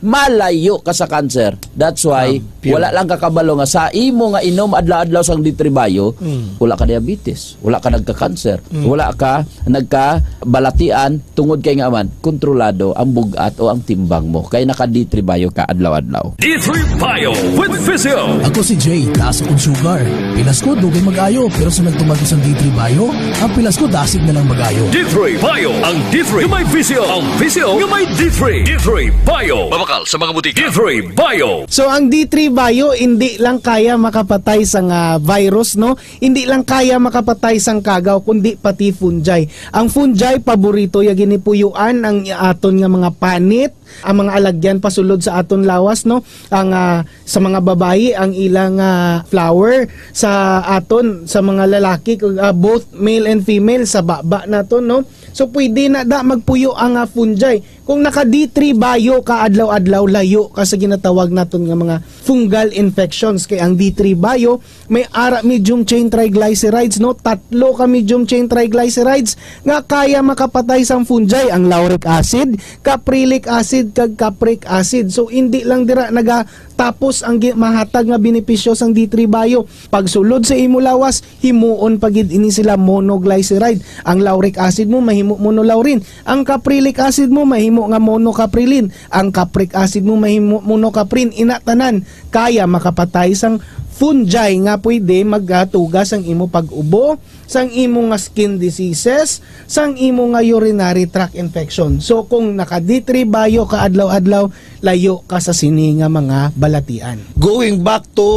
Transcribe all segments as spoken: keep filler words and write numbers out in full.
malayo ka sa cancer. That's why, Champion. Wala lang ka kabalo nga sa imo nga inom adlaw-adlaw sang D three Bio, Mm. wala ka diabetes, wala ka nagka-cancer, Mm. wala ka nagkabalatian tungod kay nga man, kontrolado ang bug-at o ang timbang mo. Kay naka D three Bio ka adlaw-adlaw. D three Bio with Physio. Ako si Jay, taas akong sugar. Pilas ko, dugay mag-ayo, pero sa nagtumag ko sang D three Bio, ang pilas ko, dasig na lang mag-ayo. D three Bio, ang D three nga may Physio, ang Physio nga may D three. D three Bio. Mabakal sa mga butika. D three Bio. So, ang D three Bio, hindi lang kaya makapatay sang, ah, virus, no? Hindi lang kaya makapatay sang kagaw, kundi pati fungi. Ang fungi, paborito ya ginipuyuan ang aton nga mga panit, ang mga alagyan pasulod sa aton lawas, no? Ang, ah, sa mga babayi, ang ilang, ah, flower, sa aton, sa mga lalaki, kag, ah, both male and female, sa baba naton, no? So, pwede na da magpuyo ang, ah, fungi. Kung naka D three Bio ka adlaw-adlaw, layo ka sa ginatawag naton nga mga fungal infections. Kay ang D three Bio, may ara medium chain triglycerides, no? Tatlo ka medium chain triglycerides nga kaya makapatay sang fungi, ang lauric acid, caprylic acid, kag capric acid. So, hindi lang dira nagatapos ang gi-, mahatag nga benepisyo sang D three Bio. Pagsulod sa imo lawas, himuon pa gid ini sila monoglyceride. Ang lauric acid mo mahimo monolaurin. Ang caprylic acid mo mahimo nga monocaprilin. Ang capric acid mo mahimo monocaprin. Ina tanan kaya makapatay sang fungi nga pwede magatuga sang imo pag-ubo, sang imo nga skin diseases, sang imo nga urinary tract infection. So, kung naka D three Bio ka adlaw-adlaw, layo ka sa sini nga mga balatian. Going back to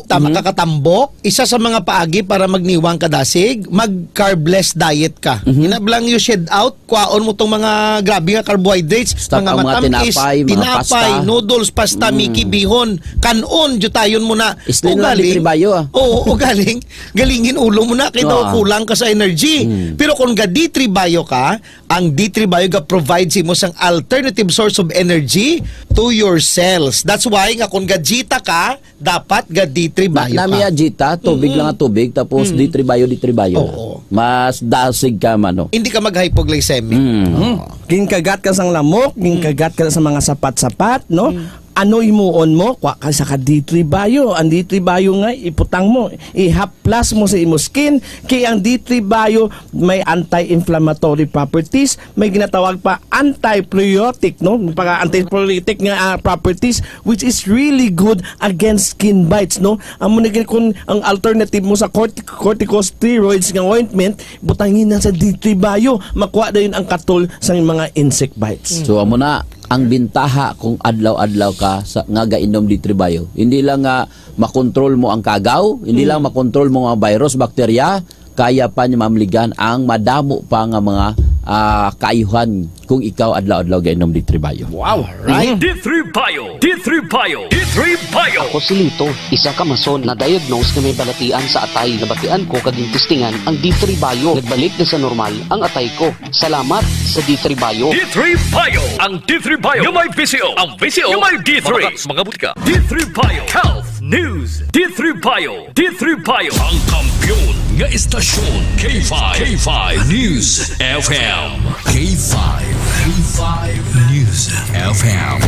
tama Mhm. ka katambok, isa sa mga paagi para magniwang ka dasig, mag carbless diet ka. Mhm. Ina bala nga you shed out, kwaon mo tong mga grabe nga carbohydrates, Stop mga ang mga matamis, tinapay, mga tinapay, pasta. Noodles, pasta, Mm. Miki, bihon. Kan-on, diyutayon mo na. Explain lang, Ugaling, D three Bio, ah. Oo, ugaling. Galingin ulo mo na, kay daw Ah. kulang ka sa energy. Mm. Pero kung ga D three Bio ka, ang D three Bio ga-provide sa imo sang alternative source of energy to your cells. That's why nga kung ga Jita ka, dapat ga D three Na, Bio nami ka. A Jita, tubig Mm. lang ang tubig, tapos Mm. D three Bio, D three Bio. Oo. Mas dasig ka, mano. Hindi ka mag-hypoglycemic. Mm. Oo. Ginkagat ka sang lamok, Mm. ginkagat ka sa mga sapat-sapat, no? Mm. Ano himuon mo? Kwa ka sa ka D three Bio. Ang D three Bio nga, iputang mo, ihaplas mo sa imo skin, kay ang D three Bio may anti-inflammatory properties, may ginatawag pa anti-pruritic, no? Pag anti-pruritic nga, ah, properties, which is really good against skin bites, no? Amo na gid kung ang alternative mo sa cortic-, corticosteroids nga ointment, butangin na sa D three Bio, makuha dayon ang katol sa mga insect bites. So, amo na ang bintaha kung adlaw-adlaw ka sa, nga gainom D three Bio. Hindi lang nga makontrol mo ang kagaw, hindi Mm. lang makontrol mo ang virus, bakterya, kaya pa niya mamligan ang madamo pa nga mga, ah, kaayuhan kung ikaw adlaw-adlaw gainom D three Bio. Wow! Right? Mm. D three Bio! D three Bio! D three Bio! Ako si Lito, isa ka mason na diagnose nga may balatian sa atay. Nabatian ko kag gintistingan ang D three Bio. Nagbalik na sa normal ang atay ko. Salamat sa D three Bio. D three Bio! Ang D three Bio nga may Visio. Ang Visio nga may D three. Mabakal sa mga butika. D three Bio Health News. D three Bio. D three Bio. Ang kampiyon nga istasyon, K five. K five News F M. K five. K five News F M.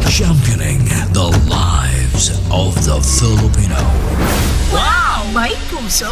Championing the lives of the Filipino. Wow! May puso!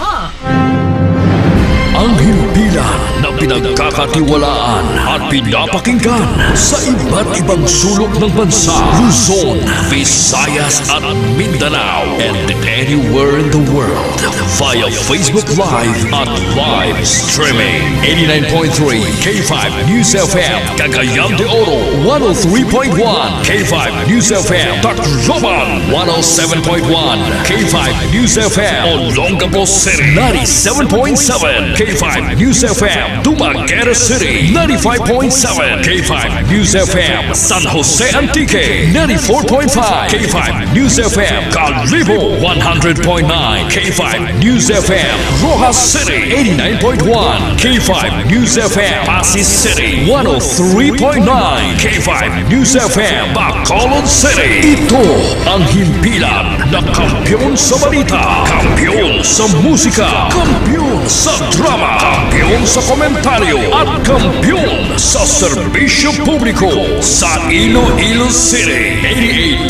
Ang himpilan na pinagkakatiwalaan at pinapakinggan sa iba't ibang sulok ng bansa, Luzon, Visayas at Mindanao, and anywhere in the world via Facebook Live at live streaming. Eighty-nine point three K five News F M, Cagayan de Oro, one oh three point one K five News F M, Tacloban, one oh seven point one K five News F M, Olongapo City, ninety-seven point seven K five News F M, Dumaguete City, ninety-five point seven K five News F M, San Jose Antique, ninety-four point five K five News F M, Kalibo, one hundred point nine K five News F M, Roxas City, eighty-nine point one K five News F M, Passi City, one oh three point nine K five News F M, Bacolod City. Ito ang himpilan na kampiyon sa balita, kampiyon sa musika, kampiyon sa drama, kampiyon sa komentaryo, at kampiyon sa serbisyo publiko sa Iloilo City.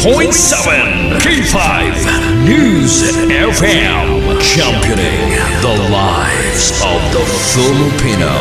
Point seven K five News F M, championing the lives of the Filipino.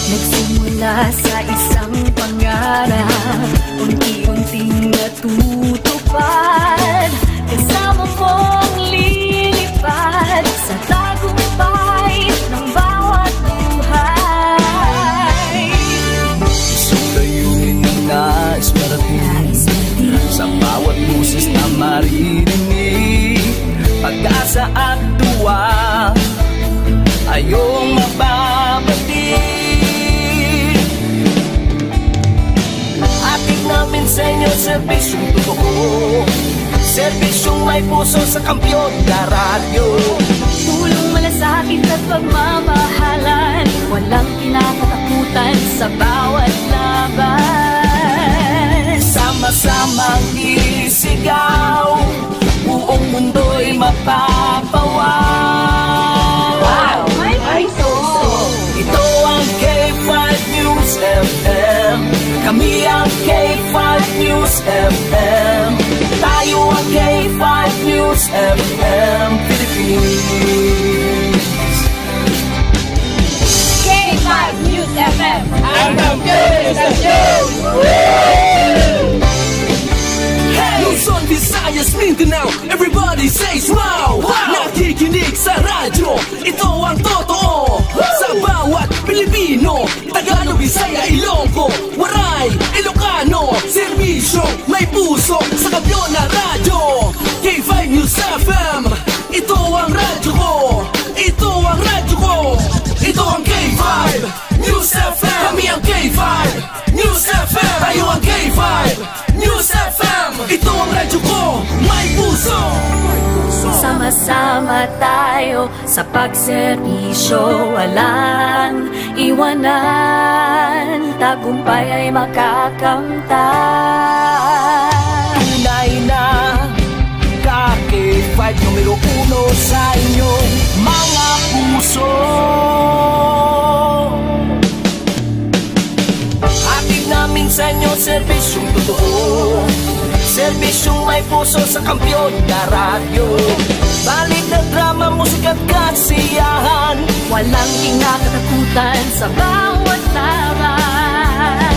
Nagsimula sa isang pangarap, unti-unting natutupad. Kasama mong lilipad sa tagumpay ng bawat buhay. Isang layunin na nais marating, sa bawat boses na maririnig, pag-asa at tuwa ay iyong mababati. Hatid namin sa inyo serbisyong totoo, serbisyong may puso sa kampiyon na radyo. Tulong, malasakit at pagmamahalan, walang kinakatakutan sa bawat laban. Sama-samang isigaw, buong mundo'y mapapawaw. Wow! May puso! Ito ang K five News F M. Kami ang K five News F M. Tayo ang K five News F M Philippines. K five News F M. Ang kampiyon sa show! Hey! Luzon, Visayas, Mindanao, everybody says wow! Wow! Nakikinig sa radyo, ito ang totoo. Woo! Sa bawat Pilipino, Tagalog, Bisaya, Ilonggo, Waray, Ilocano, serbisyo, may puso, sa kampiyon na radyo. K five News F M, ito ang radyo ko. Ito ang radyo ko. Ito ang K five News F M. Kami ang K five News F M. Tayo ang K five News F M. Ito ang radyo ko. May puso. Sama-sama tayo sa pagserbisyo, walang iwanan. Tagumpay ay makakamtan. Tunay na ka K five, numero uno sa inyong mga puso. Hatid namin sa inyo serbisyong totoo, serbisyong may puso sa kampiyon na radyo. Balita, drama, musika at kasiyahan, walang kinakatakutan sa bawat laban.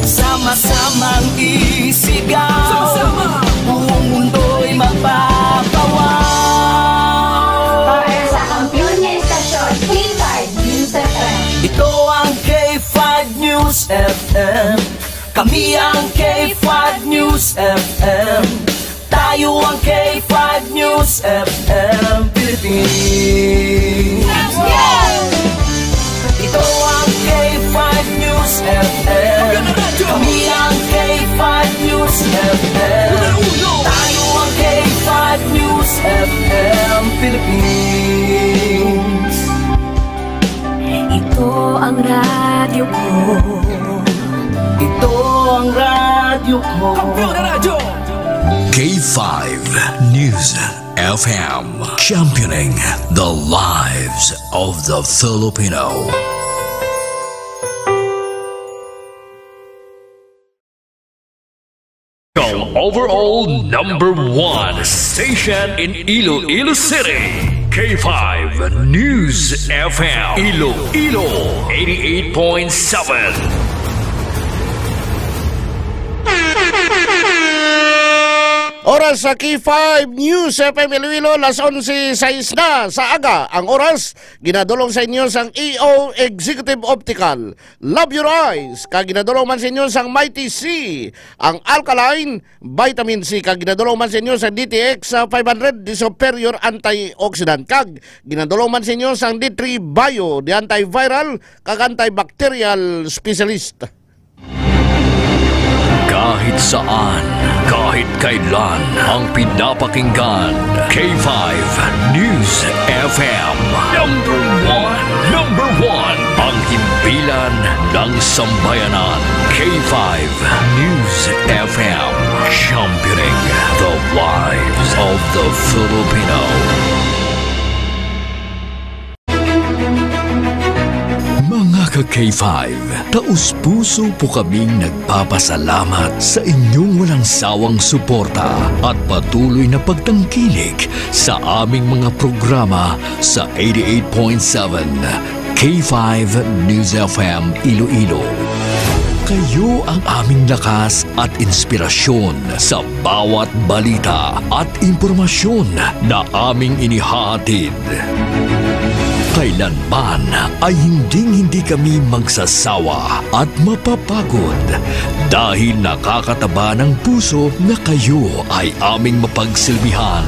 Sama-samang isigaw, sama-sama, buong mundo'y mapapawaw. Para sa kampiyon nga istasyon, K five News F M. Ito ang K five News F M. Kami ang K five News F M. Tayo ang K five News F M Philippines. Ito ang K five News F M. Kami ang K five News F M. Tayo ang K five News F M Philippines. Ito ang radyo ko. Ito ang radyo ko. Kampiyon na radyo. K five News F M, championing the lives of the Filipino. Overall number one station in Iloilo City, K five News F M, Iloilo, eighty-eight point seven. Oras sa K five News F M Iloilo, las onse sais na sa aga ang oras. Ginadulong sa inyo sang E O Executive Optical, Love Your Eyes, kag ginadulong man sa inyo sang Mighty C, ang alkaline vitamin C, kag ginadulong man sa inyo sa D T X, ah, five hundred, the superior antioxidant, kag ginadulong man sa inyo sang D three Bio, the antiviral kag antibacterial specialist. Kahit Saan, kahit kailan, ang pinapakinggan, K five News F M. Number one, number one, ang himpilan ng sambayanan, K five News F M, championing the lives of the Filipino. Mga ka-K five, taus-puso po kaming nagpapasalamat sa inyong walang sawang suporta at patuloy na pagtangkilik sa aming mga programa sa eighty-eight point seven K five News F M Iloilo. Kayo ang aming lakas at inspirasyon sa bawat balita at impormasyon na aming inihahatid. Kailanman ay hinding-hindi kami magsasawa at mapapagod dahil nakakataba ng puso na kayo ay aming mapagsilbihan.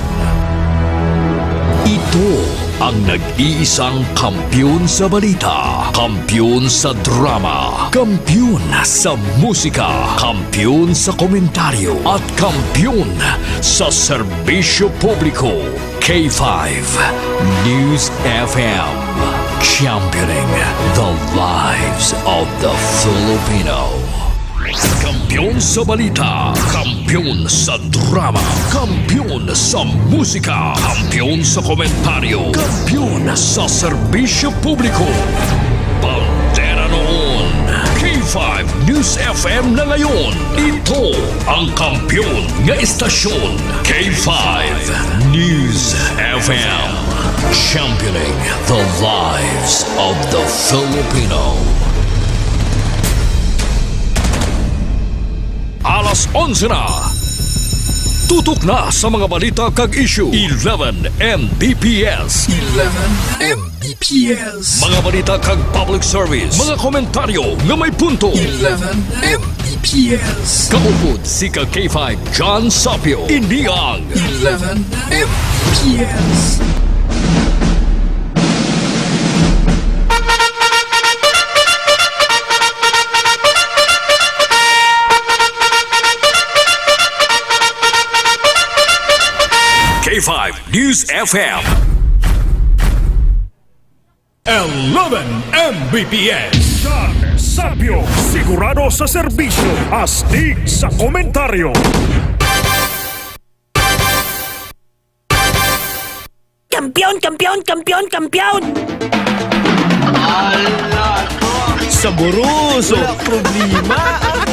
Ito ang nag-iisang kampiyon sa balita, kampiyon sa drama, kampiyon sa musika, kampiyon sa komentaryo, at kampiyon sa serbisyo publiko. K five News F M, championing the lives of the Filipino. Kampiyon sa balita, kampiyon sa drama, kampiyon sa musika, kampiyon sa komentaryo, kampiyon sa serbisyo publiko. Bandera noon, K five News F M na ngayon. Ito ang kampiyon nga estasyon, K five News F M. Championing the lives of the Filipino. Alas onse na. Tutok na sa mga balita kag issue. Eleven M B P S. Eleven M B P S. Mga balita kag public service. Mga komentaryo nga may punto. Eleven M B P S. Kaupod si ka K five John Sapio. Ini ang Eleven M B P S. K five News F M. Eleven M B P S. John Sapio, sigurado sa serbisyo, astig sa komentaryo. Kampiyon, kampiyon, kampiyon, kampiyon! Ala, ko. Saboroso! Wala problema!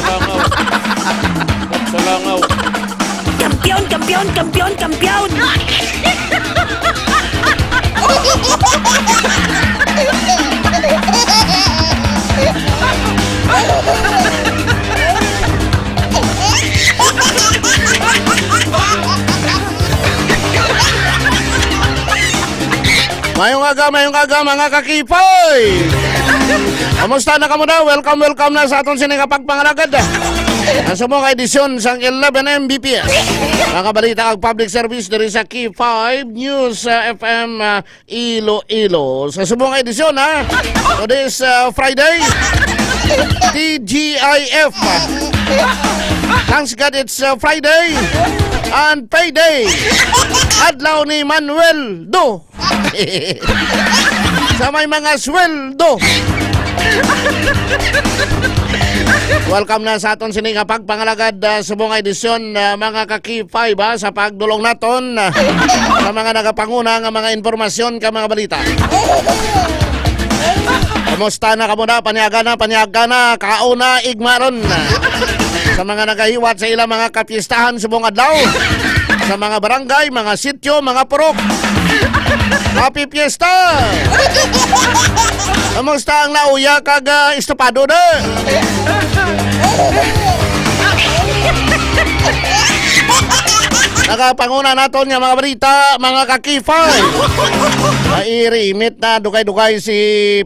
Langaw. Sa langaw. Kampiyon, kampiyon, kampiyon, kampiyon! Mayong aga, mayong aga, mga kakipay! Kamusta na kamo na? Welcome, welcome na sa aton sini nga pagpangalagad. Ang subong nga edisyon sang eleven M B P S. Mga balita kag public service diri sa K five News, uh, F M, uh, Iloilo. Sa subong nga edisyon, ha? Today's, uh, Friday. T G I F. Thanks God it's, uh, Friday and payday. Adlaw ni Manuel Do. Sa may mga sweldo. Welcome na sa aton sini nga pagpangalagad, ah, subong nga edisyon, ah, mga ka-K five, ah, sa pagdulong naton, ah, sa mga nagapanguna nga mga impormasyon ka mga balita. Kumusta na kamo na? Panyaga na, panyaga na, kaon na, igmaron. Sa mga nagahiwat sa ilang mga kapiestahan subong adlaw, sa mga barangay, mga sityo, mga purok. Happy Fiesta! Kamusta ang nauya kag, ah, estopado na? Nagapanguna naton nga mga balita, mga ka-K five. Nairimit na dugay-dugay si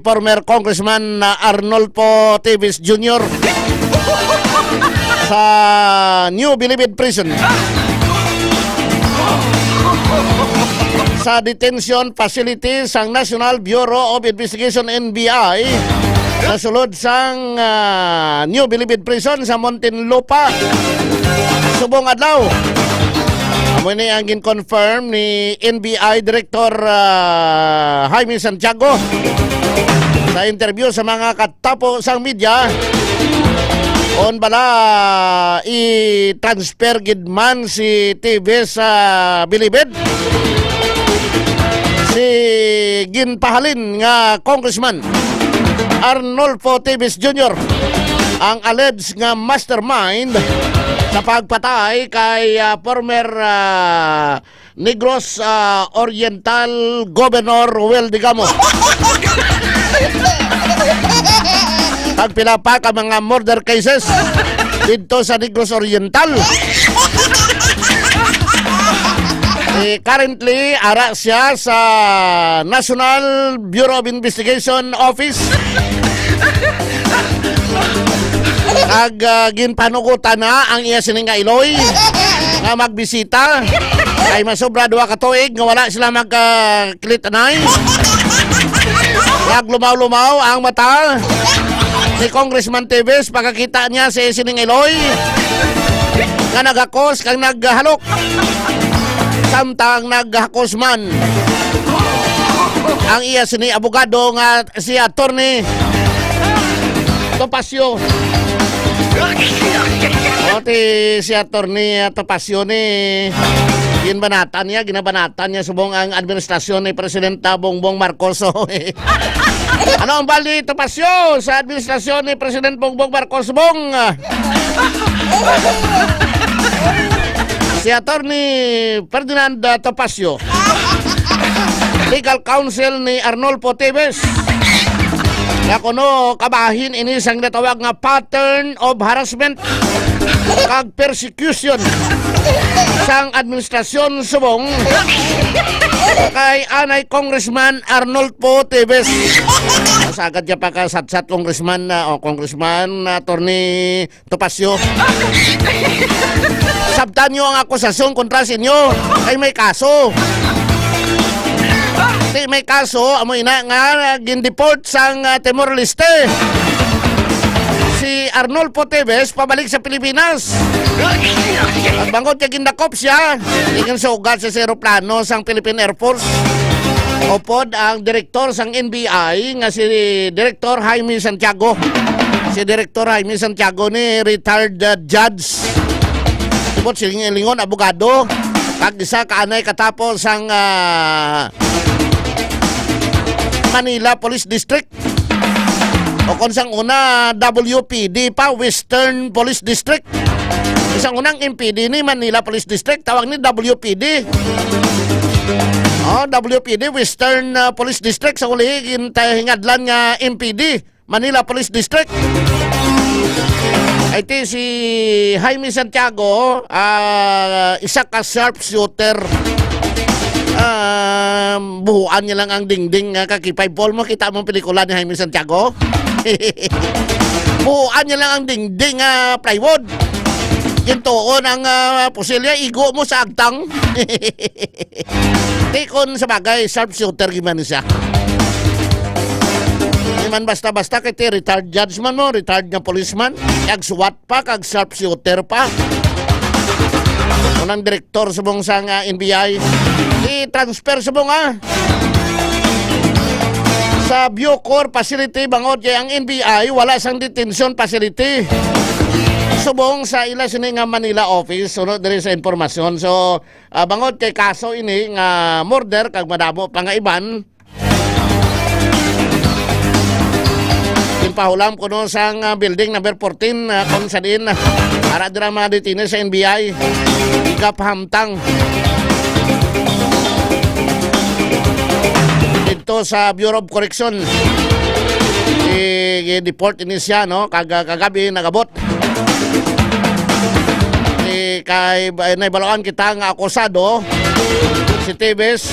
former Congressman, ah, Arnolfo Teves Junior sa New Bilibid Prison. sa detention facility sang National Bureau of Investigation, N B I, sa sulod sang, ah, New Bilibid Prison sa Muntinlupa subong adlaw. Amo ni ang gin-confirm ni N B I Director, ah, Jaime Santiago sa interview sa mga kat- tapo sang media, kon bala i-transfer gid man si Teves sa bilibid, si ginpahalin nga Congressman Arnulfo Teves Junior ang alleged nga mastermind sa pagpatay kay, ah, former, ah, Negros, ah, Oriental Governor Roel Digamo. Kag pila pa ka mga murder cases didto sa Negros Oriental. Eh, currently, ara siya sa National Bureau of Investigation Office. Kag, ah, ginpanugutan na ang iya sini nga iloy nga magbisita. Kay masobra duha ka tuig nga wala sila magkakilit-anay. Naglumaw-lumaw ang mata ni Congressman Teves pagkakita niya sa iya sining iloy nga naghakos kag naghalok. Samtang naghakos man ang iya sini abogado nga si Attorney Topacio. O, ti si Attorney, ah, Topacio ni ginbanatan niya, ginabanatan niya subong ang administrasyon ni Presidenta Bongbong Marcos. Ano ang bali, Topacio, sa administrasyon ni President Bongbong Marcos, Bong? Si Attorney Ferdinand, ah, Topacio, legal counsel ni Arnulfo Teves, nga kuno kabahin ini sang ginatawag nga pattern of harassment kag persecution sang administrasyon subong kay anay Congressman Arnulfo Teves. Sagad niya pagkasatsat, Congressman, ah, o Congressman, ah, Attorney Topacio. Sabtan niyo ang akusasyon kontra sa inyo kay may kaso. Ti may kaso, amo ina nga gindeport sang, ah, Timor-Leste si Arnulfo Teves pabalik sa Pilipinas. At bangod kay gindakop siya, iginsugat siya sa eroplano sang Philippine Air Force. Upod ang direktor sang N B I nga si Direktor Jaime Santiago. Si Direktor Jaime Santiago ni retired, uh, judge. Tubod silingon, abogado. Kag isa ka anay katapo sang, ah, Manila Police District. O kung sang una, W P D pa, Western Police District. Isang unang M P D ni Manila Police District, tawag ni W P D. Oh, W P D, Western, ah, Police District, sa uli, gin-, hingadlan nga M P D, Manila Police District. Ay, ti si Jaime Santiago, ah, isa ka sharpshooter. Ah, buhuan niya lang ang dingding nga kakipay. Paul, mo kita mong pelikula ni Jaime Santiago? Buhuan niya lang ang dingding nga plywood. Gintuon ang, ah, pusilya, igo mo sa agtang. Ti kon sa bagay, sharpshooter gid man siya. Di man basta-basta kay ti retired judge man mo, retired nga policeman, kag SWAT pa, kag sharpshooter pa. Unang direktor subong sang, ah, N B I. I-transfer subong, ah, sa Bucor facility, bangod kay ang N B I wala sang detention facility subong sa ila sini nga Manila office, sunod diri sa impormasyon. So, ah, bangod kay kaso ini nga murder kag madamo pa nga iban, ginpahulam kuno sang, ah, building number fourteen, ah, kung sa diin, ah, ara dira mga detainees sa N B I, ikapahamtang didto sa Bureau of Correction. I-deport ini siya, no? Kag, ah, kagabi nagabot. Ni kay, eh, nahibaluan kita nga akusado si Teves,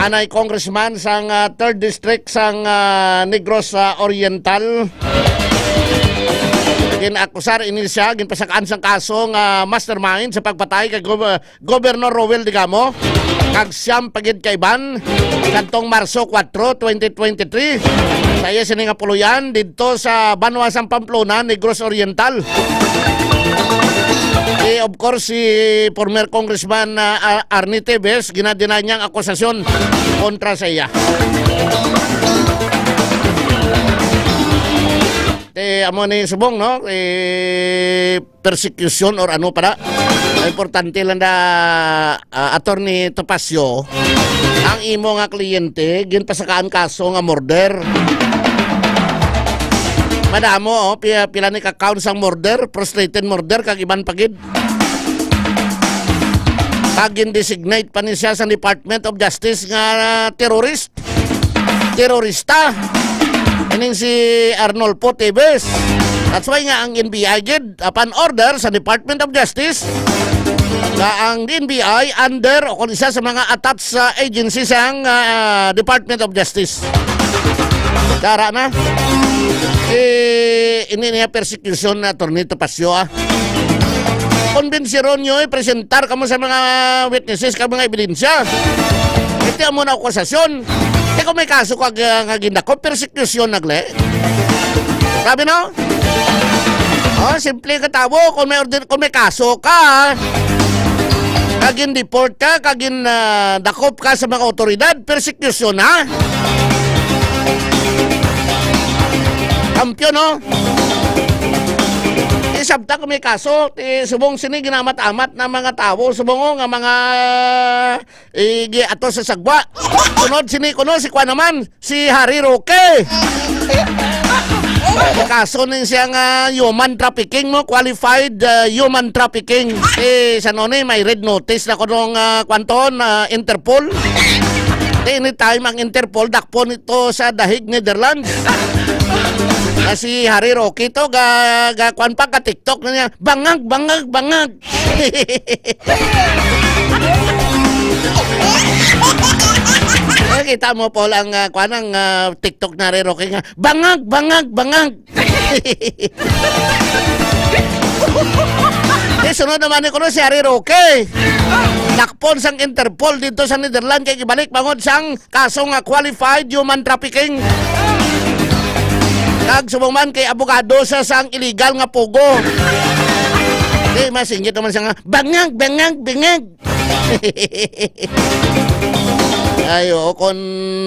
anay congressman sang, ah, third district sang, ah, Negros, ah, Oriental. Inakusar ini siya, ginpasakaan sang kaso nga mastermind sa pagpatay kay Gob-, Gobernador Roel Digamo kag siyam pa gid ka iban kadtong Marso kuwatro, twenty twenty-three. Sa iya sini nga puloy-an didto sa banwa sang Pamplona, Negros Oriental. Eh, of course, si former Congressman, ah, Ar-, Arnie Tevez, ginadinay niya ang akusasyon kontra sa iya. Eh, amo ni subong, no? Eh, persecution or ano para. Ang importante lang na, ah, Attorney Topacio, ang imo nga kliyente, ginpasakaan kaso nga murder. Madamo, oh, pi-, pila ni ka counts ang murder, frustrated murder, kag iban pa gid. Kag gin-designate pa ni siya sa Department of Justice nga terrorist. Terorista. Ining si Arnolfo Teves. That's why nga ang N B I gid, upon order sa Department of Justice, nga ang N B I under o kung isa sa mga attached sa agency sang, ah, Department of Justice. Dara na. Eh, ini niya persecution na, Attorney Topacio, ah. Kumbinsiron nyo, eh, presentar kamo sa mga witnesses, ka mga ebidensya. Iti amo na akusasyon. Eh, kung may kaso ka nga, nga gindakop, persecution nagle. Grabe, no? Oh, simple ka tawo, kung may order, kung may kaso ka, kag gin-deport ka, kag gin, ah, dakop ka sa mga otoridad, persecution, ha? Kampiyon, no? Isabta ko may kaso, ti subong sini ginamat-amat na mga tawo, subong, oh, nga mga, eh, gi-, ato sa sagwa. Sunod sini kuno si kwa naman, si Harry Roque. Kaso ning siya nga human trafficking mo, qualified, uh, human trafficking. Eh, sa noon eh, may red notice na kuno nga, uh, kwanton, uh, Interpol. Eh, anytime ang Interpol, dakpon ito sa Dahig, Netherlands. Na si Harry Roque to, ga, ga, kwan pa, ka-TikTok na niya, "Bangag, bangag, bangag." Nakita mo, Paul, ang, ah, kwan, ang, ah, TikTok na Harry Roque nga, "Bangag, bangag, bangag." Eh, sunod naman ni kuno si Harry Roque. Dakpon sang Interpol dito sa Netherlands kay gibalik bangod sang kaso nga qualified human trafficking. Kag subong man kay abogado sa sang illegal nga pugo. Di masinggit naman siya nga, "Bangag, bangag, bangag." Ay, oo, kung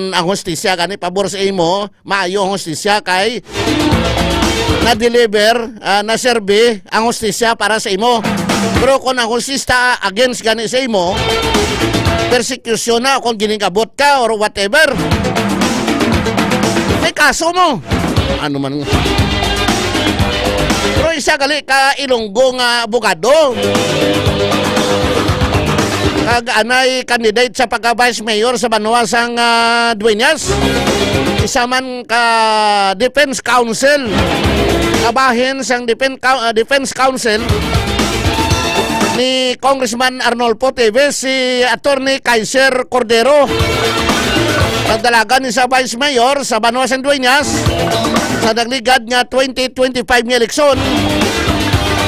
ang hustisya gani pabor sa imo, maayo ang hustisya kay na-deliver, ah, na-serve ang hustisya para sa imo. Pero kung ang hustisya against gani sa imo, persecution na kung ginigabot ka or whatever. May kaso mo. Ano man nga. Pero isa gali ka Ilonggo nga abogado. Kag anay candidate sa pagka-vice mayor sa banwa sang, ah, Dueñas. Isa man ka defense counsel. Kabahin sang defen-, cou-, ah, defense counsel ni Congressman Arnolfo Teves, si Attorney Kaiser Cordero. Nagdalagan ni sa Vice Mayor sa Banwa sang Dueñas sa nagligad nga twenty twenty-five nga eleksyon.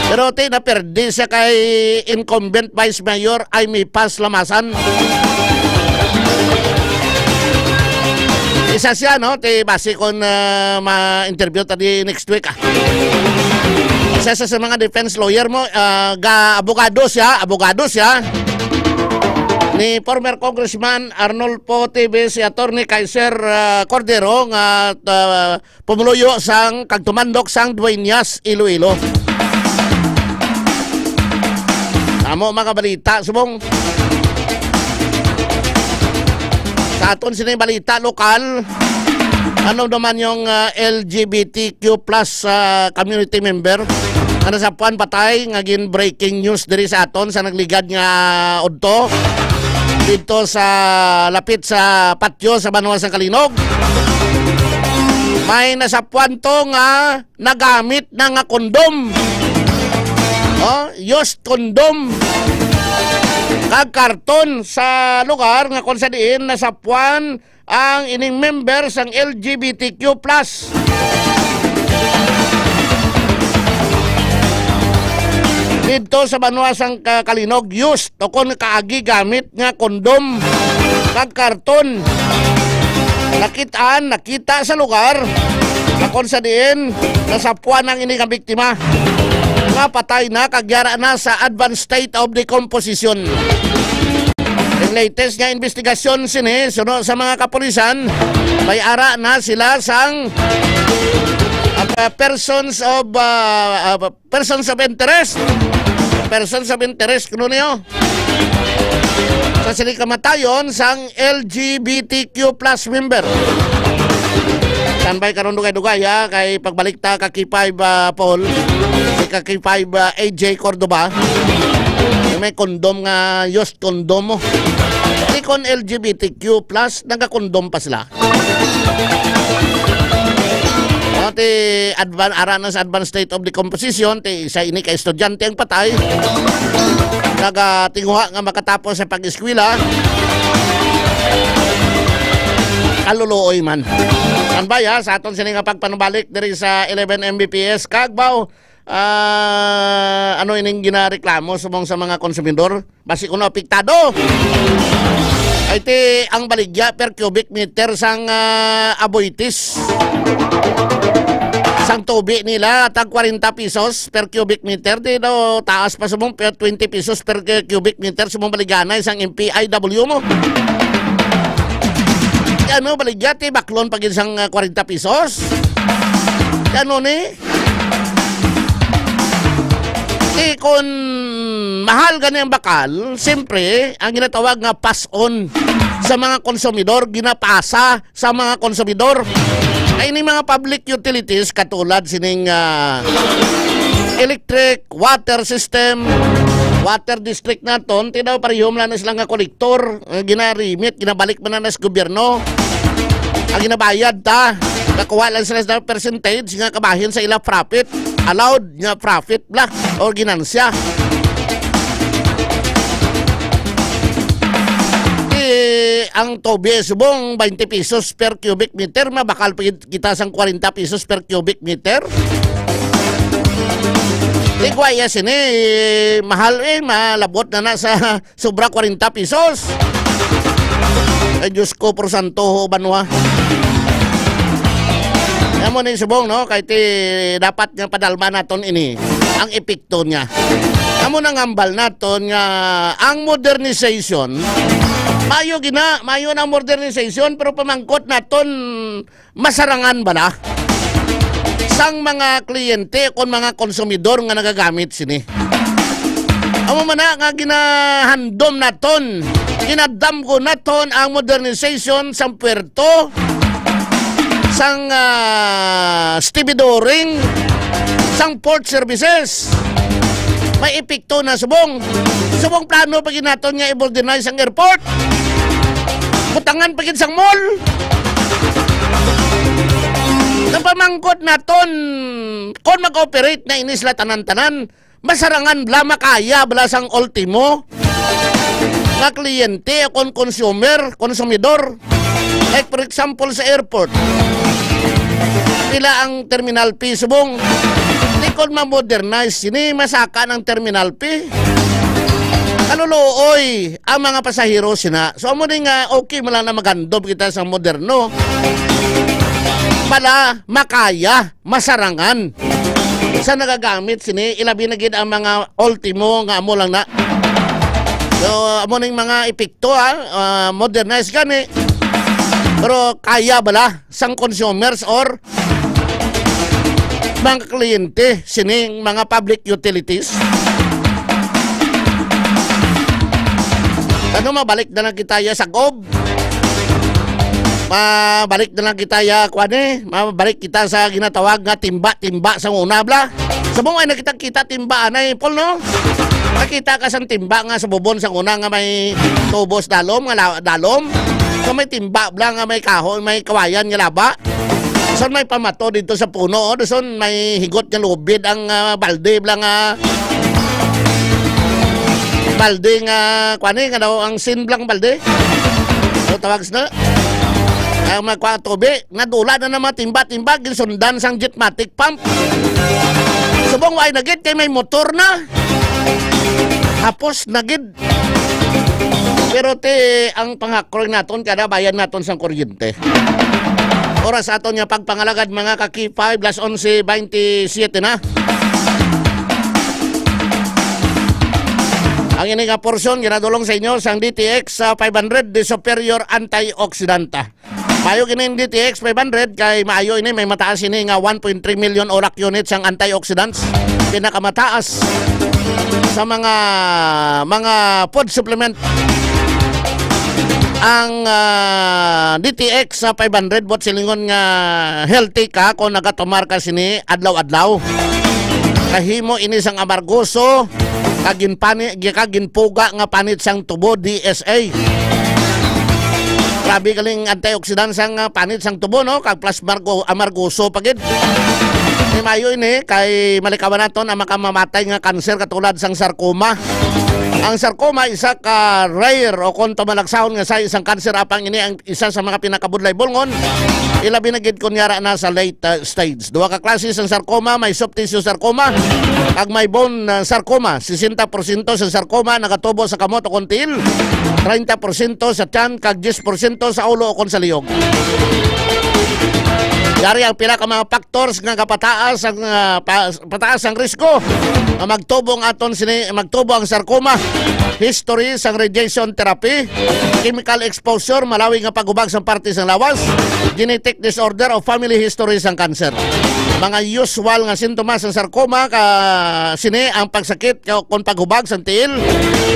Pero ti, naperdi siya kay incumbent Vice Mayor Aimee Paz Lamasan. Isa siya, no? Ti, basi kon, ah, ma-interview ta di next week, ah. Isa siya sa mga defense lawyer mo, ah, ga-, abogado siya, abogado siya. Ni former Congressman Arnolfo Teves, si Attorney Kaiser, ah, Cordero, nga, ah, pumuluyo sang kag tumandok sang Dueñas, Iloilo. Amo mga balita, subong. Sa aton sini balita lokal, ano naman yung, ah, L G B T Q plus, ah, community member nga nasapuan patay nga gin breaking news diri sa aton sa nagligad nga udto dito sa lapit sa patio sa Banwa sang Calinog. May nasapuan to nga nagamit na nga kondom. Oh, used condom. Kag karton sa lugar nga kung sa diin nasapuan ang ining member sang L G B T Q plus. didto sa banwa sang Ka-, Calinog, used o kon kaagi gamit nga kondom kag karton. Nakit-an, nakita sa lugar na kon sa diin nasapuan ang ini nga biktima nga patay na kag yara na sa advanced state of decomposition. Ang latest nga investigasyon sini, suno sa mga kapulisan, may ara na sila sang, ah, persons of, ah, ah, persons of interest. Persons of interest, kuno niyo. Sa sini kamatayon sang L G B T Q plus member. Standby karon, dugay-dugay, ha, kay pagbalik ta ka K five, ah, Paul, si ka K five, ah, A J Cordova. May kondom nga, used kondom mo. Di kon L G B T Q plus, nagakondom pa sila. O, ti advan-, ara na sa advanced state of decomposition, ti isa ini ka estudyante ang patay. Nagatinguha nga makatapos sa pag-eskwela. Kaluluoy man. Standby, ha, sa aton sini nga pagpanubalik diri sa eleven M B P S Cagvao. Ah, ano ining ginareklamo subong sa mga konsumidor? Basi kuno apektado. Ay ti ang baligya per cubic meter sang, ah, aboitis. Sang tubi nila, tag kwarenta pesos per cubic meter. Di daw taas pa subong per twenty pesos per cu-, cubic meter subong baliganay sang M P I W mo. Ano, baligya ti baklon pa gid sang, ah, kwarenta pesos. Ano ni? Ti kon mahal gani ang bakal, siyempre, ang ginatawag nga pass-on sa mga konsumidor, ginapasa sa mga konsumidor. Ay, ini mga public utilities katulad sining, ah, electric, water system, water district naton, ti daw parehom lang na sila nga kolektor, eh, gina-remit, ginabalik man na sa gobyerno. Ang ginabayad ta, kakuha lang sila sa percentage nga kabahin sa ila profit, allowed nga profit bla o ginansya. Eh, ang tobe subong twenty pesos per cubic meter, mabakal pa gid kita sang kwarenta pesos per cubic meter. Di ko iya sini, eh, mahal, eh, malabot na na sa sobra kwarenta pesos. Ay, Diyos ko, por santo, ho, banwa. Amo ni subong, no? Kay ti, dapat nga padalma naton ini, ang epekto niya. Amo nang hambal naton nga ang modernization, mayo gina, mayo na ang modernization, pero pamangkot naton, masarangan bala sang mga kliyente kon mga konsumidor nga nagagamit sini. Amo man na nga ginahandom naton, ginadamgo naton ang modernization sang puerto, sang, ah, stevedoring, sang port services. May epekto na subong. Subong plano pa gid naton nga i-modernize ang airport. Butangan pa gid sang mall. Napamangkot naton, kon mag-operate na ini sila tanan-tanan, masarangan bala, makaya bala sang ultimo nga kliyente o kon consumer, konsumidor. Like, for example, sa airport, pila ang terminal fee subong? Di kon ma-modernize sini, masaka ang terminal fee. Kaluluoy ang mga pasahero sina. So, amo ni nga okay man lang na maghandom kita sa moderno. Bala, makaya, masarangan sa nagagamit sini, ilabi na gid ang mga ultimo nga amo lang na. So, amo ning mga epekto, ha, ah, modernize gani. Pero kaya bala sang consumers or mga kliyente sining mga public utilities? Ano, mabalik na lang kita ya sa gob. Mabalik na lang kita ya, kuwan eh. Mabalik kita sa ginatawag nga timba-timba sa una, bla. Sa mga nakita-kita timba, anay, Paul, no? Nakita ka sang timba nga sa bubon sa una nga may tubos dalom, nga la-, dalom. So may timba, bla, nga may kahoy, may kawayan nga laba. So may pamato dito sa puno, oh. Dason may higot nga lubid ang, ah, balde, bla, nga balde nga, kuwan eh, nga daw ang sin, bla, nga balde. So tawag na. Ang mga kuwan, tubi, nadula na ng mga timba-timba, ginsundan sang jetmatic pump. Subong wa ay nagit kay may motor na. Hapos na gid. Pero ti, ang pangakroy naton, kada bayad naton sang kuryente. Oras aton nga pagpangalagad, mga ka-K five, las onse twenty-seven na. Ang ini nga porsyon ginadulong sa inyo sang D T X sa five hundred, the superior antioxidant. Maayo kini ang D T X five hundred kay maayo ini, may mataas ini nga one point three million orak units ang antioxidants, pinakamataas sa mga, mga food supplement. Ang, ah, D T X sa five hundred, buot silingon nga healthy ka kung nagatumar ka sini adlaw-adlaw. Kahimo ini sang amargoso, kag ginpani-, kag ginpuga nga panit sang tubo, D S A. Grabe galing antioxidant sang, ah, panit sang tubo, no? Kag plus margo-, amargoso pa gid. Ni maayo ini kay malikawan naton ang makamamatay nga kanser katulad sang sarcoma. Ang sarcoma isa ka rare o kon tumalaksahon nga sa isang kanser, apang ini ang isa sa mga pinakabudlay bulngon, ilabi na gid kon yara na sa late, uh, stage. Duha ka klase sang sarcoma, may soft tissue sarcoma kag may bone, uh, sarcoma. Sesenta porsyento sa sarcoma nagatubo sa kamot o kon tiil, treinta porsyento sa tiyan, kag diyes porsyento sa ulo o kon sa lihog. Yari ang pila ka mga factors nga kapataas ang, uh, pa-, pataas ang risko nga magtubo ang aton sini, magtubo ang sarcoma. History sang radiation therapy, chemical exposure, malawi nga paghubag sang parte sang lawas, genetic disorder o family history sang cancer. Mga usual nga sintomas sang sarcoma ka sini ang pagsakit ka kon paghubag sang tiil,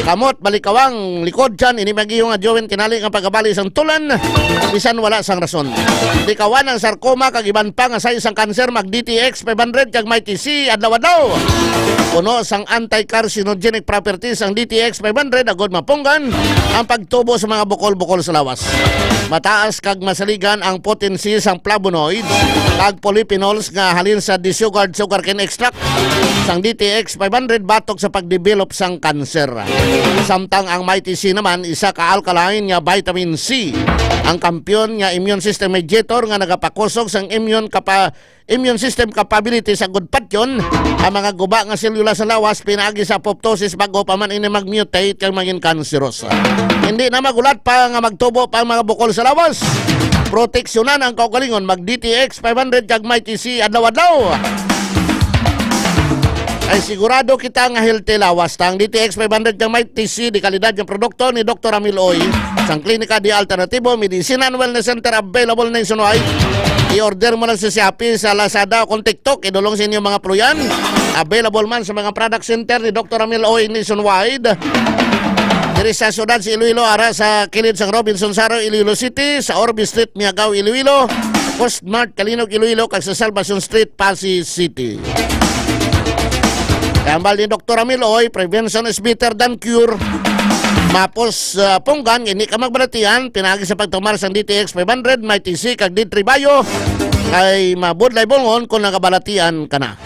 kamot, balikawang, likod, tiyan, ini mag-iyo nga joint tinali nga pagabali sang tulan bisan wala sang rason. Likawan ang sarcoma kag iban pa nga sa isang cancer, mag D T X five hundred kag Mighty C adlaw-adlaw. Puno sang anti-carcinogenic properties ang D T X five hundred agod mapunggan ang pagtubo sa mga bukol-bukol sa lawas. Mataas kag masaligan ang potency sang flavonoids kag polyphenols nga halin sa desugared sugarcane extract sang D T X five hundred batok sa pagdevelop sang kanser. Samtang ang Mighty C naman isa ka alkaline nga vitamin C, ang kampiyon nga immune system mediator nga nagapakusog sang immune kapa-, immune system capability sa gud patyon ang mga guba nga selula sa lawas pinaagi sa apoptosis bag-o pa man ini mag-mutate kag maging kanserosa. Hindi na magulat pa nga magtubo pa ang mga bukol sa lawas. Proteksyonan ang kaugalingon, mag D T X five hundred kag Mighty C adlaw-adlaw. Ay sigurado kita nga healthy lawas ta ang D T X five hundred kag Mighty C, di kalidad nga produkto ni Doktor Ramil Oy, sang Klinika di Alternatibo Medicine and Wellness Center, available nationwide. I-order mo lang sa Shopee, sa Lazada, o kung TikTok, idulong sa inyo mga pluyan. Available man sa mga product center ni Doktor Ramil Oy nationwide. Diri sa siyudad sa Iloilo, ara sa kilid sang Robinson Saro, Iloilo City, sa Orbe Street, Miagao, Iloilo, Postmart, Calinog, Iloilo, kag sa Salvacion Street, Passi City. Kay hambal ni Doktor Ramil Oy, prevention is better than cure. Mapos, ah, punggan, hindi ka magbalatian, pinaagi sa pagtumar sang D T X five hundred, Mighty C, kag D three Bio, kay mabudlay bulngon kung nagabalatian ka na.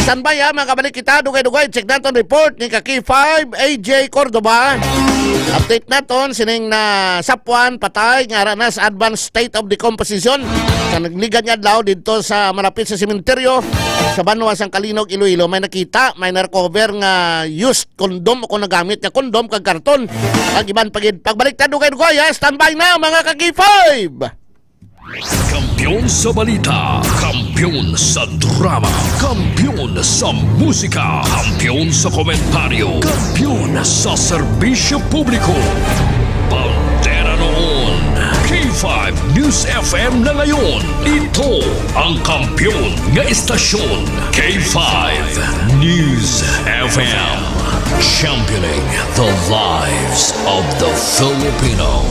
Standby, ha, makabalik kita, dugay-dugay, check naton report ni ka K five, A J Cordova. Update naton, sining na sapwan, patay, nga ara na sa advanced state of decomposition. Sa nagligad nga adlaw, dito sa malapit sa sementeryo, sa banwa sang Calinog, Iloilo, may nakita, may na-recover nga used condom o kung nagamit nga condom kag karton. Ang iban pa gid. Pagbalik ta, dugay-dugay, ha? Standby na, mga ka-K five! Kampiyon sa balita, kampiyon sa drama, kampiyon sa musika, kampiyon sa komentaryo, kampiyon sa serbisyo publiko. Bandera noon, K five News F M na ngayon. Ito ang kampiyon nga istasyon, K five News F M. Championing the lives of the Filipino.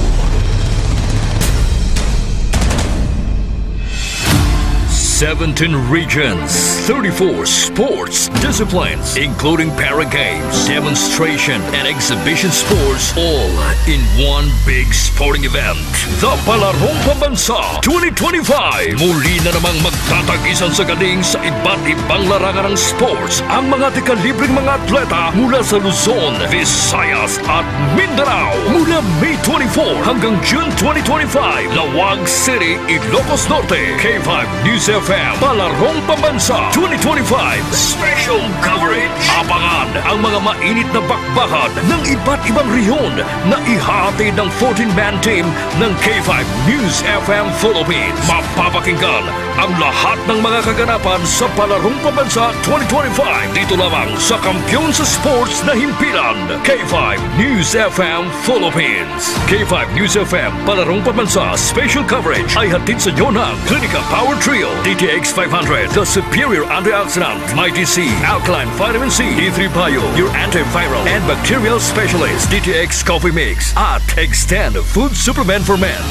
Seventeen regions, thirty-four sports disciplines, including para games, demonstration, and exhibition sports, all in one big sporting event. The Palarong Pambansa twenty twenty-five. Muli na namang magtatagisan sa galing sa iba't ibang larangan ng sports ang mga tikalibreng mga atleta mula sa Luzon, Visayas, at Mindanao. Mula May twenty-four hanggang June twenty twenty-five, Laoag City, Ilocos Norte. K five News F M Palarong Pambansa twenty twenty-five Special Coverage. Abangan ang mga mainit na bakbakan ng iba't ibang rehiyon na ihahatid ng fourteen-man team ng K five News F M Philippines. Mapapakinggan ang lahat ng mga kaganapan sa Palarong Pambansa twenty twenty-five dito lamang sa kampiyon sa sports na himpilan, K five News F M Philippines. K five News F M, Palarong Pambansa Special Coverage ay hatid sa inyo ng Clinica Power Trio, D T X five hundred, the superior antioxidant, Mighty C, Alkaline Vitamin C, D three Bio, your antiviral and bacterial specialist, D T X Coffee Mix, at Extend Food Supplement for Men.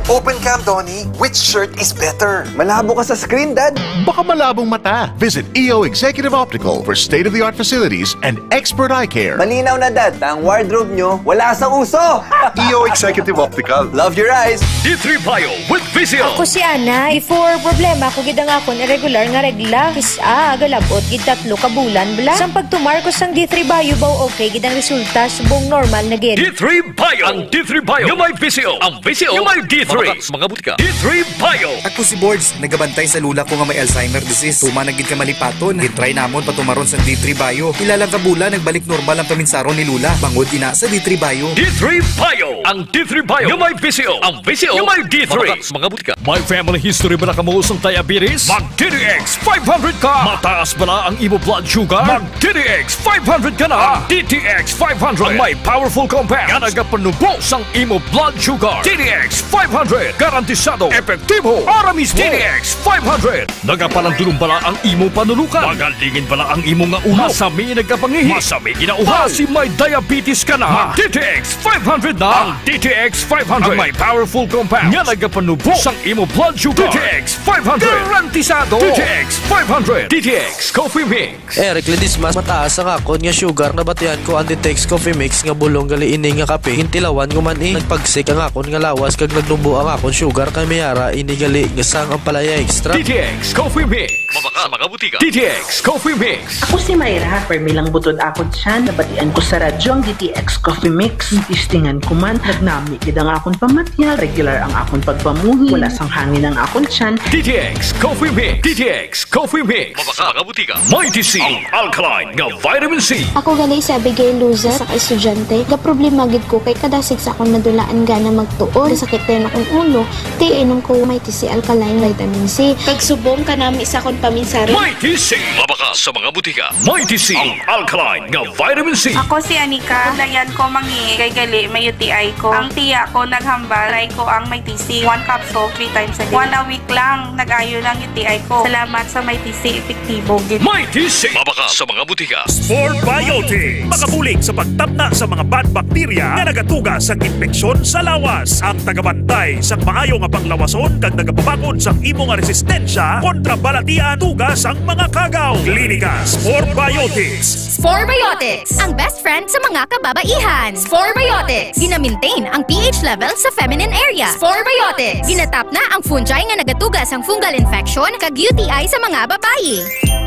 Open cam, Donnie. Which shirt is better? Malabo ka sa screen, Dad. Baka malabong mata. Visit E O Executive Optical for state-of-the-art facilities and expert eye care. Malinaw na, Dad, na ang wardrobe nyo wala sa uso. E O Executive Optical. Love your eyes. D three Bio with Vizio. Ako si Ana. Before, problema ko gid ang akon irregular nga regla. Kis-a, galabot gid tatlo ka bulan bala. Sang pagtumar ko sang D three Bio, baw okay gid ang resulta, subong normal na gid. D three Bio. Ang D three Bio nga may Vizio. Ang Vizio nga may D three. Mga, mga butika. D three Bio. Ako si Bords, nagabantay sa lula ko nga may Alzheimer disease. Tuma na gid ka malipaton. Gintry namon patumaron sang D three Bio. Pila lang ka bulan, nagbalik normal ang paminsaron ni Lula. Bangod ina sa D three Bio. D three Bio. Ang D three Bio nga may Vizio. Ang Vizio nga may D three. Mga, mga butika. May family history ba na kamo sang diabetes? Mag D T X five hundred ka. Mataas ba na ang imo blood sugar? Mag D T X five hundred ka na. Ang D T X five hundred ang may powerful compound nga nagapanubo sang imo blood sugar. D T X five hundred, garantisado, epektibo, para mismo. D T X five hundred, nagapalandulong bala ang imo panulukan? Magalingin bala ang imo nga ulo? Masami nagkapangihi? Masami ginauhaw? Basi may diabetes ka na? Mag D T X five hundred na. Ang D T X five hundred ang may powerful compound nga nagapanubo sang imo blood sugar. D T X five hundred, garantisado. D T X five hundred, D T X Coffee Mix. Eric Ledesma, mataas ang akon nga sugar. Nabatian ko ang D T X Coffee Mix nga bulong gali ini nga kape. Gintilawan ko man ini. Nagpagsik ang akon nga lawas kag nagnubo ang akon sugar kay may ara ini gali nga sang ampalaya extract. D T X Coffee Mix. Mabakal sa mga butika. D T X Coffee Mix. Ako si Myra, permi lang butod akon tiyan. Nabatian ko sa radyo ang D T X Coffee Mix. Testingan ko man, nagnami gid ang akon pamatyag, regular ang akon pagpamuhi, wala sang hangin ang akon tiyan. D T X Coffee Mix. D T X Coffee Mix. Mabakal sa mga butika. Mighty C, ang alkaline nga vitamin C. Ako gali si Abigail Luzet, sa ka-estudyante. Gaproblema gid ko kay kadasig sa akong nadulaan gana magtuon. Gasakit dayon akong ulo, ti inom ko Mighty C Alkaline Vitamin C. Kag subong kanami sa akong paminsaron. Mighty C. Mabakal sa mga butika. Mighty C, ang alkaline nga vitamin C. Ako si Anika. Dayan ko mangi kay gali may U T I ko. Ang tiya ko naghambal, try ko ang Mighty C. One capsule, three times a day. One a week lang, nag-ayo lang U T I ko. Salamat sa Mighty C, epektibo gid. Mighty C. Mabakal sa mga butika. Spore Biotics. Makabulig sa pagtapna sa mga bad bacteria nga nagatuga sang impeksyon sa lawas. Ang tagabantay sang maayo nga panglawason kag nagapabakod sang imo nga resistensya kontra balatian tuga sang mga kagaw. Klinika Spore Biotics. Spore Biotics, ang best friend sa mga kababaihan. Spore Biotics, gina-maintain ang P H level sa feminine area. Spore Biotics, ginatapna ang fungi nga nagatuga sang fungal infection kag U T I sa mga babayi.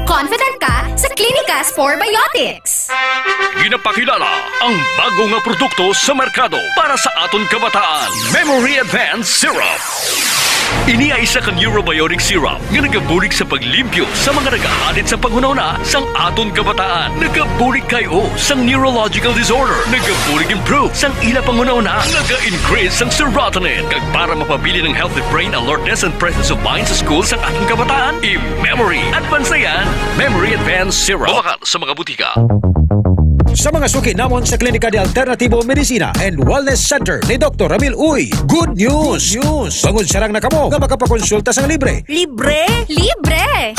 Confident ka sa Klinika Spore Biotics. Ginapakilala ang bago nga produkto sa merkado para sa aton kabataan, Memory Advance Syrup. Ini ay isa ka neurobiotic syrup nga nagabulig sa paglimpyo sa mga nagahalid sa panghunahuna sang aton kabataan. Nagabulig kay o sang neurological disorder. Nagabulig improve sang ila panghunahuna. Naga-increase sang serotonin. Kag para mapabilin ang healthy brain alertness and presence of mind sa school sang aton kabataan, i-Memory Advance na yan. Memory Advance Syrup. Mabakal sa mga butika. Sa mga suki namon sa Klinika de Alternativo Medicina and Wellness Center ni Doktor Ramil Uy, good news! Good news! Bangod sarang na kamo nga makapakonsulta sang libre. Libre? Libre!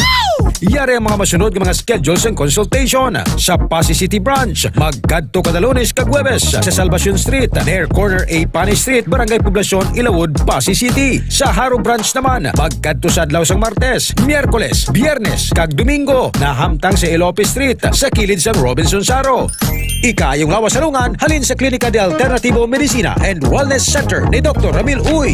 Yari ang mga masunod nga mga schedule sang consultation sa Passi City Branch. Magkadto kada Lunes kag Huwebes sa Salvacion Street, near corner A Pani Street, Barangay Poblacion, Ilawod, Passi City. Sa Jaro Branch naman, magkadto sa adlaw sang Martes, Miyerkules, Biyernes, kag Domingo, nahamtang sa Elope Street, sa kilid sang Robinson Jaro. Ikaayong lawas sa lungan halin sa Klinika de Alternativo Medicina and Wellness Center ni Doktor Ramil Uy.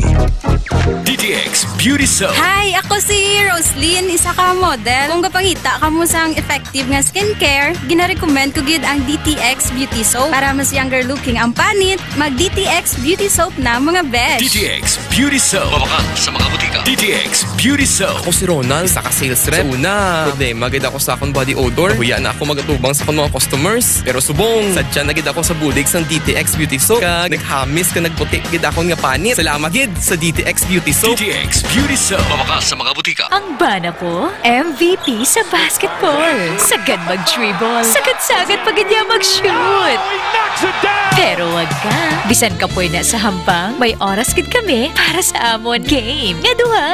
D T X Beauty Soap. Hi, ako si Roslyn, isa ka model. Kung gapangita kamo sang effective nga skincare, ginarecommend ko gid ang D T X Beauty Soap. Para mas younger looking ang panit, mag D T X Beauty Soap na, mga besh. D T X Beauty Soap. Mabakal sa mga butika. D T X Beauty Soap. Ako si Ronald, isa ka sales rep. Sa una, problema gid ako sa akong body odor. Nahuya na ako magatubang sa akong mga customers. Pero subong, sadya na gid ako sa bulig sang D T X Beauty Soap. Kag naghamis ka nagputi gid akon nga panit. Salamat gid sa D T X Beauty Soap. D T X Beauty Soap. Mabakal sa mga butika. Ang bana ko, M V P sa basketball. Sagad mag-dribble. Sagad-sagad pa gid niya mag-shoot. Pero wag ka. Bisan kapoy na sa hampang, may oras gid kami para sa amon game nga duha.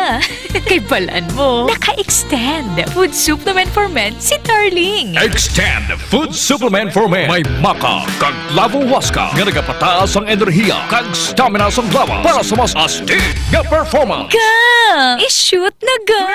Kay balan mo, naka-extend Food Supplement for Men si Darling. Extend Food Supplement for Men. May maca kag lavo huasca nga nagapataas ang enerhiya kag stamina sang lawas para sa mas astig nga performance. Ga! I-shoot na ga!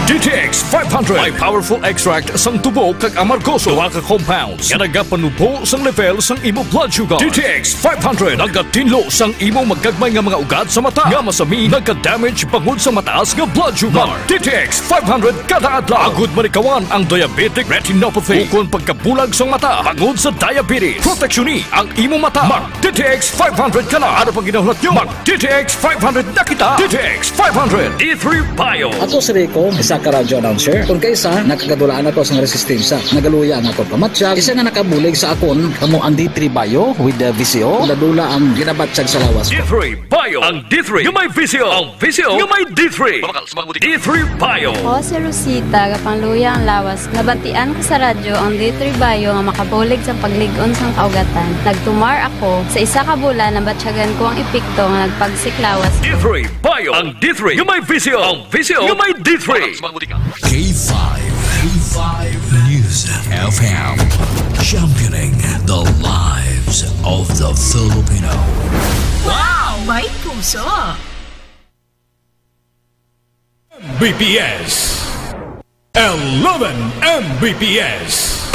D T X five hundred, may powerful extract sang tubo kag amargoso, duha ka compounds nga nagapanubo sang level sang imo blood sugar. D T X five hundred nagatinlo sang imo magagmay nga mga ugat sa mata nga masami nagka-damage bangod sa mataas nga blood sugar. Mag D T X five hundred kada adlaw agud malikawan ang diabetic retinopathy ukon pagkabulag sang mata bangod sa diabetes. Proteksyon ni ang imo mata. Mag D T X five hundred ka na. Ano pang ginahulat nyo? Mag D T X five hundred na kita. D T X five hundred, D three Bio. Ako si Rico, isa ka radyo announcer. Kung kaisa, nakagadulaan ako sang resistensya. Nagaluya ang akon pamatyag. Isa nga nakabulig sa akon, kamo ang D three Bio with the V C O. Dula-dula ang ginabatyag sa lawas ko. D three Bio. Ang D three nga may V C O. Ang V C O nga may D three. Mabakal sa mga butika. D three Bio. Ako si Rosita, gapangluya ang lawas. Nabatian ko sa radyo ang D three Bio nga makabulig sa paglig-on sang kaugatan. Nagtumar ako. Sa isa ka bulan, nabatyagan ko ang epekto nga nagpagsik lawas ko. D three Bio. Ang D three nga may V C O. Ang V C O nga may D three. K five. K five News F M. Championing the lives of the Filipino. Wow! May puso! M B P S. Eleven M B P S.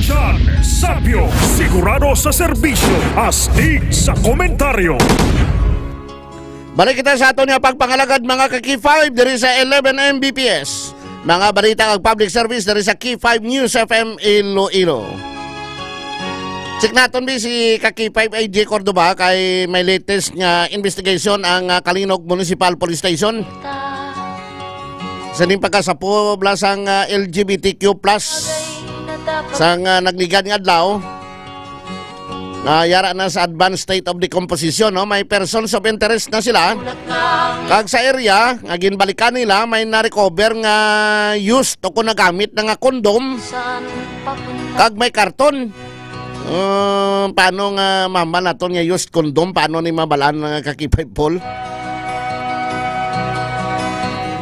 John Sapio, sigurado sa serbisyo, astig sa komentaryo. Balik kita sa aton nga pagpangalagad, mga ka-K five, diri sa eleven M B P S. Mga balita kag public service diri sa K five News F M Iloilo. Check naton bi si ka-K five A J Cordova kay may latest nga investigation ang, ah, Calinog Municipal Police Station. Sa ning pagkasapo bala sang, ah, L G B T Q plus sang, ah, nagligad nga adlaw, nga yara na sa advanced state of decomposition, no? May persons of interest na sila. Kag sa area nga ginbalikan nila, may na-recover nga used o kung nagamit na nga kondom. Kag may karton. Uh, paano nga mama naton nga used condom? Paano ni mabalaan nga ka-K five Paul?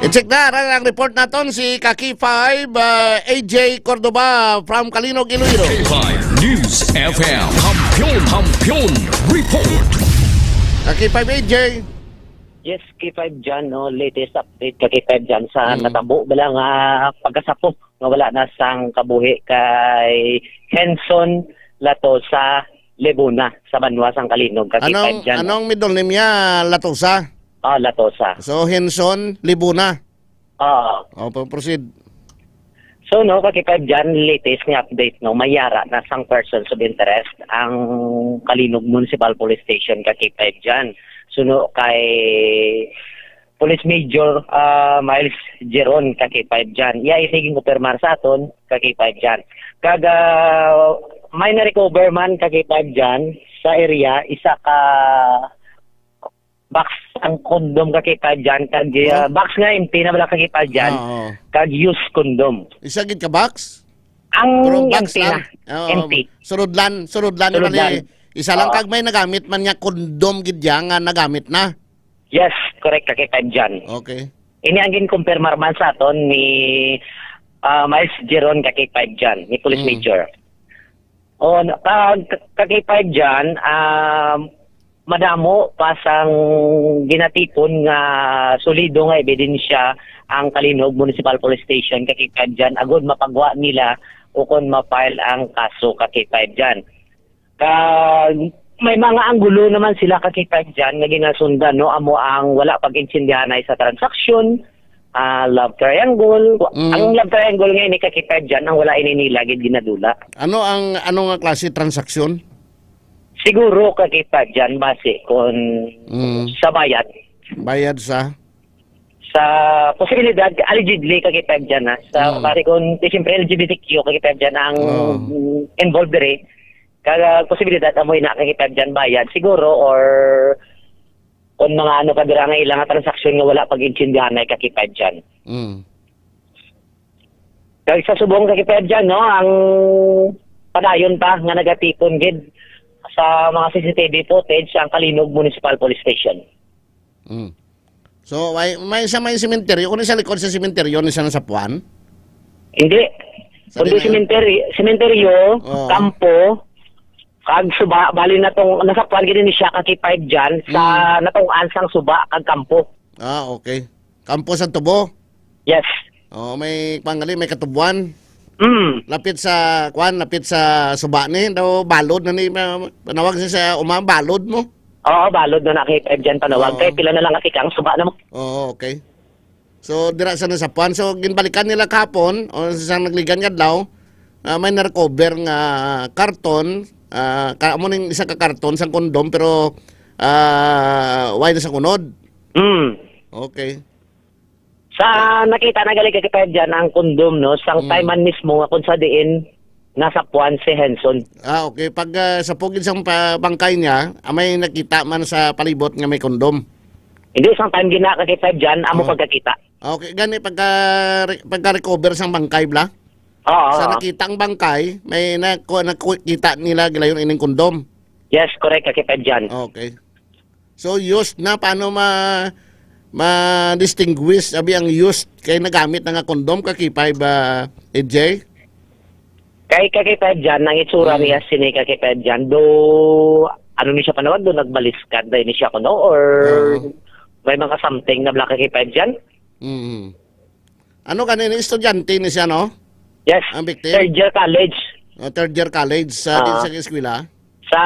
I-check na, ara ang report naton si ka-K five, uh, A J Cordova from Calinog, Iloilo. K five News F M. Kampiyon, Kampiyon Report. Ka-K five A J. Yes, K five John, no, latest update ka-K five John sa Mm. natabo bala nga pagkasapo nga wala na sang kabuhi kay Henson Latosa Lebuna sa banwa sang Calinog, ka-K five Anong, John. anong middle name niya? Latosa? Ah, Latosa. So, Henson Libuna? Oo. O, pa-, proceed. So, no, ka-K five John, latest nga update, no, may yara na sang persons of interest ang Calinog Municipal Police Station, ka-K five John. So, no, kay Police Major, ah, Miles Geron, ka-K five John. Iya ini ginkumpirmar sa aton, ka-K five John. Kag, ah, may na-recover man, ka-K five John, sa area, isa ka box ang condom, ka-K five John, kag, ah, Oh. box nga empty na wala, ka-K five John, Ah, oo. kag used condom. Isa gid ka box? Ang Pero box empty lang? na. Oo, Empty. Surudlan, surudlan ni Surudlan. Mali. Isa lang Oo. kag may nagamit man nga condom gid ya nga nagamit na. Yes, correct, ka-K five John. Okay. Ini ang ginkumpirmar man sa aton ni, ah, Miles Geron, ka-K five John, ni Police Mm. Major. O, na-, ka-, ka-, ka-K five John, ah, madamo pa sang ginatipon nga solido nga ebidensya ang Calinog Municipal Police Station, ka-K five John, agud mapagwa nila o kon ma-file ang kaso ka K five dyan. Kag may mga anggulo naman sila ka K five dyan nga ginasundan, no? Amo ang wala pag-intindihanay sa transaksyon, ah, love triangle. Mm. Ang love triangle nga ini ka K five dyan, ang wala ini nila gid ginadula. Ano ang, ano nga klase transaksyon? Siguro ka K five dyan, base kung Mm. sa bayad. Bayad sa? Sa posibilidad, allegedly ka K five dyan, ha? Sa Mm. base kung, eh, siyempre, L G B T Q ka K five dyan ang Oh. involved diri. Kag posibilidad, amoy na ka K five dyan bayad, siguro, or kung mga ano ka dira nga ilang nga transaksyon nga wala pag-intindihanay ka K five dyan. Mm. Kag sa subong ka K five dyan, no, ang padayon pa nga nagatipon gid sa mga C C T V footage ang Kalinog Municipal Police Station. Mm. So, may, may isa may sementeryo. Kung sa likod sa sementeryo, ni sa nasapuan? Hindi. Kundi sementeryo, sementeryo, Oo. kampo, kag suba, bali na tong, nasapuan gid ni siya ka K five dyan, sa Mm. natungan sang suba, kag kampo. Ah, okay. Kampo sa tubo? Yes. Oh, may panggali, may katubuan. Mm. Lapit sa, kwan, lapit sa suba ni, daw balod na ni, ma-, panawag sa, sa uma, balod mo? Oo, balod na na kay Feb dyan panawag. Oo. Kay pila na lang ka tikang suba na mo. Oo, okay. So, dira sa nasapuan. So, ginbalikan nila kahapon, o sa nagligan nga adlaw, ah, may na-recover nga karton, ah, ka, amo ning isa ka karton sang kondom, pero, ah, way na sa kunod. Mm. Okay. Sa nakita na gali ka Feb dyan ang kondom, no? Sang Mm. time man mismo nga kung sa diin nasapuan si Henson. Ah, okay. Pag, ah, sa pugid sang pa-, bangkay niya, ah, may nakita man sa palibot nga may kondom? Hindi, sang time gina ka Feb dyan, amo Oo. pagkakita. Ah, okay. Gani, pagka, pagka-recover sang bangkay, bla? Oo, Sa oo. nakita ang bangkay, may naku-, nakita nila gilayon ining kondom? Yes, correct, ka Feb dyan. Okay. So, used na, paano ma-, ma-distinguish, abi, ang used kay nagamit na nga kondom, ka K five, ah, A J? Kay, ka K five dyan, ang itsura Mm. niya sini, ka K five dyan, do, ano ni siya panawag, do nagbaliskad na ni siya, kuno, or Oo. may mga something na bla, ka K five dyan? Mm. Ano ka ni, estudyante ni siya, no? Yes. Ang victim? Third year college. Oh, third year college sa, Ah. sa eskwela? Sa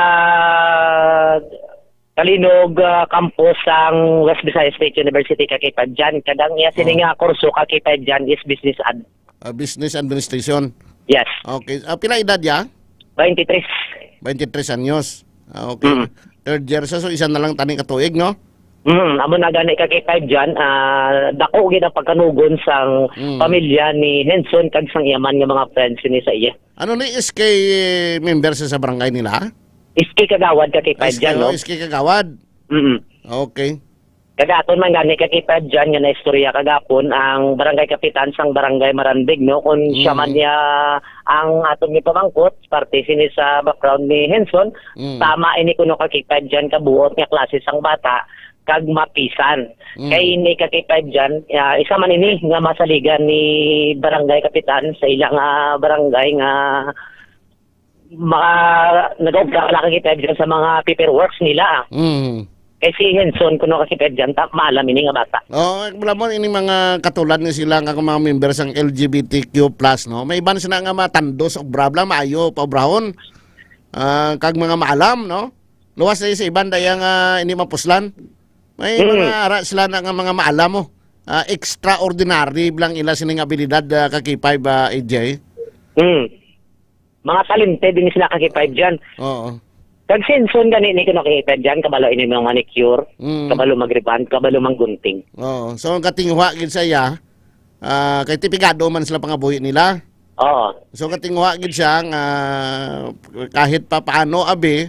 Kalinog, ah, campus sang West Visayas State University, ka K five dyan. Kag ang iya sini Oh. nga kurso, ka K five dyan, is business ad. Ah, business administration. Yes. Okay. Ah, pila edad ya? Twenty-three. Twenty-three anyos. Ah, okay. Mm. Third year sa, so isa na lang tani ka tuig, no? Mm, amo na gani ka K five dyan, ah, dako gid ang pagkanugon sang Mm. pamilya ni Henson kag sang iya man nga mga friends ni sa iya. Ano ni, S K member sa, sa barangay nila? S K kagawad ka K five S K, dyan, oh, no? S K kagawad. Mm. Okay. Kag aton man gani ka K five dyan nga naistorya kagapon ang barangay kapitan sang barangay Marandig, no? Kung siya Mm. man niya ang aton gipamangkot, parte sini sa background ni Henson, Mm. tama ini kuno ka K five dyan, kabuot nga klase sang bata, kag mapisan. Mm. Kay ini ka K five dyan, ah, isa man ini nga masaligan ni barangay kapitan sa ila nga barangay nga mga nag-obra ka K five dyan sa mga paperworks nila. Mm. Kay si Henson, kuno ka K five dyan, ta-, maalam ini nga bata. Oh, wala mo ini mga katulad ni sila nga mga member sang L G B T Q plus, no? May iban sila nga matando sa obra, bla, maayo pa obrahon. Ah, kag mga maalam, no? Luwas na sa iban daya nga hindi mapuslan. May Mm. mga ara sila na nga mga maalam mo. Ah, extraordinary lang ila sining abilidad, ah, ka K five, ah, A J. Mm. Mga talented din sila ka K five dyan. Oo. Kag si Henson gani ni kuno ka K five dyan, kabalo ini mga manicure, Mm. kabalo mag-rebond, kabalo manggunting. Oo. So, ang katinguha gid sa iya, ah, kay tipigado man sila pangabuhi nila. Oo. So, katinguha gid siya nga kahit pa paano, abi,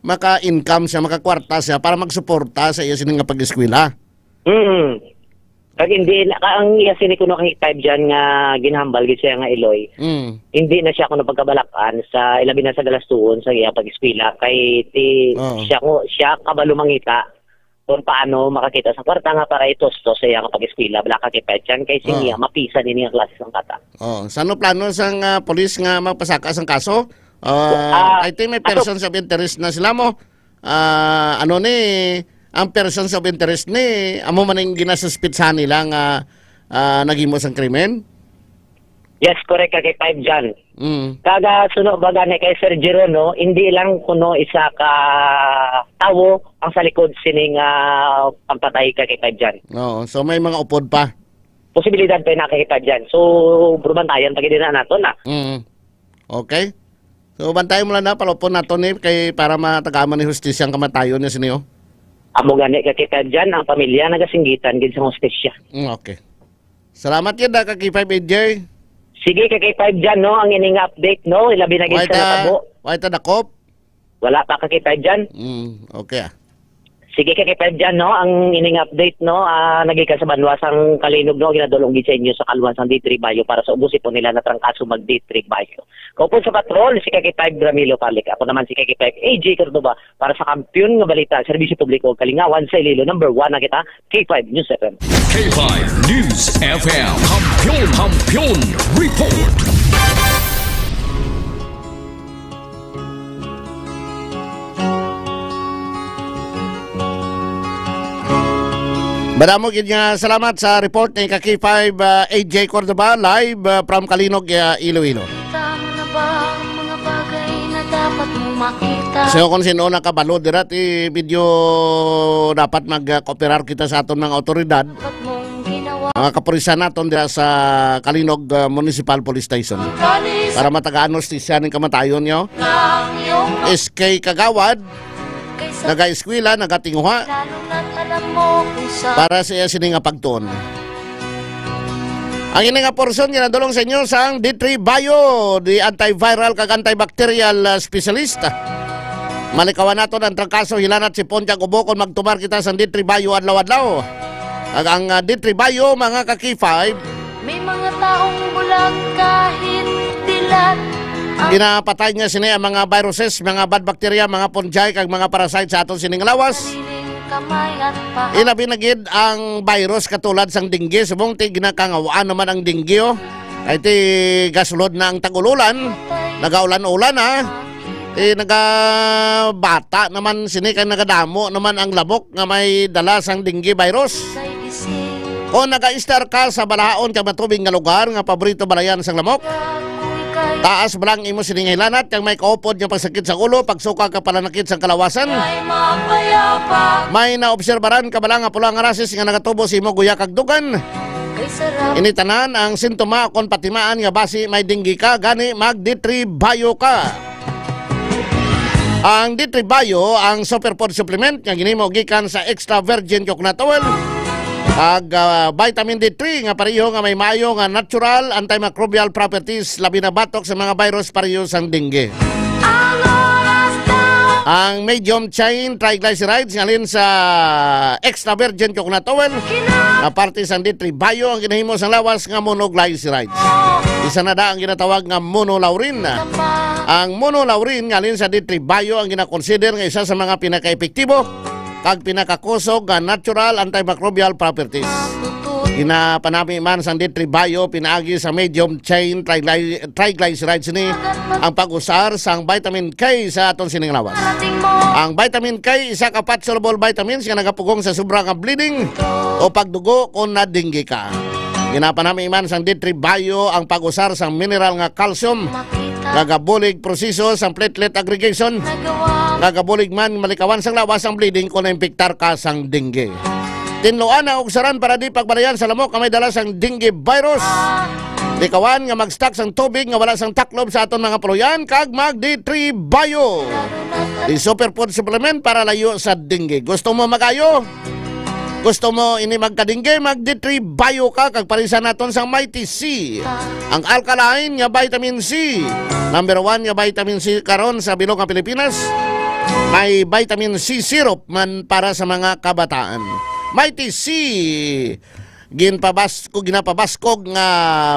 maka-income siya, makakwarta siya para magsuporta sa iya sini nga pag-eskwela. Mm. Kag hindi na, ka-, ang iya sini kuno ka K five dyan nga ginhambal gid siya nga Iloy. Mm. Hindi na siya kuno pagkabalak-an sa, ilabi na sa galastuhon sa iya pag-eskwela. Kay ti-, Oo. siya ko, siya kabalo mangita kung paano makakita sa kwarta nga para itustos sa iya nga pag-eskwela. Bala ka K five dyan, kay si Oo. niya, mapisan ini ang klase sang bata. Oh, sa ano plano sang, ah, pulis nga magpasaka sang kaso? Ah, Ah, I think may ato persons of interest na sila mo. Ah, ano ni, ang persons of interest ni, amo man ang ginasuspitsahan nila nga, ah, naghimo sang krimen? Yes, correct ka kay five John. Mm. Kaga suno ba gani kay Sir Jero, no? Hindi lang kuno isa ka tawo ang sa likod sining, ah, pagpatay ka kay five John. Oo, so may mga upod pa. Posibilidad pa na kay five John. So, puro bantayan pa gid na nato na. Mm. Okay. So, bantayan mo lang na, palupon nato ni kay para matagaman ni hustisya ang kamatayon niya sini, oh. Amo gani ka kay five John, ang pamilya nagasinggitan gid sa hustisya. Mm, okay. Salamat gid, ah, ka K five A J. Sige, ka K five John, no, ang ining update, no, ilabi na gid Why sa ta, natabo. Why ta dakop? Wala pa ka K five John. Mm, okay, ah. Sige, ka K five John, no, ang ining update, no, ah, nagikan sa banwa sang Kalinog, no, ginadulong gid sa inyo sa kaluhan sang D three Bayo para sa ubos ipon nila na trangkaso mag D three Bayo. Kaupod sa patrol, si ka K five Ramilo Palik. Ako naman si ka K five A J Cordoba para sa Kampiyon nga Balita, Serbisyo Publiko ug Kalingawan sa Iloilo. Number one na kita, K five News F M. K five News F M. Kampiyon, Kampiyon Report. Madamo gid nga salamat sa report ni ka K five, ah, A J Cordoba, live, ah, from Kalinog, ah, Iloilo. Kita mo na ba ang mga bagay na dapat mong makita? So, kung sino nakabalo dira, ti medyo dapat mag-, ah, kooperar kita sa aton mga awtoridad. Dapat mong ginawa. Mga kapulisan naton dira sa Kalinog, ah, Municipal Police Station. Kalis Para matagaan hustisya ning kamatayon niyo. Ng iyong S K Kagawad, kaysa nagaeskwela, nagatinguha. Lalo na't alam mo kung saan. Para sa iya sini nga pagtuon. Ang ini nga porsyon ginadulong sa inyo sang D three Bio, the antiviral kag antibacterial, ah, specialist. Malikawan naton ang trangkaso, hilanat, sipon, kag ubo kon magtumar kita sang D three Bio adlaw-adlaw. Kag ang, ah, D three Bio, mga ka K five, May mga taong bulag kahit dilat ang ginapatay niya sini ang mga viruses, mga bad bacteria, mga fungi, kag mga parasite sa aton sining lawas. Sariling kamay at paa. Ilabi na gid ang virus katulad sang dengue. Subong ti ginakangawaan naman ang dengue, oh. Ay ti gasulod na ang tag-ululan, nagaulan-ulan na. Ti nagabata naman sini kay nagadamo naman ang lamok nga may dala sang dengue virus. Kung naga-istar ka sa balahaon kag matubig nga lugar nga paborito balayan sang lamok, taas bala ang imo sining hilanat kag may kaupod nga pagsakit sa ulo, pagsuka kag pananakit sang kalawasan. May naobserbaran ka bala nga pula nga rasis nga nagatubo sa imo guya kag dugan? Ini tanan ang sintoma kon patimaan nga basi may dengue ka, gani mag D three Bio ka. Ang D three Bio, ang superfood supplement nga ginhimo gikan sa extra virgin coconut oil, kag, ah, vitamin D three nga pareho nga may maayo nga natural antimicrobial properties, labi na batok sa mga virus pareho sang dengue. Ang oras daw. Ang medium chain triglycerides nga halin sa extra virgin coconut oil nga parte sang D three Bio ang ginahimo sang lawas nga monoglycerides. Isa na da ang ginatawag nga monolaurin. Ang monolaurin nga halin sa D three Bio ang ginakonsider nga isa sa mga pinakaepektibo kag pinakakusog nga natural antimicrobial properties. Ginapanami man sang D three Bio pinaagi sa medium chain trigly-, triglycerides ni ang pag-usar sang vitamin K sa aton sining lawas. Ang vitamin K, isa ka fat-soluble vitamins nga nagapugong sa sobra nga bleeding o pagdugo kon na-dengue ka. Ginapanami man sang D three Bio ang pag-usar sang mineral nga calcium nga gabulig proseso sang platelet aggregation, nga gabulig man malikawan sang lawas ang bleeding kon naimpiktar ka sang dengue. Tinluan ang ugsaran para di pagbalayan sa lamok nga may dala sang dengue virus. Likawan nga mag-stock sang tubig nga wala sang taklob sa aton mga puloy-an kag mag D three Bio, the superfood supplement para layo sa dengue. Gusto mo mag-ayo? Gusto mo ini magka-dengue? Mag D three Bio ka kag parisan naton sang Mighty C, ang alkaline nga vitamin C. Number one nga vitamin C karon sa bilog nga Pilipinas. May vitamin C syrup man para sa mga kabataan. Mighty C, ginpabasko-, ginapabaskog nga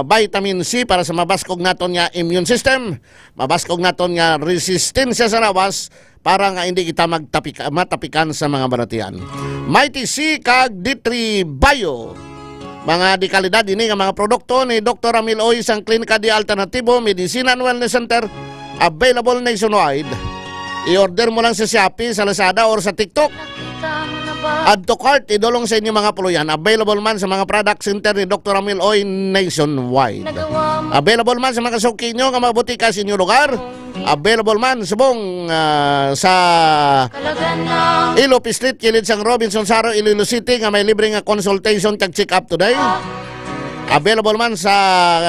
vitamin C para sa mabaskog naton nga immune system, mabaskog naton nga resistensya sa lawas, para nga hindi kita magtapik-, matapikan sa mga balatian. Mighty C kag D three Bio. Mga dekalidad ini nga mga produkto ni Doktor Ramil Oy sang Klinika de Alternativo Medicine and Wellness Center, available nationwide. I-order mo lang sa Shopee, sa Lazada, or sa TikTok. Add to cart, idulong sa inyo mga puloy-an. Available man sa mga product center ni Doktor Amil Oy nationwide. Available man sa mga suki nyo nga mga butika sa inyo lugar. Available man subong, ah, sa Ilope Street, kilid sang Robinson Saro, Iloilo City, nga may libre nga consultation kag check-up today. Available man sa,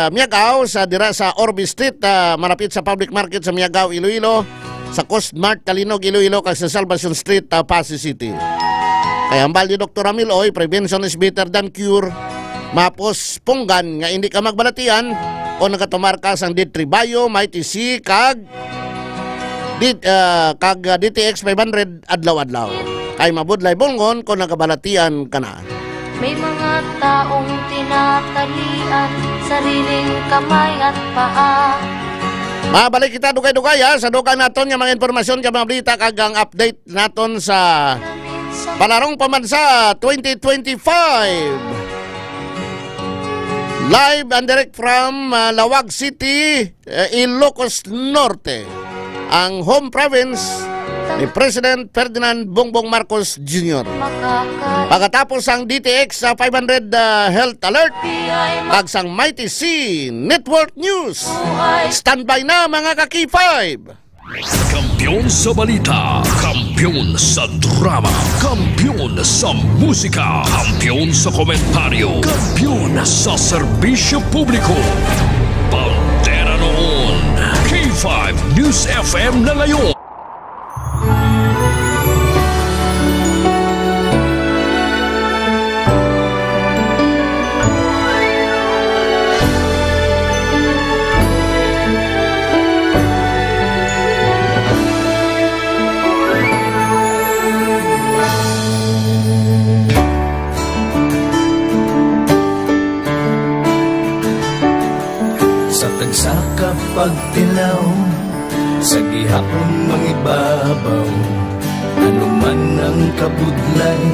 ah, Miagao, sa dira sa Orbe Street, ah, malapit sa public market sa Miagao, Iloilo, sa Coast Mart, Calinog, Iloilo, kag sa Salvacion Street, ah, Passi City. Kay hambal ni Doktor Amil Oy, prevention is better than cure. Mapos punggan nga hindi ka magbalatian o nagatumar ka sang D three Bio, Mighty C, kag D-, ah, kag, ah, D T X five hundred adlaw-adlaw. Kay mabudlay bulngon kung nagabalatian ka na. May mga taong tinatalian, sariling kamay at paa. Mabalik kita dugay-dugay, ha, sa dugang naton nga mga impormasyon, kag mga balita, kag ang update naton sa Palarong Pambansa twenty twenty-five. Live and direct from, ah, Laoag City, eh, Ilocos Norte, ang home province ni President Ferdinand Bongbong Marcos Junior. Pagkatapos ang D T X sa five hundred, ah, Health Alert, kag sang Mighty C Network News. Standby na, mga ka-K five. Kampiyon sa balita, kampiyon sa drama, kampiyon sa musika, kampiyon sa komentaryo, kampiyon sa serbisyo publiko. Bandera noon, K five News F M na ngayon. Sa tagsa ka pagtilaw, sa gihapon mangibabaw, ano man ang kabudlay,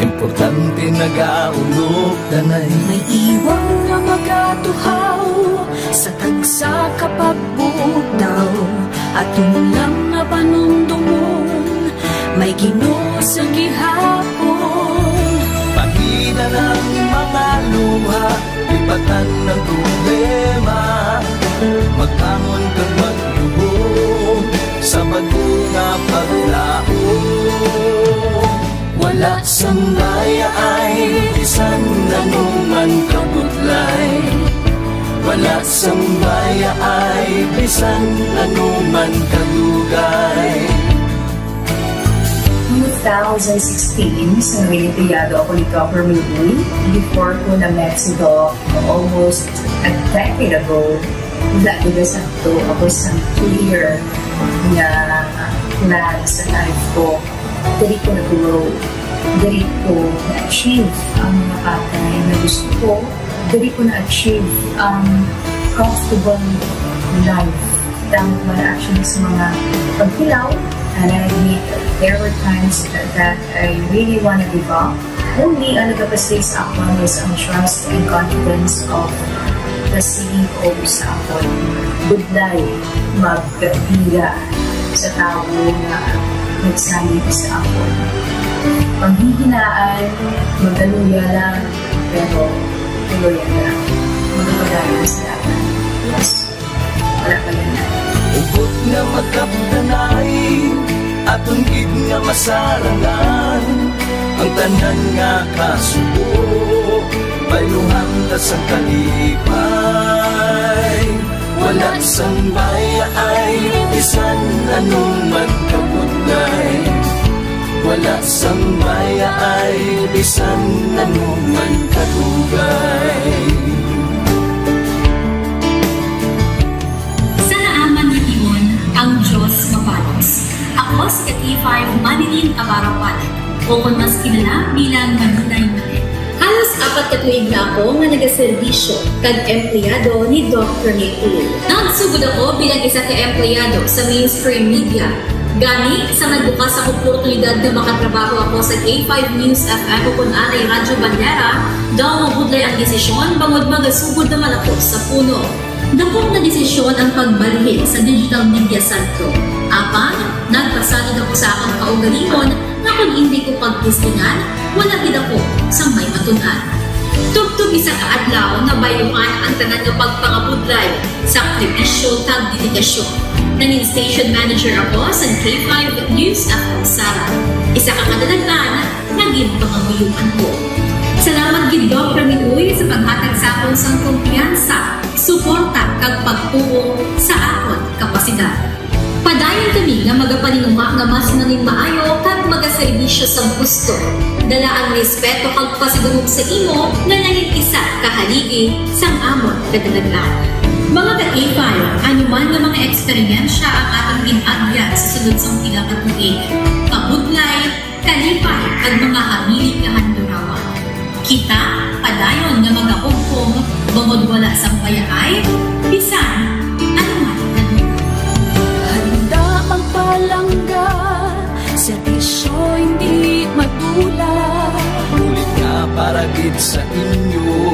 importante nagaulog danay. May iwang nga magatuhaw sa tagsa ka pagbutaw, aton lang nga panumdomon, may Ginoo sa gihapon. Pahina ang mga luha, lipatan ang problema, magbangon kag magluhod sa bag-o nga paglaom. Wala sang baya ay bisan anuman kabudlay. Wala sang baya ay bisan anuman kadugay. Two thousand sixteen, sa Noel Empleyado ako ni Governor Lee. Before ko na-met si Doc almost a decade ago, wala ko na sakto. Ako sa clear nga plan sa life ko. Diri ko na-grow. Diri ko na-achieve ang mga bagay na gusto ko. Diri ko na-achieve ang comfortable life. Tama man actually sa mga pagkilaw, and I admit there were times that I really wanna give up. Only ang nagapastay sa akon is ang trust and confidence of the C E O sa akon. Budlay magpila sa tawo nga nagsalig sa akon. Panghihinaan, magkaluya lang, pero tuloy lang. Magpapadayon sa dalan. Yes. Wala pa yan. Hugot nga magkapdanay, aton gid nga masarangan ang tanan nga kasubo. Bayluhan ta sang kalipay. Wala sang baya ay bisan anuman kabudlay. Wala sang baya ay bisan anuman kadugay. Sa naaman nga tion, ang Dios mabalos. Ako si ka-K five Manilyn Abarapalan, o kon mas kilala bilang Manilay Manilyn. Halos apat ka tuig na ako nga nagaserbisyo kag empleyado ni Doc Rene Tulio. Nagsugod ako bilang isa ka empleyado sa mainstream media. Gani, sa nagbukas ang oportunidad nga makatrabaho ako sa K five News F M o kon anay Radyo Bandera, daw mabudlay ang desisyon bangod magasugod naman ako sa puno. Dakop nga desisyon ang pagbalhin sa Digital Media Centro. Apan, nagpasalig ako sa akon kaugalingon nga kon indi ko pagtistingan, wala gid ako sang may matun-an. Tubtob isa ka adlaw, nabayluhan ang tanan nga pagpangabudlay, sakripisyo, kag dedikasyon. Nangin station manager ako sa K five News F M Sara, isa ka kadalagan nga ginpangamuyoan ko. Salamat gid, Doc Ramil Uy, sa paghatag sa akon sang kumpiyansa, suporta, kag pagtuo sa akon kapasidad. Padayon kami nga magapaninguha nga mas nangin maayo kag magaserbisyo sa gusto. Dala ang respeto kag pasidungog sa imo nga nangin isa ka haligi sang amon kadalagan. Mga ka-K five, ano man nga mga eksperyensya ang aton gin-agyan sa sulod sang pila ka tuig, kabudlay, kalipay, kag mga hamili nga handurawan. Kita padayon nga magahugpong bangod wala sang bayaay, bisan ano man nga lugar. Handa magpalangga, serbisyo hindi madula. Bulig nga para gid sa inyo,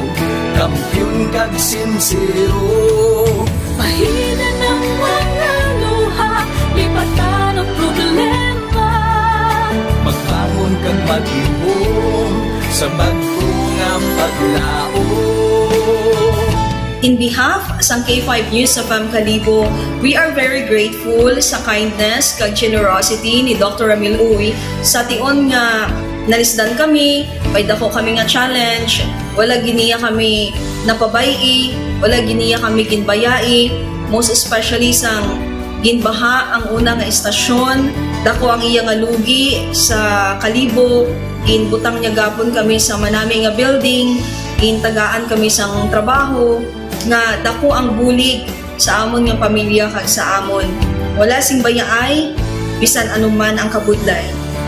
kampiyon kag sinsero. Pahina ng mga luha, lipatan ang problema. Magbangon kag maghimom sa bag-o nga paglaom. In behalf sang K five News F M Kalibo, we are very grateful sa kindness kag generosity ni Doctor Ramil Uy. Sa tion nga nalisdan kami, may dako kami nga challenge, wala gid niya kami napabay-i, wala gid niya kami ginbayai, most especially sang ginbaha ang una nga estasyon, dako ang iya nga lugi sa Kalibo, ginbutang niya gapon kami sa manami nga building, gintagaan kami sang trabaho, nga dako ang bulig sa amon nga pamilya kag sa amon. Wala sing bayaay, bisan ano man ang kabudlay.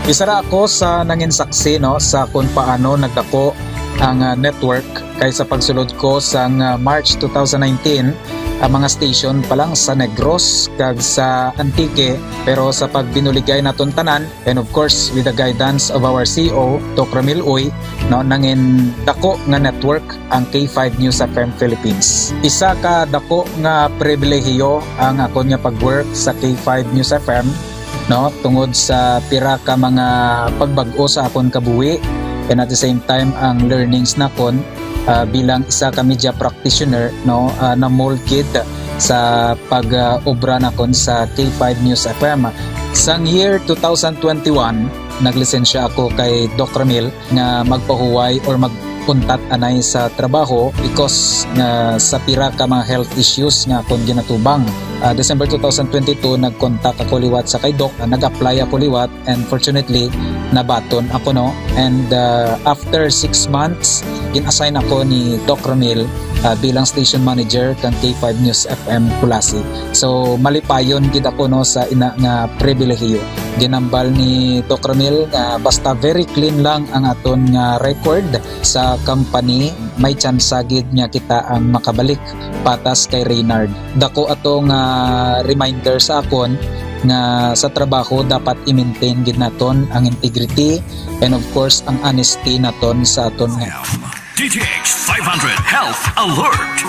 Isa ra ako sa nangin saksi, no, sa kung paano nagdako ang, ah, network, kay sa pagsulod ko sang, ah, March two thousand nineteen, ang mga station pa lang sa Negros kag sa Antique, pero sa pagbinuligay naton tanan, and of course, with the guidance of our C E O, Doc Ramil Uy, no, nangin dako nga network ang K five News F M Philippines. Isa ka dako nga pribilehiyo ang akon nga pag-work sa K five News F M, no, tungod sa pira ka mga pagbag-o sa akon kabuhi, and at the same time, ang learnings nakon, ah, bilang isa ka media practitioner, no, ah, na-mold gid sa pag, ah, obra nakon sa K five News F M. Sang year two thousand twenty-one, naglisensya ako kay Doc Ramil nga magpahuway or mag-untat anay sa trabaho because nga sa pira ka mga health issues nga akon ginatubang. Ah, December two thousand twenty-two, nag-contact ako liwat sa kay Doc, ah, nag-apply ako liwat, and fortunately, nabaton ako, no. And, ah, after six months, gin-assign ako ni Doc Ramil, ah, bilang station manager kang K five News F M Culasi. So, malipayon gid ako, no, sa ina nga pribilehiyo. Ginambal ni Doc Ramil nga basta very clean lang ang aton nga record sa company, may tsansa gid nga kita ang makabalik patas kay Reynard. Dako ato nga reminder sa akon nga sa trabaho dapat i-maintain gid naton ang integrity and of course ang honesty naton sa aton nga D T X five hundred Health Alert.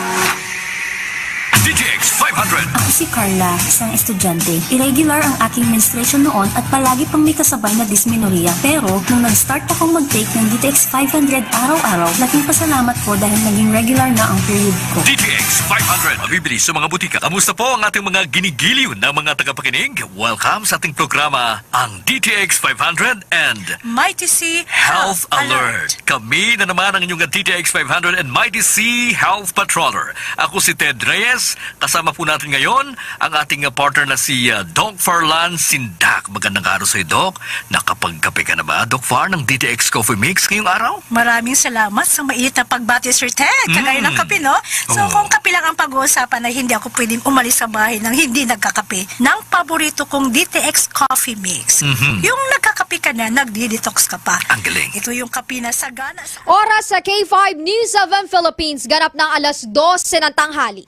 D T X five hundred. Ako si Carla, isang estudyante. Irregular ang aking menstruation noon at palagi pang may kasabay na dysmenorrhea. Pero, nung nag-start akong mag-take ng D T X five hundred araw-araw, laking pasalamat ko dahil naging regular na ang period ko. D T X five hundred. Mabibili sa mga butika. Kamusta po ang ating mga ginigiliw na mga tagapakinig? Welcome sa ating programa, ang D T X five hundred and Mighty C Health Alert. Kami na naman ang inyong D T X five hundred and Mighty C Health Patroller. Ako si Ted Reyes. Kasama po natin ngayon ang ating, uh, partner na si, uh, Doc Farlan Sindak. Magandang araw sa iyo, Doc. Nakapagkape ka na ba, Doc Far, ng D T X Coffee Mix ngayong araw? Maraming salamat sa mainit na pagbati, Sir Ted. Kagaya ng Mm. kape, no? So, Oo. kung kape lang ang pag-uusapan, ay hindi ako pwedeng umalis sa bahay nang hindi nagkakape ng paborito kong D T X Coffee Mix. Mhm. Yung nagkakape ka na, nagdi-detox ka pa. Ang galing. Ito yung kape na sagana sa Oras sa K five News seven Philippines, ganap na alas dose ng tanghali.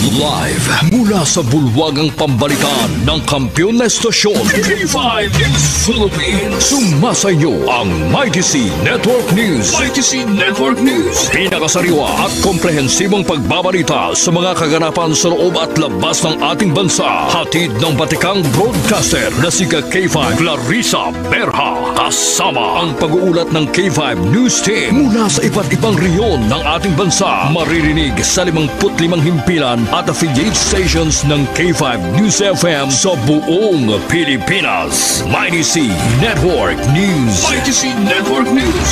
Live mula sa bulwagang pambalitaan ng kampiyon na estasyon, K five News Philippines. Sumasa inyo ang Mighty C Network News. Mighty C Network News. Pinakasariwa at komprehensibong pagbabalita sa mga kaganapan sa loob at labas ng ating bansa. Hatid ng batikang broadcaster na si K five Clarissa Berha. Kasama ang pag-uulat ng K five News Team mula sa iba't ibang rehiyon ng ating bansa. Maririnig sa limangput limang himpilan at affiliate stations ng K five News F M sa buong Pilipinas. Mighty C Network News. Mighty C Network News.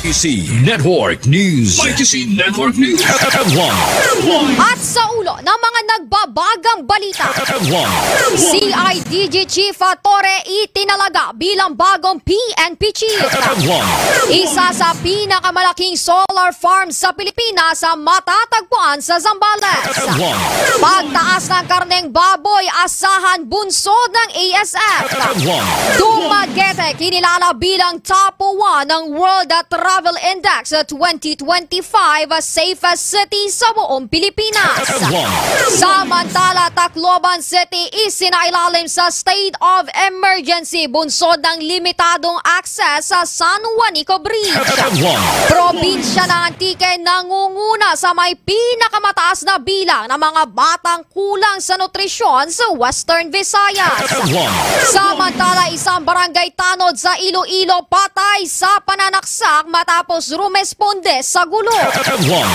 Mighty C Network News. Mighty C Network News. F one. At sa ulo ng mga nagbabagang balita, F one. C I D G Chief Torre itinalaga bilang bagong P N P Chief. F one. Isa sa pinakamalaking solar farm sa Pilipinas sa matatagpuan sa Zambales. F one. Pagtaas ng karneng baboy, asahan bunsod ng A S F. F one. Dumaguete, kinilala bilang top one ng World Travel Index twenty twenty-five, safest city sa buong Pilipinas. F one. Samantala, Tacloban City isinailalim sa state of emergency bunsod ng limitadong access sa San Juanico Bridge. F one. Probinsya ng Antique nangunguna sa may pinakamataas na bilang ng mga batang kulang sa nutrisyon sa Western Visayas. F one. Samantala, isang barangay tanod sa Iloilo patay sa pananaksak matapos rumesponde sa gulo. F one.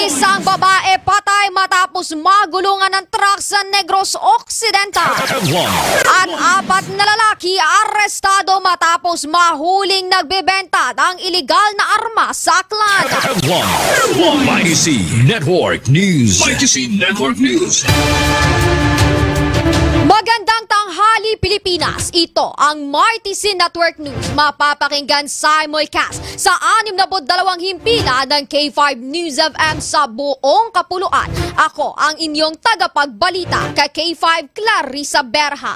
Isang babae patay matapos magulungan ng truck sa Negros Occidental. F one. At apat na lalaki arestado matapos mahuling nagbebenta ng iligal na armas sa Aklan. F one. Mighty C Network News. Mighty C Network News. Magandang tanghali, Pilipinas. Ito ang Mighty C Network News. Mapapakinggan simulcast sa anim na dalawang himpilan ng K five News F M sa buong kapuluan. Ako ang inyong tagapagbalita, ka K five Clarissa Berha.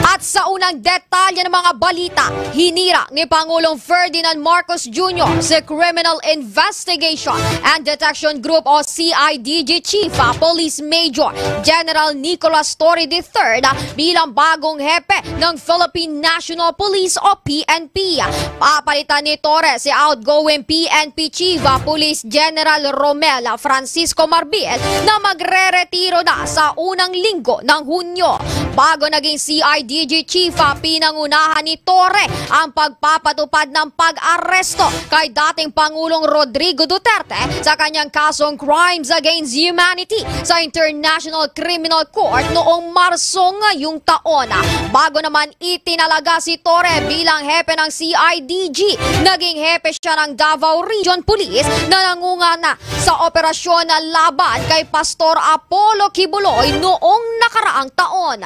At sa unang detalye ng mga balita, hinirang ni Pangulong Ferdinand Marcos Junior sa Criminal Investigation and Detection Group o C I D G Chief, ah, Police Major General Nicolas Torre the third, ah, bilang bagong hepe ng Philippine National Police o P N P. Papalitan ni Torre si outgoing P N P Chief, ah, Police General Romel, ah, Francisco Marbil na magreretiro na sa unang linggo ng Hunyo. Bago naging C I D G Chief, ah, pinangunahan ni Torre ang pagpapatupad ng pag-aresto kay dating Pangulong Rodrigo Duterte sa kanyang kasong Crimes Against Humanity sa International Criminal Court noong Marso ngayong taon. Bago naman itinalaga si Torre bilang hepe ng C I D G, naging hepe siya ng Davao Region Police na nanguna na sa operasyon na laban kay Pastor Apollo Quiboloy noong nakaraang taon.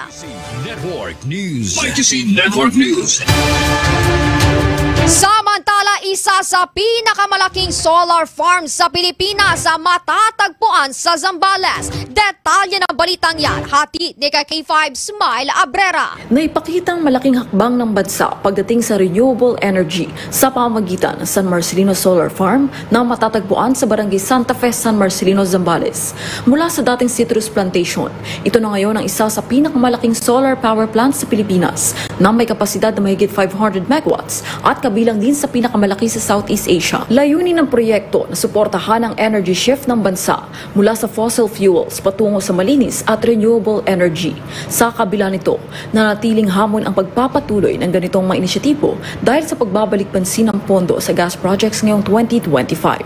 Network News. Mighty C Network News. Samantala, isa sa pinakamalaking solar farm sa Pilipinas ang matatagpuan sa Zambales. Detalye ng balitang yan, hatid ni ka K five Smile Abrera. Naipakitang malaking hakbang ng bansa pagdating sa renewable energy sa pamamagitan ng San Marcelino Solar Farm na matatagpuan sa Barangay Santa Fe, San Marcelino, Zambales. Mula sa dating citrus plantation, ito na ngayon ang isa sa pinakamalaking solar power plant sa Pilipinas na may kapasidad na mahigit five hundred megawatts at kabilang din sa pinakamalaki sa Southeast Asia. Layunin ng proyekto na suportahan ang energy shift ng bansa mula sa fossil fuels patungo sa malinis at renewable energy. Sa kabila nito, nanatiling hamon ang pagpapatuloy ng ganitong mga inisyatibo dahil sa pagbabalik pansin ng pondo sa gas projects ngayong twenty twenty-five.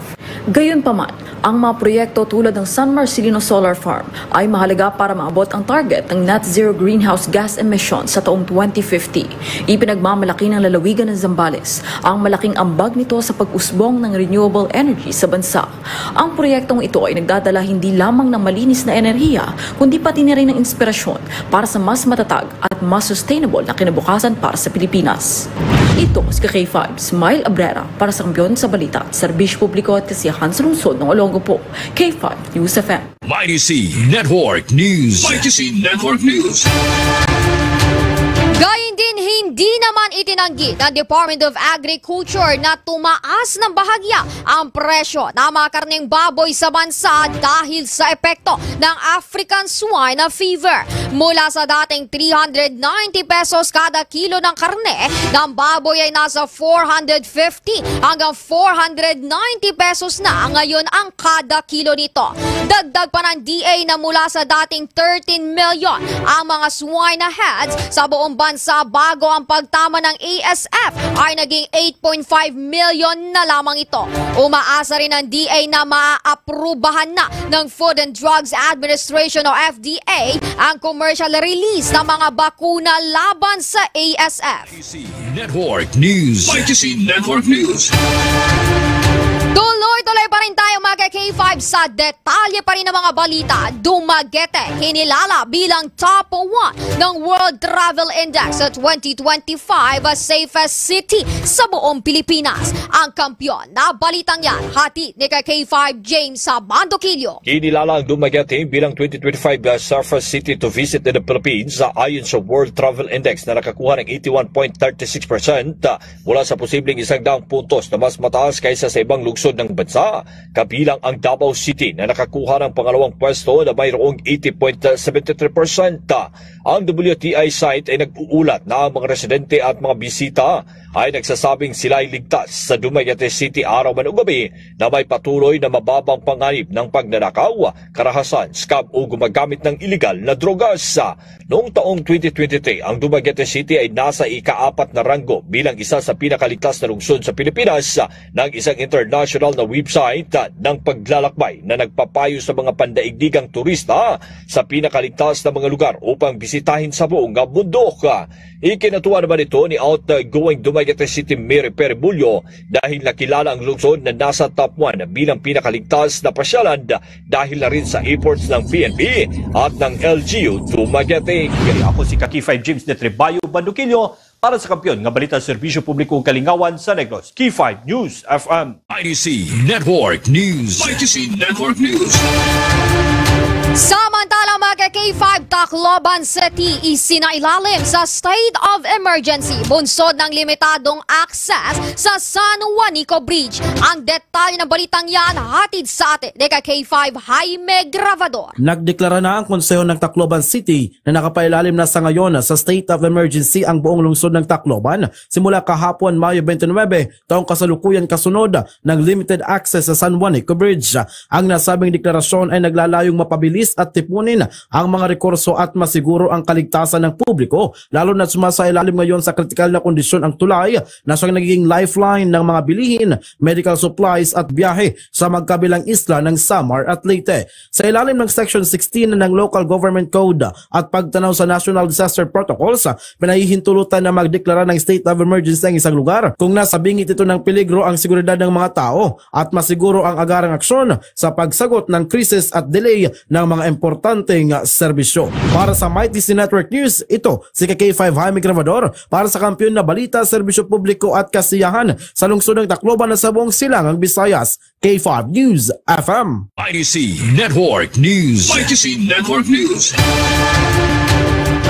Gayunpaman, ang mga proyekto tulad ng San Marcelino Solar Farm ay mahalaga para maabot ang target ng net zero greenhouse gas emission sa taong twenty fifty. Ipinagmamalaki ng lalawigan ng Zambales ang malaking ambag nito sa pag-usbong ng renewable energy sa bansa. Ang proyektong ito ay nagdadala hindi lamang ng malinis na enerhiya, kundi pati na rin ng inspirasyon para sa mas matatag at mas sustainable na kinabukasan para sa Pilipinas. Ito si K five Smile Abrera para sa Kampiyon sa Balita at Serbisyo Publiko at Kasiyahan sa Lungsod ng Olongapo, K five News F M. Mighty C Network News. Mighty C Network News. Gayon Fifteen, hindi naman itinanggi ng Department of Agriculture na tumaas ng bahagya ang presyo ng mga karneng baboy sa bansa dahil sa epekto ng African Swine Fever. Mula sa dating three hundred ninety pesos kada kilo ng karne ng baboy ay nasa four hundred fifty hanggang four hundred ninety pesos na ngayon ang kada kilo nito. Dagdag pa ng D A na mula sa dating thirteen million ang mga swine heads sa buong bansa bago ang pagtama ng A S F ay naging eight point five million na lamang ito. Umaasa rin ang D A na maaprubahan na ng Food and Drugs Administration o F D A ang commercial release ng mga bakuna laban sa A S F. Network News. Network News. Tuloy-tuloy pa rin tayo, mga K five, sa detalye pa rin ng mga balita. Dumaguete, kinilala bilang top one ng World Travel Index sa twenty twenty-five, safest city sa buong Pilipinas. Ang kampiyon na balitang yan, hatid ni ka K five James Sabandokillo. Kinilala ang Dumaguete bilang twenty twenty-five, uh, safest city to visit in the Philippines, uh, ayon sa World Travel Index na nakakuha ng eighty-one point thirty-six percent, uh, mula sa posibleng isang daang puntos na mas mataas kaysa sa ibang lungsod ng bansa, kabilang ang Davao City na nakakuha ng pangalawang pwesto na mayroong eighty point seven three percent. Ang W T I site ay nag-uulat na ang mga residente at mga bisita ay nagsasabing sila ay ligtas sa Dumaguete City araw man o gabi na may patuloy na mababang panganib ng pagnanakaw, karahasan, scam o gumagamit ng iligal na drogas. Noong taong twenty twenty-three, ang Dumaguete City ay nasa ikaapat na ranggo bilang isa sa pinakaligtas na lungsod sa Pilipinas ng isang international na website ng paglalakbay na nagpapayo sa mga pandaigdigang turista sa pinakaligtas na mga lugar upang bisitahin sa buong bundok. Ikinatuwa naman ito ni outgoing Dumaguete City Mayor Pepe Remulla dahil nakilala ang lungsod na nasa top one bilang pinakaligtas na pasyalan dahil na rin sa efforts ng P N P at ng L G U Dumaguete. Kaya ako si ka K five James de Trebayo Bandukillo para sa kampiyon nga balita, serbisyo publiko ug kalingawan sa Negros. K five News F M. I T C Network News. I T C Network News. Samantala, mga K five, Tacloban City isinailalim sa state of emergency, bunsod ng limitadong access sa San Juanico Bridge. Ang detalye ng balitang yan, hatid sa atin ni ka K five Jaime Gravador. Nagdeklara na ang Konseho ng Tacloban City na nakapailalim na sa ngayon sa state of emergency ang buong lungsod ng Tacloban simula kahapon, Mayo twenty-nine, taong kasalukuyan, kasunod ng limited access sa San Juanico Bridge. Ang nasabing deklarasyon ay naglalayong mapabilis at tipunin ang mga rekurso at masiguro ang kaligtasan ng publiko, lalo na sumasailalim ngayon sa kritikal na kondisyon ang tulay na siyang nagiging lifeline ng mga bilihin, medical supplies at biyahe sa magkabilang isla ng Samar at Leyte. Sa ilalim ng Section sixteen ng Local Government Code at pagtanaw sa National Disaster Protocols, pinahihintulutan na magdeklara ng state of emergency ang isang lugar kung nasa bingit ito ng peligro ang seguridad ng mga tao at masiguro ang agarang aksyon sa pagsagot ng krisis at delay ng mga importanteng serbisyo. Para sa Mighty C Network News, ito si ka K five Jaime Gravador para sa kampiyon na balita, serbisyo publiko at kasiyahan sa lungsod ng Tacloban at sa buong silangang Visayas. K five News F M. I T C Network News. I T C Network News.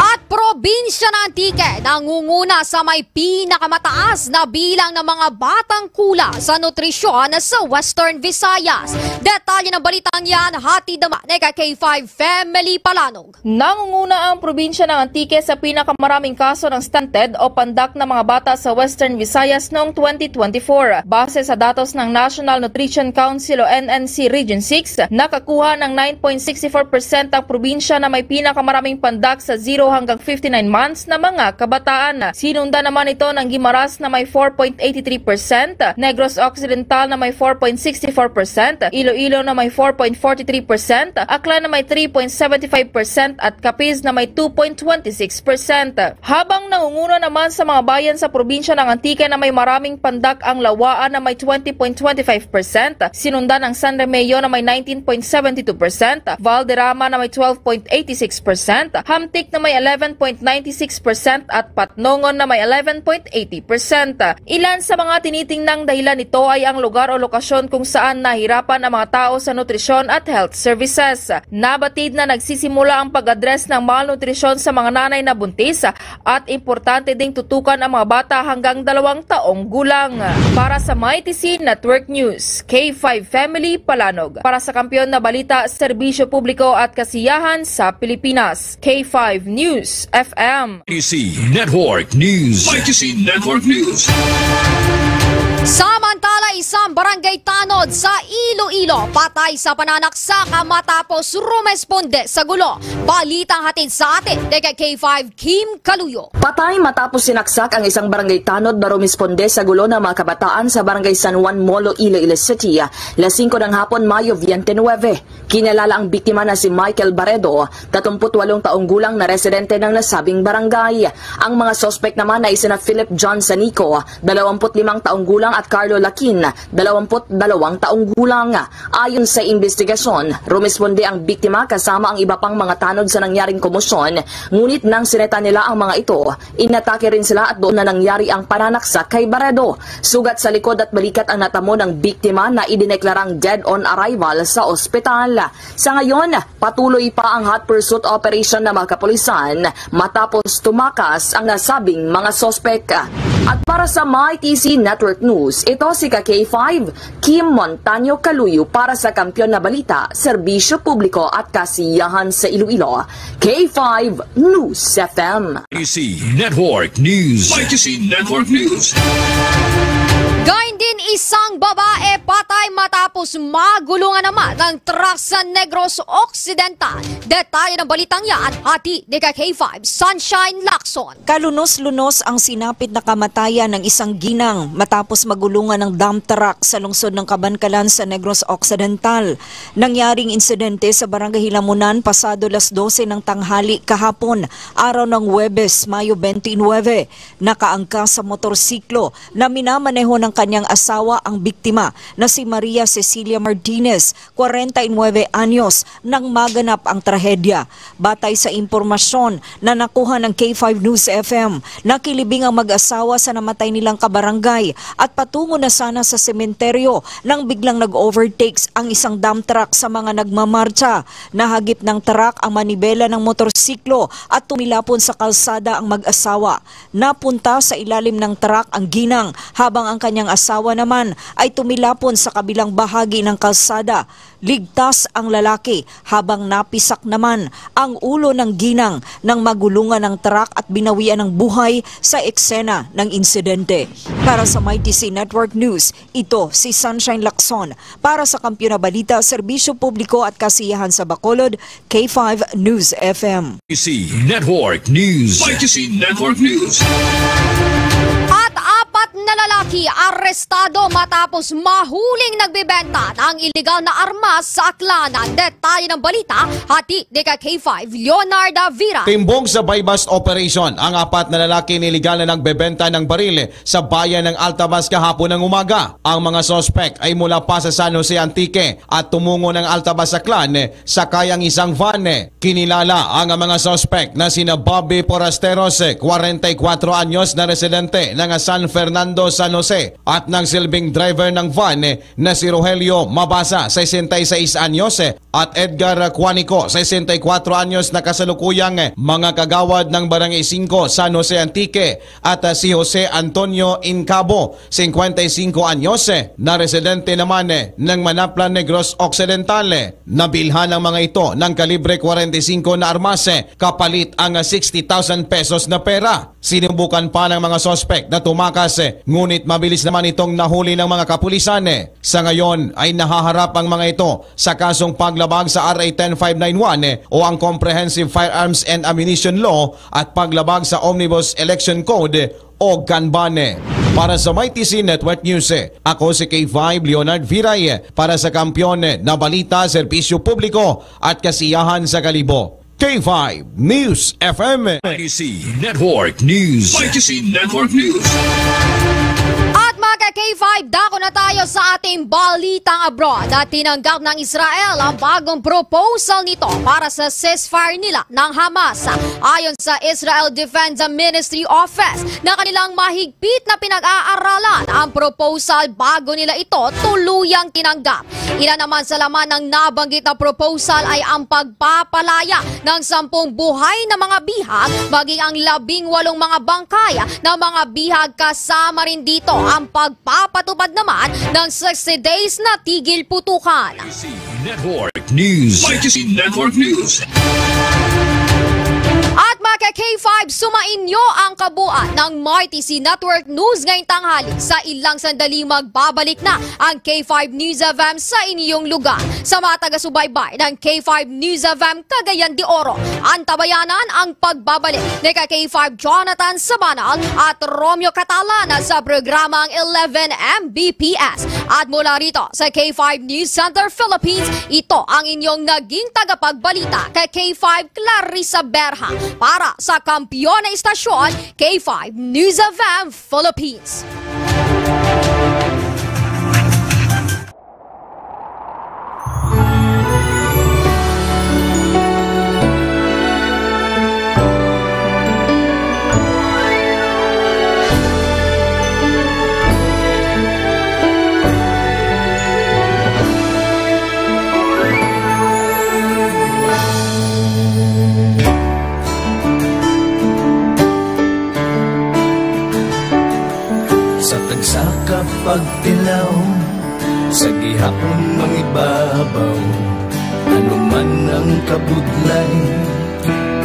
At probinsya ng Antique nangunguna sa may pinakamataas na bilang ng mga batang kulang sa nutrisyon sa Western Visayas. Detalye ng balitang yan, hatid naman ni ka K five Family Palanog. Nangunguna ang probinsya ng Antique sa pinakamaraming kaso ng stunted o pandak na mga bata sa Western Visayas noong twenty twenty-four. Base sa datos ng National Nutrition Council o N N C Region six, nakakuha ng nine point six four percent ang probinsya na may pinakamaraming pandak sa zero hanggang fifty-nine months na mga kabataan. Sinundan naman ito ng Guimaras na may four point eighty-three percent, Negros Occidental na may four point sixty-four percent, Iloilo na may four point forty-three percent, Aklan na may three point seventy-five percent, at Capiz na may two point twenty-six percent. Habang nangunguna naman sa mga bayan sa probinsya ng Antique na may maraming pandak ang Laua-an na may twenty point twenty-five percent, sinundan ang San Remigio na may nineteen point seventy-two percent, Valderrama na may twelve point eighty-six percent, Hamtic na may eleven point ninety-six percent at Patnongon na may eleven point eighty percent. Ilan sa mga tinitingnang dahilan nito ay ang lugar o lokasyon kung saan nahirapan ang mga tao sa nutrisyon at health services. Nabatid na nagsisimula ang pag-address ng malnutrisyon sa mga nanay na buntis at importante ding tutukan ang mga bata hanggang dalawang taong gulang. Para sa Mighty C Network News, K five Family Palanog. Para sa Kampiyon na Balita, Serbisyo Publiko at Kasiyahan sa Pilipinas, K five News F M. Mighty C Network News. Mighty C Network News. Samantala, isang barangay tanod sa Iloilo patay sa pananaksak matapos rumesponde sa gulo. Balita hatid sa atin ni K five Kim Kaluyo. Patay matapos sinaksak ang isang barangay tanod na rumisponde sa gulo ng mga kabataan sa Barangay San Juan Molo, Iloilo City, alas singko ng hapon, Mayo twenty-nine. Kinilala ang biktima na si Michael Baredo, tatlumpu't walong taong gulang na residente ng nasabing barangay. Ang mga suspek naman ay sina Philip John Sanico, dalawampu't limang taong gulang, at Carlo Lakin, dalawampu't dalawang taong gulang. Ayon sa imbestigasyon, rumisponde ang biktima kasama ang iba pang mga tanod sa nangyaring komosyon, ngunit nang sineta nila ang mga ito, inatake rin sila at doon na nangyari ang pananaksak kay Baredo. Sugat sa likod at balikat ang natamo ng biktima na idineklarang dead on arrival sa ospital. Sa ngayon, patuloy pa ang hot pursuit operation ng mga kapulisan matapos tumakas ang nasabing mga suspek. At para sa Mighty C Network News, ito si ka K five, Kim Montaño Kaluyo para sa Kampiyon na Balita, Serbisyo Publiko at Kasiyahan sa Iloilo, K five News F M. Mighty C Network News. Mighty C Network News. Gayon din, isang babae patay matapos magulungan naman ng truck sa Negros Occidental. Detalye ng balitang yan, hatid ni ka K five Sunshine Lacson. Kalunos-lunos ang sinapit na kamatayan ng isang ginang matapos magulungan ng dump truck sa lungsod ng Kabankalan sa Negros Occidental. Nangyaring insidente sa Barangay Hilamunan pasado las dose ng tanghali kahapon, araw ng Huwebes, Mayo twenty-nine. Nakaangkas sa motorsiklo na minamaneho ng kanyang asawa ang biktima na si Maria Cecilia Martinez, kwarenta y nuebe anyos, nang maganap ang trahedya. Batay sa impormasyon na nakuha ng K five News F M, nakilibing ang mag-asawa sa namatay nilang kabarangay at patungo na sana sa sementeryo nang biglang nag-overtakes ang isang dump truck sa mga nagmamartsa. Nahagip ng truck ang manibela ng motorsiklo at tumilapon sa kalsada ang mag-asawa. Napunta sa ilalim ng truck ang ginang, habang ang kanyang asawa naman ay tumilapon sa kabilang bahagi ng kalsada. Ligtas ang lalaki, habang napisak naman ang ulo ng ginang nang magulungan ng truck at binawian ng buhay sa eksena ng insidente. Para sa Mighty C Network News, ito si Sunshine Lacson. Para sa Kampiyon na Balita, Serbisyo Publiko at Kasiyahan sa Bacolod, K five News F M. Mighty C Network News. Mighty C Network News. At apat na lalaki arestado matapos mahuling nagbebenta ng iligal na armas sa Aklan. Detalye ng balita, hatid ni ka K five Leonarda Vira. Timbong sa buy-bust operation, ang apat na lalaki niligal na nagbebenta ng baril sa bayan ng Altavas kahapon ng umaga. Ang mga suspek ay mula pa sa San Jose, Antique at tumungo ng Altavas, Aklan, sakay ang isang van. Kinilala ang mga suspek na sina Bobby Forasteros, kwarenta y kuwatro anyos na residente ng San Fernando, San Jose, at nagsilbing driver ng van na si Rogelio Mabasa, sesenta y seis anyos, at Edgar Quanico, sesenta y kuwatro anyos, na kasalukuyang mga kagawad ng Barangay Singko, San Jose, Antique, at, ah, si Jose Antonio Incabo, singkwenta y singko anyos, eh, na residente naman, eh, ng Manaplan, Negros Occidental, eh. Nabilhan ang mga ito ng kalibre kwarenta y singko na armas, eh, kapalit ang, ah, sixty thousand pesos na pera. Sinubukan pa ng mga suspek na tumakas, eh, ngunit mabilis naman itong nahuli ng mga kapulisan, eh. Sa ngayon ay nahaharap ang mga ito sa kasong paglabag sa R A ten five nine one, eh, o ang Comprehensive Firearms and Ammunition Law at paglabag sa Omnibus Election Code o CANBAN. Para sa Mighty C Network News, ako si K five Leonard Viray para sa Kampiyon na Balita, Serbisyo Publiko at Kasiyahan sa Kalibo. K five News F M. Mighty C Network News. Mighty C Network News. At Mga ka-K five, dako na tayo sa ating balitang abroad. At tinanggap ng Israel ang bagong proposal nito para sa ceasefire nila ng Hamas. Ayon sa Israel Defense Ministry Office, na kanilang mahigpit na pinag-aaralan ang proposal bago nila ito tuluyang tinanggap. Ina naman sa laman ng nabanggit na proposal ay ang pagpapalaya ng sampung buhay na mga bihag, maging ang labing walong mga bangkay na mga bihag, kasama rin dito ang pagpapatupad naman ng sixty days na tigil putukan. Network News. Mighty C Network News. At mga ka-K five, sumainyo ang kabuuan ng Mighty C Network News ngayong tanghali. Sa ilang sandali, magbabalik na ang K five News F M sa inyong lugar. Sa mga taga-subaybay ng K five News F M Cagayan de Oro, antabayanan ang pagbabalik ni ka-K five Jonathan Sabanal at Romeo Catalan sa programang eleven M B P S. At mula rito sa K five News Center Philippines, ito ang inyong naging tagapagbalita kay K five Clarissa Berha para sa Kampiyon na Istasyon, K five News F M Philippines. Sa tagsa ka pagtilaw, sa gihapon mangibabaw, ano man ang kabudlay,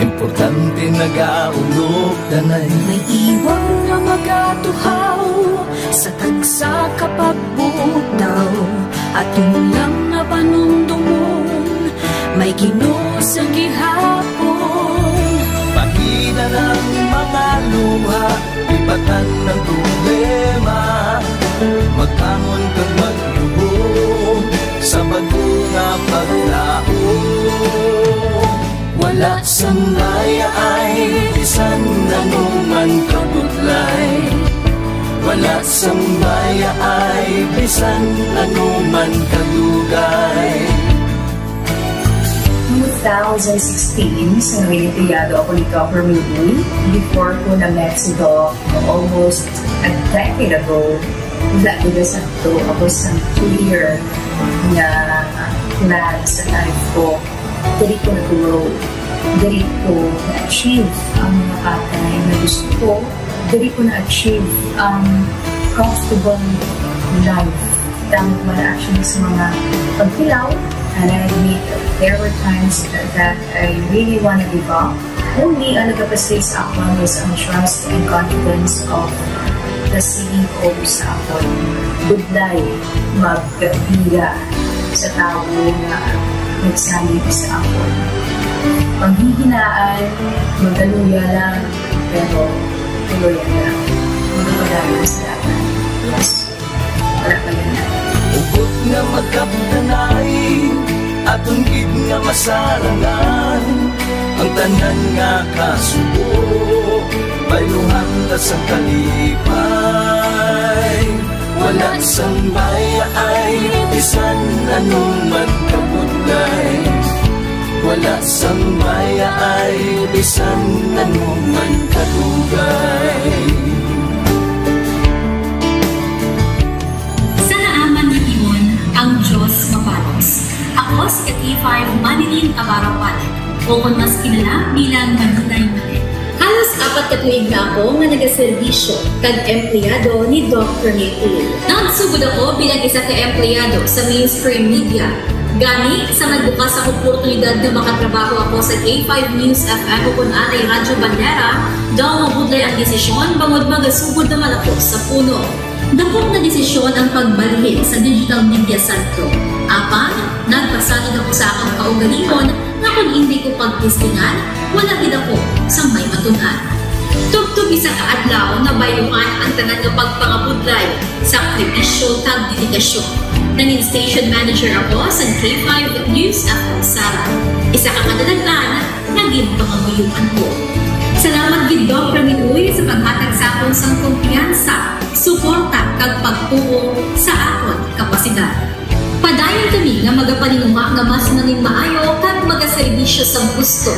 importante nagaulog danay. May iwang nga magatuhaw sa tagsa ka pagbutaw, aton lang nga panumdumon, may Ginoo sa gihapon. Pahina ng mga luha, lipatan ng problema, magbangon kag magluhod sa bag-o nga paglaom. Wala sang mayaay bisan anuman kabudlay, wala sang mayaay bisan anuman kadugay. Two thousand sixteen, sa nangin empleyado ako ni Governor Uy, before ko na-met si Doc almost a decade ago, wala ko na sakto ako sa clear nga plan sa life ko. Diri ko na-grow. Diri ko na-achieve ang mga bagay na gusto ko. Diri ko na-achieve ang comfortable life. Tama ko man actually sa mga pagtilaw, and I admit there were times that I really wanna give up. Only ang nagapastay sa akon was ang trust and confidence of the C E O sa akon. Budlay magbiya sa tawo nga nagsalig sa akon. Panghihinaan, magkaluya lang, pero kaluya lang. Magpadayon sa dalan. Yes. Wala pa yan. Hugot nga magkapdanay, aton gid nga masarangan ang tanan nga kasubo. Bayluhan ta sang kalipay, wala sang mayaay, bisan anuman kabudlay. Wala sang mayaay, bisan anuman kadugay. Sa naaman nga tion, ang Dios mapalos. Ako si ka-K five Manilyn Navarro Palit, o kon mas kilala bilang Manilay Malit. Halos apat ka tuig na ako nga nagaserbisyo kag empleyado ni Doc Rene Uy. Nagsugod ako bilang isa ka empleyado sa mainstream media. Gani, sa nagbukas ang oportunidad nga makatrabaho ako sa K five News F M o kon anay Radyo Bandera, daw mabudlay ang desisyon bangod magasugod naman ako sa puno. Dako nga desisyon ang pagbalhin sa Digital Media Centro. Apan, nagpasalig ako sa akon kaugalingon nga kon indi ko pagtistingan, wala gid ako sang may matun-an. Tubtob isa ka adlaw, nabayluhan ang tanan nga pagpangabudlay, sakripisyo, kag dedikasyon. Nangin station manager ako sa K five News F M Sara. Isa ka kadalagan, naging pangamuyoan ko. Salamat gid, Doc Rene Uy, sa paghatag sa akon sang kumpiyansa, suporta, kag pagtuo sa aton kapasidad. Padayon kami nga magapaninguha nga mas manginmaayo kag magaserbisyo sang husto.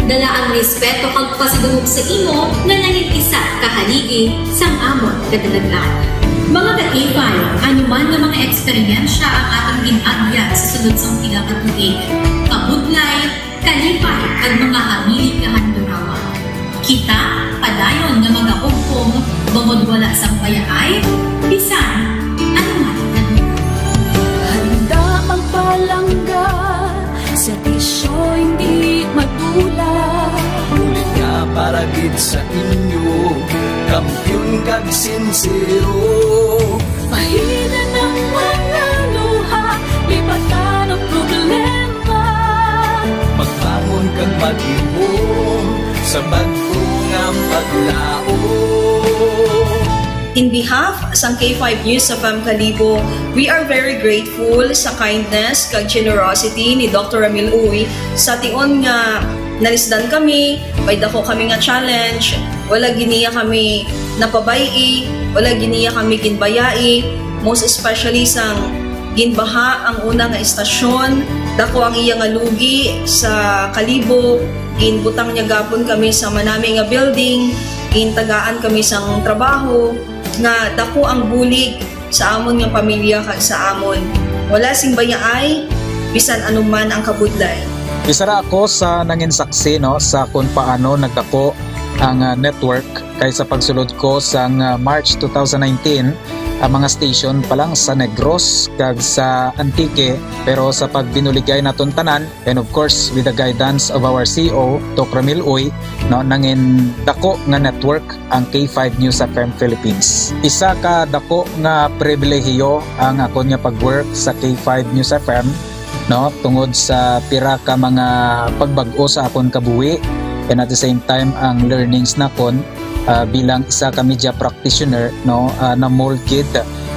Dala ang respeto kag pasidungog sa imo nga nangin isa ka haligi sang amon kadalagan. Mga ka-K five, ano man nga mga eksperyensya ang aton gin-agyan sa sulod sang pila ka tuig, kabudlay, kalipay, kag mga hamilit nga handurawan. Kita padayon nga magahugpong bangod wala sang bayaay bisan ano man. Handa magpalangga, serbisyo hindi madula. Ulit nga para gid sa inyo, kampiyon kag sinsero. Pahinan ang mga luha, lipatan ang problema. Magbangon kag mag-ihom sa bag-o nga paglaom. In behalf sang K five News F M Kalibo, we are very grateful sa kindness kag generosity ni Doctor Ramil Uy. Sa tion nga nalisdan kami, may dako kami nga challenge, wala gid niya kami napabay-i, wala gid niya kami ginbayai, most especially sang ginbaha ang una nga istasyon, dako ang iya nga lugi sa Kalibo, ginbutang niya gapon kami sa manami nga building, gintagaan kami sang trabaho, nga dako ang bulig sa amon nga pamilya kag sa amon. Wala sing bayaay, bisan ano man ang kabudlay. Isa ra ako sa nangin saksi, no, sa kung paano nagdako ang, ah, network, kay sa pagsulod ko sang, ah, March two thousand nineteen, ang mga station pa lang sa Negros kag sa Antique, pero sa pagbinuligay naton tanan, and of course, with the guidance of our C E O, Doc Ramil Uy, no, nangin dako nga network ang K five News F M Philippines. Isa ka dako nga pribilehiyo ang akon nga pag-work sa K five News F M, no, tungod sa pira ka mga pagbag-o sa akon kabuhi, and at the same time ang learnings nakon, ah, bilang isa ka media practitioner, no, ah, na-mold gid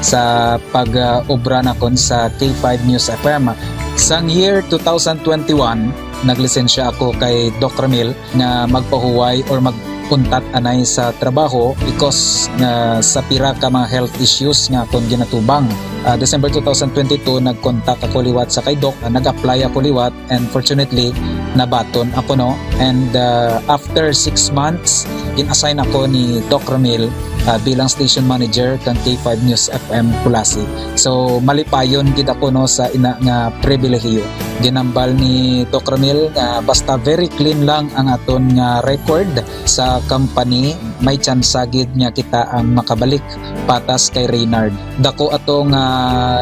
sa pag, ah, obra nakon sa K five News F M. Sang year two thousand twenty-one, naglisensya ako kay Doc Ramil nga magpahuway or mag-untat anay sa trabaho because nga sa pira ka mga health issues nga akon ginatubang. Ah, December two thousand twenty-two, nag-contact ako liwat sa kay Doc, ah, nag-apply ako liwat, and fortunately, nabaton ako, no? And, ah, after six months, gin-assign ako ni Doc Ramil, ah, bilang station manager kang K five News F M Culasi. So, malipayon gid ako, no, sa ina nga pribilehiyo. Ginambal ni Doc Ramil nga basta very clean lang ang aton nga record sa company, may tsansa gid nga kita ang makabalik patas kay Reynard. Dako ato nga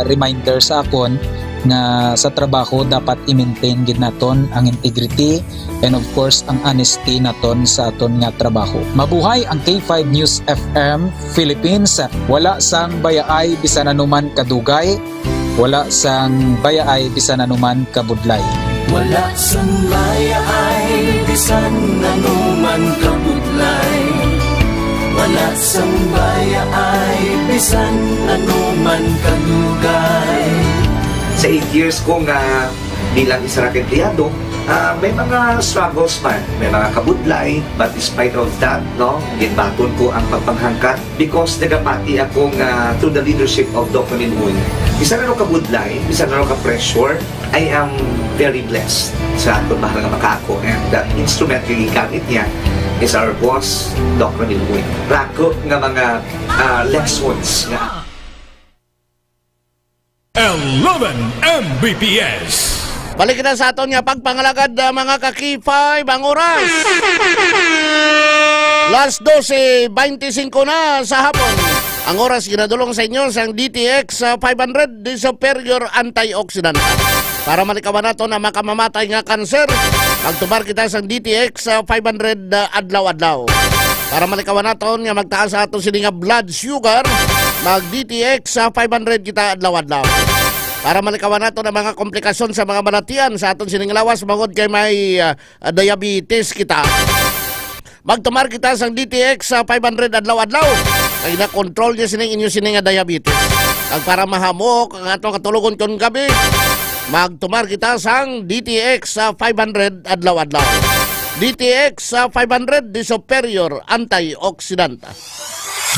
reminder sa akon nga sa trabaho dapat i-maintain gid naton ang integrity and of course ang honesty naton sa aton nga trabaho. Mabuhay ang K five News F M Philippines. Wala sang bayaay bisan anuman kadugay, wala sang bayaay bisan anuman kabudlay. Wala sang bayaay bisan anuman kabudlay. Wala sang bayaay bisan anuman kadugay. Sa eight years ko nga bilang isa ra ka empleyado, ah, may mga struggles man, may mga kabudlay, but despite of that, no, ginbaton ko ang pagpanghangkat because nagapati ako nga through the leadership of Doc Ramil Uy, bisan ano ka budlay, bisan ano ka pressure, I am very blessed sa aton mahal nga makaako, and the instrument nga gigamit niya is our boss, Doc Ramil Uy. Rako nga mga, ah, lessons nga Eleven M B P S. Balik kita sa aton nga pagpangalagad, ah, mga ka-K five, ang oras. Las dose beintisinko na sa hapon. Ang oras ginadulong sa inyo sang D T X, ah, five hundred, the superior antioxidant. Para malikawan naton ang makamamatay nga kanser, magtumar kita sang D T X, ah, five hundred, ah, adlaw-adlaw. Para malikawan naton nga magtaas sa aton sini nga blood sugar, mag D T X sa five hundred kita adlaw-adlaw. Para malikawan naton ang mga komplikasyon sa mga balatian sa aton sining lawas, bangod kay may, ah, diabetes kita. Magtumar kita sang D T X sa five hundred adlaw-adlaw. Kay na-control niya sining inyo sini nga diabetes. Kag para mahamok ang aton katulogon kon gabi, magtumar kita sang D T X sa five hundred adlaw-adlaw. D T X sa five hundred, the superior antioxidant.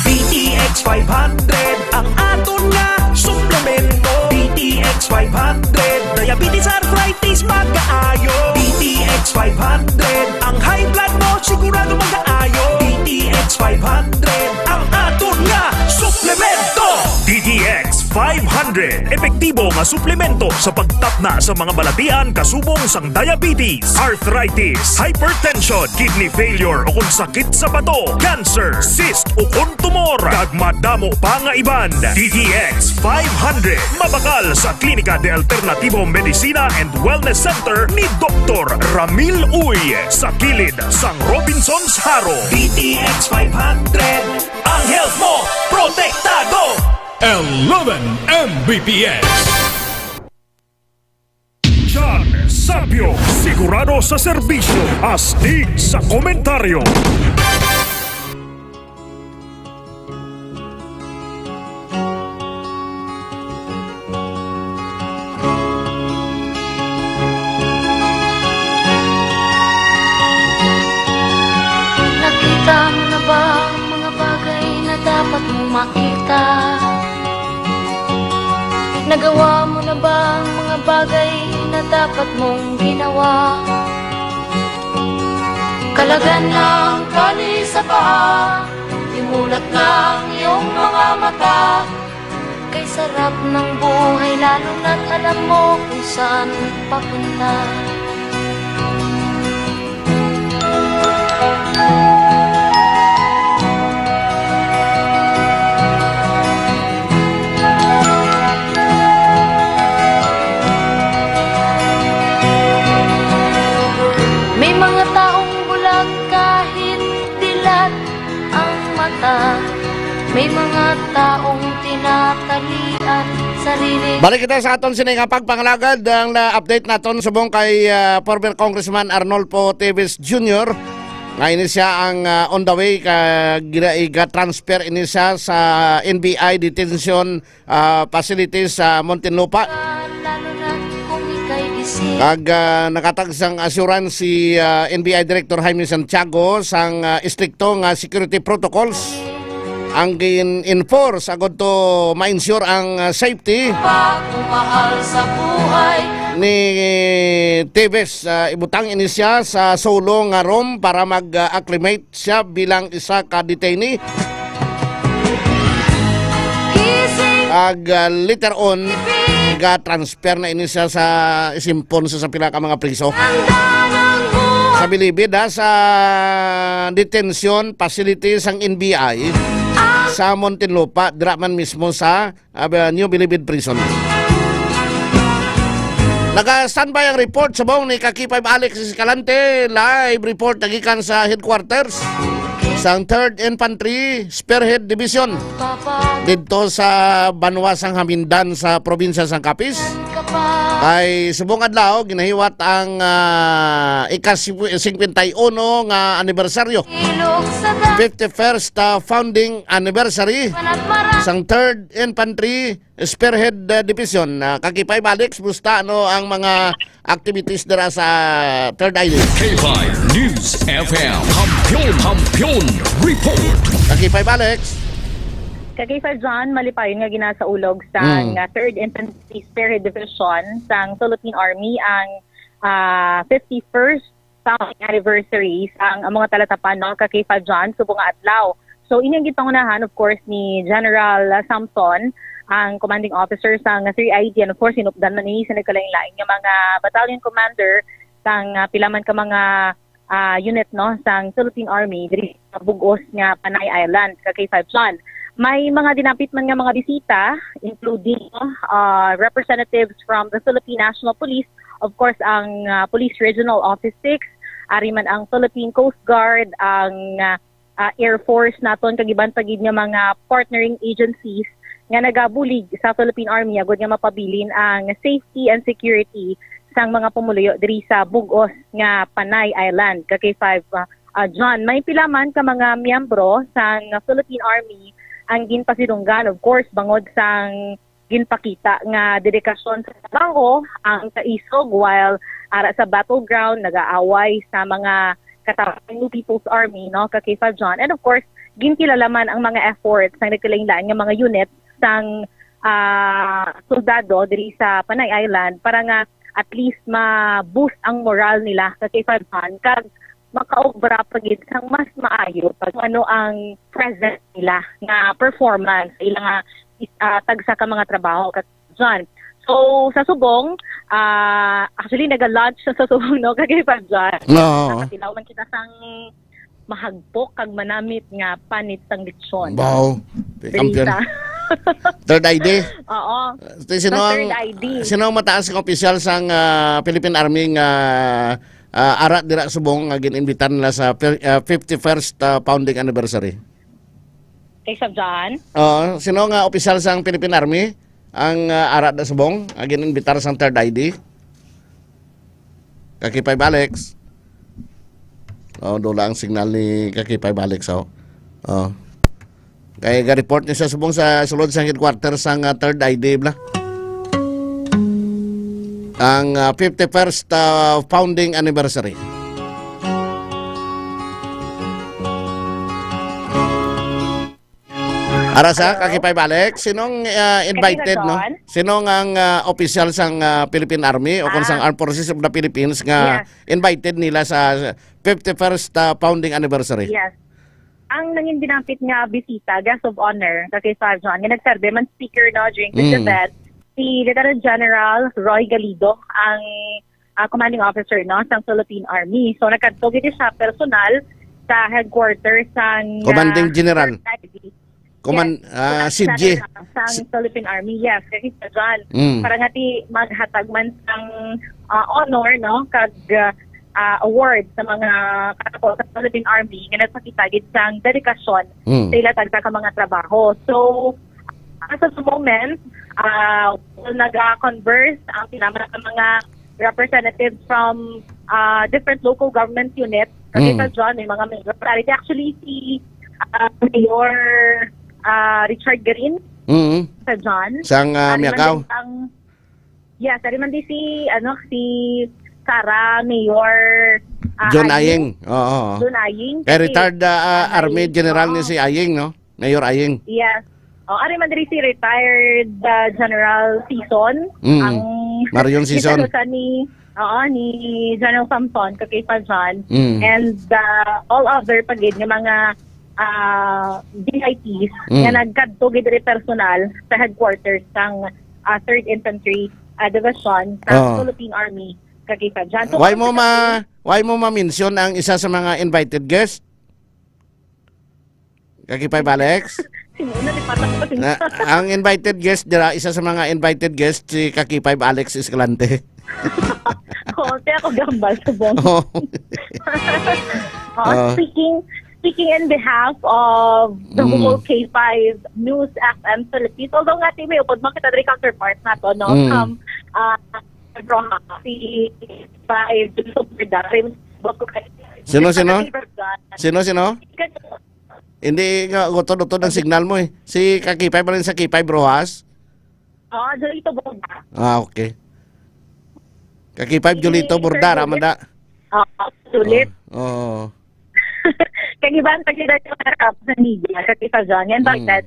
D T X five hundred, ang aton nga suplemento. D T X five hundred, diabetes, arthritis, pagkaayo. D T X five hundred, ang high blood mo sigurado magkaayo. D T X five hundred, ang aton nga suplemento. D T X five hundred, epektibo nga suplemento sa pagtapna sa mga balatian kasubong sang diabetes, arthritis, hypertension, kidney failure o kung sakit sa bato, cancer, cyst o kung tumor, kag madamo pa nga iban. D T X five hundred, mabakal sa Klinika de Alternativo Medicina and Wellness Center ni Doktor Ramil Uy, sa kilid sang Robinsons Jaro. D T X five hundred, ang health mo protektado. Eleven M B P S. John Sapio, sigurado sa serbisyo, astig sa komentaryo. Nakita mo na ba ang mga bagay na dapat mong makita? Nagawa mo na ba ang mga bagay na dapat mong ginawa? Kalagan na ang tali sa paa, imulat na ang iyong mga mata. Kay sarap ng buhay, lalo na't alam mo kung saan papunta. May mga taong bulag kahit dilat ang mata. May mga taong tinatalian sarili. Balik kita sa aton sini nga pagpangalagad, ang na-update naton subong kay, ah, former Congressman Arnolfo Teves Junior, nga ini siya ang, ah, on the way ka gina-, iga-transfer ini siya sa N B I detention, ah, facility sa Muntinlupa. Lalo na kung ika'y gising. Kag, ah, nakatag sang assurance si, ah, N B I Director Jaime Santiago sang, ah, estrikto nga security protocols ang gin-enforce agud to ma-ensure ang, ah, safety. Pagmamahal sa buhay. Ni Teves, ah, ibutang ini siya sa solo nga room para mag, ah, acclimate siya bilang isa ka detainee. Gising. Ag, ah, later on, ga-transfer na ini siya sa, isimpon sa, sa pila ka mga priso. Ang danang buhay. Sa bilibid, ha, sa detention facility sang N B I sa Muntinlupa, dira man mismo sa, ah, New Bilibid Prison. Naka-standby ang report subong ni Kaki Five Alex Escalante. Live report nagikan sa headquarters sang Third Infantry Spearhead Division didto sa banwa sang Jamindan sa probinsya sang Capiz. Kay subong adlaw, ginahiwat ang, ah, ika-singkwenta y uno nga anibersaryo, fifty-first, ah, founding anniversary sang Third Infantry Spearhead, ah, Division. Ah, Kaki Five Alex, musta, ano, ang mga activities dira sa Third Island? K five News F M. Kampiyon, Kampiyon Report. Kaki Five Alex. Kaki Five John, malipayon nga ginasaulog sang, Mm. ah, Third Infantry Spearhead Division sang Philippine Army ang, ah, fifty-first founding anniversary sang, ang mga talatapan, no, Kaki Five John, subong nga adlaw. So, ining ginpangunahan, of course, ni General Samson, ang commanding officer sang three I D, and of course, hinupdan man ini sa nagkalain-lain nga mga battalion commander sang, ah, pila man ka mga, ah, unit, no, sang Philippine Army diri sa bug-os nga Panay Island, Kaki Five John. May mga dinapit man nga mga bisita, including, ah, representatives from the Philippine National Police, of course, ang, ah, Police Regional Office Six, ari man ang Philippine Coast Guard, ang, ah, ah, Air Force naton, kag iban pa gid nga mga partnering agencies nga nagabulig sa Philippine Army agud nga mapabilin ang safety and security sang mga pumuluyo diri sa bug-os nga Panay Island, Kaki Five, ah, ah, John. May pila man ka mga miyembro sang Philippine Army ang ginpasidunggan, of course, bangod sang ginpakita nga dedikasyon sa trabaho ang kaisog, while ara sa battleground, nagaaway sa mga katawo sang New People's Army, no, Kaki Five John. And of course, ginkilala man ang mga efforts sang nagkalain-lain nga mga unit sang, ah, soldado diri sa Panay Island para nga at least ma-boost ang moral nila sa K five John kag makaobra pa gid sang mas maayo pag ano ang present nila nga performance sa ilang, ah, is-, ah, tagsa ka mga trabaho ka John. So, sa subong, ah, actually, naga-lunch sa subong, no? Kagay pa, John. Oo. Nakatilaw man kita sang mahagpok kag manamit nga panit sang lechon. Wow. Kampiyon. Risa. Third I D. Oo. Sino Sa ang, third I D. Sino ang mataas nga opisyal sang ah, Philippine Army nga ah, ara dira subong nga gin-invitar nila sa fir- ah, fifty-first ah, founding anniversary? Kay Sir John? Oo, sino nga opisyal sang Philippine Army ang ah, ara da subong nga gin-invitar sang third I D? Kakipay Balex. Oh, dula ang signal ni Kakipay Balex, oh. Oh. Kay ga-report ni sa subong sa sulod sa headquarters sang ah, third I D bla. Ang ah, fifty-first ah, founding anniversary. Ara sa Kakipay Balex, sinong ah, invited, no? John? Sino nga ang ah, opisyal sang ah, Philippine Army o kung Ah. sang Armed Forces of the Philippines nga Yes. invited nila sa fifty-first ah, founding anniversary? Yes. Ang nangin dinapit nga bisita, guest of honor, kay Sir John, nga nagserbi man speaker, no, during this Mm. event, si Lieutenant General Roy Galido, ang ah, commanding officer, no, sang Philippine Army. So, nagkadto gid siya personal sa headquarters sang ah, Commanding General. third I D. Command Yes. ah, Commanding C G. General sang Philippine Army, yes, kay Sir John. Mm. Para nga ti maghatag man sang ah, honor, no, kag ah, award sa mga katapo sa Philippine Army nga nagpakita gid sang dedikasyon Mm. sa ila tagsa ka mga trabaho. So, as of the moment, ah, naga-converse ang pinama sa mga representatives from ah, different local government units. Kasi Mm. Sir John, may mga mayor. Actually, si ah, Mayor ah, Richard Garin, Mm. Sir John. Sang ah, Ari man Miagao. din ang, yes, ari man din si, ano, si Sara Mayor ah, John Aying. Aying. Oo. John Aying. Kay Kasi, retired ah, ah, ah, Army General ni oo. si Aying, no? Mayor Aying. Yes. O, ari man diri si retired ah, General Sison. Mm. Ang Marion Sison. Sa ni, oo, ni General Samson, Kakay John. Mm. And ah, all other pa gid nga mga ah, V I Ps Mm. nga nagkadto gid diri personal sa headquarters sang ah, Third Infantry ah, Division sa Oh. Philippine Army, Kakay John. So, Why mo kung ma why mo ma-mention ang isa sa mga invited guest? Kakipay Alex? Sino na, di pa lang pa Na, ang invited guest dira, isa sa mga invited guest si Kakipay Alex Escalante. Oo, kaya ako gambal sa bong. Oh. Oh, Ah. speaking speaking in behalf of the Mm. whole K five News F M Philippines. Although nga, may upod man kita diri counterpart nato, no? Mm. Um, uh, bro, si K five Julie Sobreda, rin, bot ko kay Sino, sino? Sino, sino? Hindi nga, utod-utod ang signal mo eh. Si Kakipay pa rin sa Kipay Brohas? Oh, Julito Borda. Ah, okay. Kakipay Si Julito Sir Borda, Julio. Ramada. Oh, sulit. Oh, oh. Kag iban pa sila yung harap sa media, sa Tita John. Yan, Mm. bakit?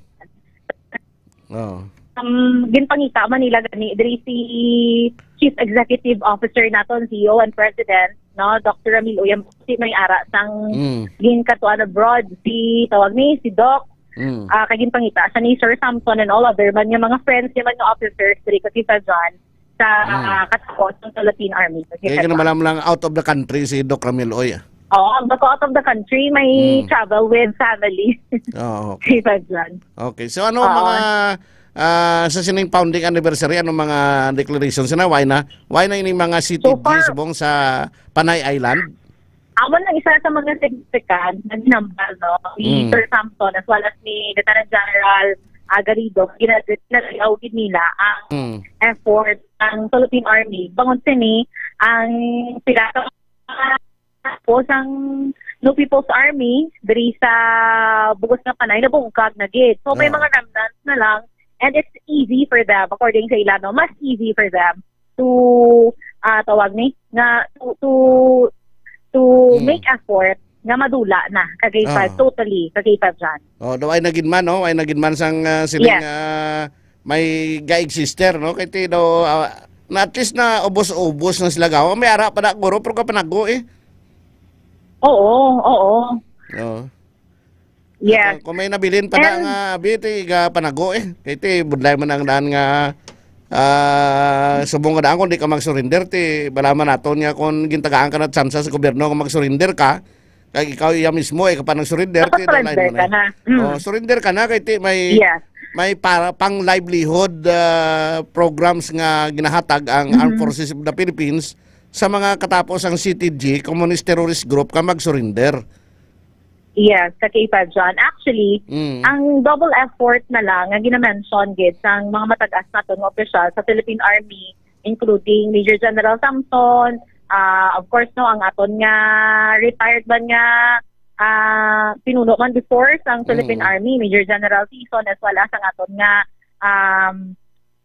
Oh. Um, ginpangita man nila gani diri si Chief Executive Officer naton, C E O and President, no, Doctor Ramil Uyam, si may ara sang Mm. ginkatuan abroad, si tawag ni si Doc, Mm. ah, kag ginpangita sa ni Sir Samson and all other man nga mga friends niya man nga officers diri sa Tita John sa Mm. ah, katapos ng Philippine Army. Kaya ka naman lang out of the country si Doc Ramil Uy. Oo, ang bato out of the country, may Mm. travel with family. Oo. Tita John. Okay. So ano Oo. mga ah, sa sining founding anniversary, ano mga declarations na? Why na? Why na ining mga seated So far- subong sa Panay Island? Amo nang isa sa mga significant na ginambal, no, ni Mm. Sir Samson as well as ni Lieutenant General ah, Garrido, ginag-, ginagayaw gid nila ang Mm. effort ng Philippine Army. Bangon sini ang pila ka po sang New People's Army diri sa bugos nga Panay, nabuntag na gid. So, may Ah. mga remnants na lang, and it's easy for them, according sa ila, no? Mas easy for them to, ah, tawag ni, nga to, to, to Mm. make effort nga madula na, ka K five, Ah. totally, ka K five, John. Oh, daw ay nagin man, no? Ay nagin man sang, ah, siling, Yes. ah, may ga-exist, no? Kay ti daw, ah, na at least na ubos-ubos na sila gawa. May ara pa na guro, pero kapanago, eh. Oo, oo. Oo. Yes. Ah, kung may nabilin pa na And nga, abi, ti ga panago, eh. Kay ti, budlay man ang daan nga, ah, subong nga daan kung di ka mag-surrender, ti, balaman naton nga kung gintagaan ka na tsansa sa gobyerno kung mag-surrender ka, kag ikaw iya mismo, eh, ka pa nag-surrender, ti, Dapat surrender dunay mo na. ka na. Mm. Oh, surrender ka na, kay ti, may, Yes. may para, pang livelihood, ah, programs nga ginahatag ang Armed Mhm. Forces of the Philippines sa mga katapos ang C T G, communist terrorist group, ka mag-surrender. Yes, ka K five, John. Actually, Mm. ang double effort na lang nga ginamention gid sang mga matagas naton nga opisyal sa Philippine Army, including Major General Samson, ah, of course, no, ang aton nga retired man nga, ah, pinuno man before sang Philippine Mm. Army, Major General Sison, as well as ang aton nga, um,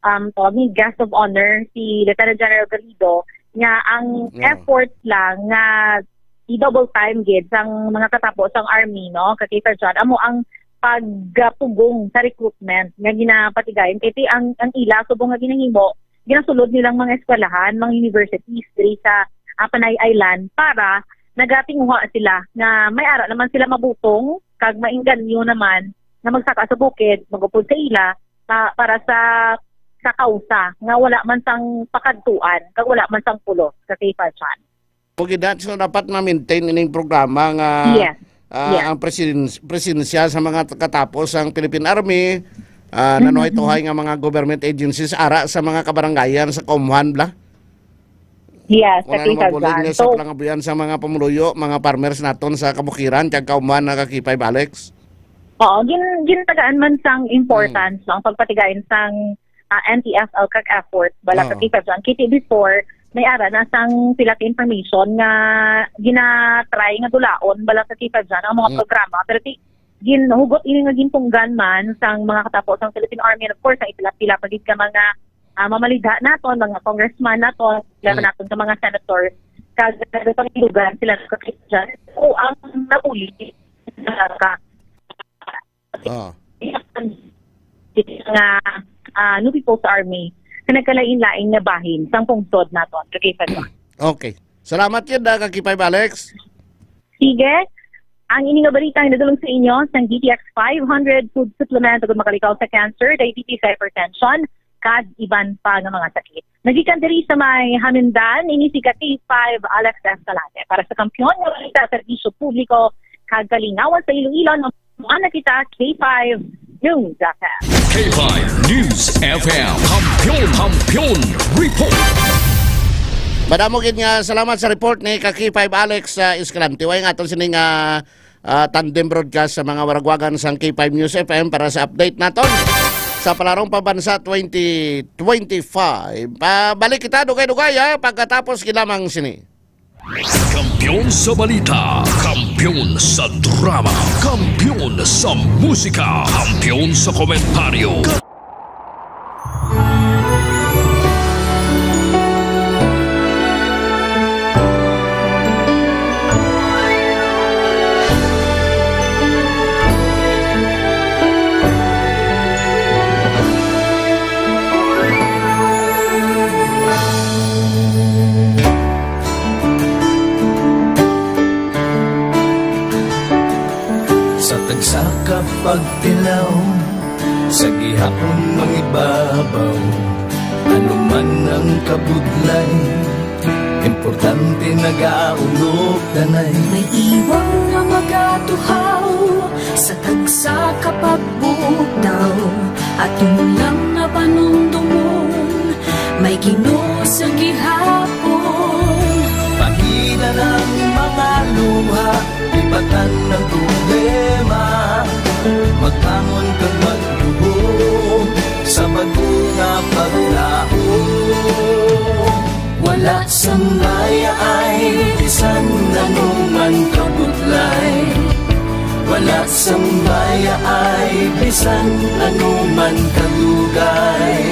um, tawag ni guest of honor, si Lieutenant General Garrido, nga ang Yeah. effort lang nga i-double time gid sang mga katapo sang army, no, ka K five, John, amo ang pagpugong sa recruitment nga ginapatigayon. Kay ti ang, ang ila subong nga ginahimo, ginasulod nilang mga eskwelahan, mga universities diri sa, ah, Panay Island para nagatinguha sila nga may ara naman sila mabutong kag maingganyo naman nga magsaka sa bukid, mag-upod sa ila, pa-, para sa, sa kausa nga wala man sang pakadtuan kag wala man sang pulos, ka K five, John. Pagid, so dapat ma-maintain ining programa nga, Yes. ah, Yes. ang presens-, presensya sa mga katapos ang Philippine Army, ah, Mm-hmm. nanuhay-tuhay nga mga government agencies ara sa mga kabarangayan sa kaumuhan, bla? Yes, Kung sa ano Quezon mabulig City. niya sa So, kalangabuyan sa mga pumuluyo, mga farmers naton sa kabukiran, kag kaumuhan na ka K five, Alex? Oo, gin-, gintagaan man sang importance, Mm. no, ang pagpatigayon sang, ah, N T F L kag effort, bala Oo. ka K five, John. Kay ti before, may ara na sang pila ka information nga gina-try nga dulaon, bala ka K five, John, ang mga Mm. programa. Pero ti, ginhugot ini nga gintunggan man sang mga katapo sang Philippine Army, and of course, ang pila-pila pa gid ka mga, ah, mamalidha naton, mga congressman naton, pila Mm. naton ka mga senator, kag nagapangilugan sila sa Christian. So, ang nauli, sa ka-, Ah. nga, ah, new people sa army, sa nagkalain-lain nga bahin sang pungsod naton, ka K five. Okay. Salamat yun, ah, ka K five, Alex. Sige. Ang ini nga balita ang nadulong sa inyo sang D T X five hundred food supplement, agud makalikaw sa cancer, diabetes, hypertension, kag iban pa nga mga sakit. Nagikan diri sa may Hamindan, ini si ka K five Alex Escalante. Para sa Kampiyon nga Balita, Serbisyo Publiko, kag Kalingawan sa Iloilo, nga kita, K five News F M. K five News F M. Kampiyon, Kampiyon Report. Madamo gid nga salamat sa report ni ka K five Alex, ah, Escalante. Way nga aton sining, ah, ah, tandem broadcast sa mga waragwagan sang K five News F M para sa update naton sa Palarong Pambansa twenty twenty-five. Pabalik kita dugay-dugay, ha, pagkatapos gid lamang sini. Kampiyon sa balita, kampiyon sa drama, kampiyon sa musika, kampiyon sa komentaryo. Sa tagsa ka pagtilaw, sa gihapon mangibabaw, ano man ang kabudlay, importante nagaulog tanay. May iwang nga magatuhaw sa tagsa ka pagbudaw, aton lang nga panumdumon, may Ginoo sa gihapon. Pagida ng mga luha, ibatan ng problema, magbangon kag magluho sa bago nga paglaom. Wala sang mayaay bisan ano man kabudlay. Wala sang mayaay bisan ano man kadugay.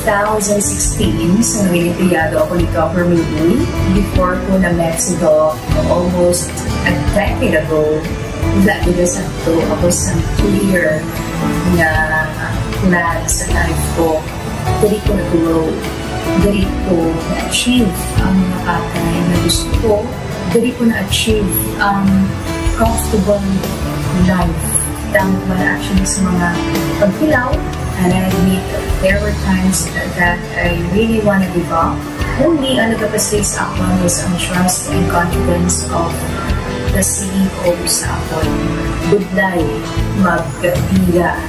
two thousand sixteen, sa naging empleyado ako ni Governor Lee, before ko na-met si Doc almost a decade ago, wala gid sa to ako sa clear nga plan sa life ko. Diri ko na-grow, diri ko na-achieve ang mga bagay na gusto ko, diri ko na-achieve ang comfortable life. Damo man actually sa mga pagkulaw, and I admit there were times that I really wanna give up. Only ang nagapasave sa akon was ang trust and confidence of the C E O sa akon. Budlay magbiya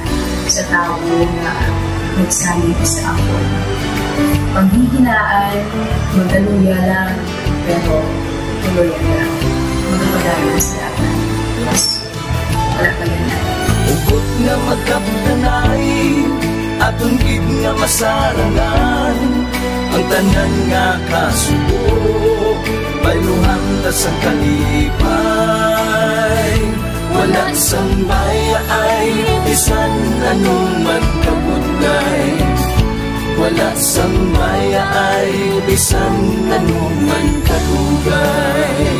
sa tawo nga nagsalig sa akon. Panghihinaan, magaluya lang, pero tuloy lang. Magpadayon sa akon. Yes. Wala pa yan. Hugot nga magkapdanay, aton gid nga masarangan, ang tanan nga kasubo, bayluhan ta sa kalipay. Wala sang mayaay, bisan ano man kabudlay. Wala sang mayaay, bisan ano man kadugay.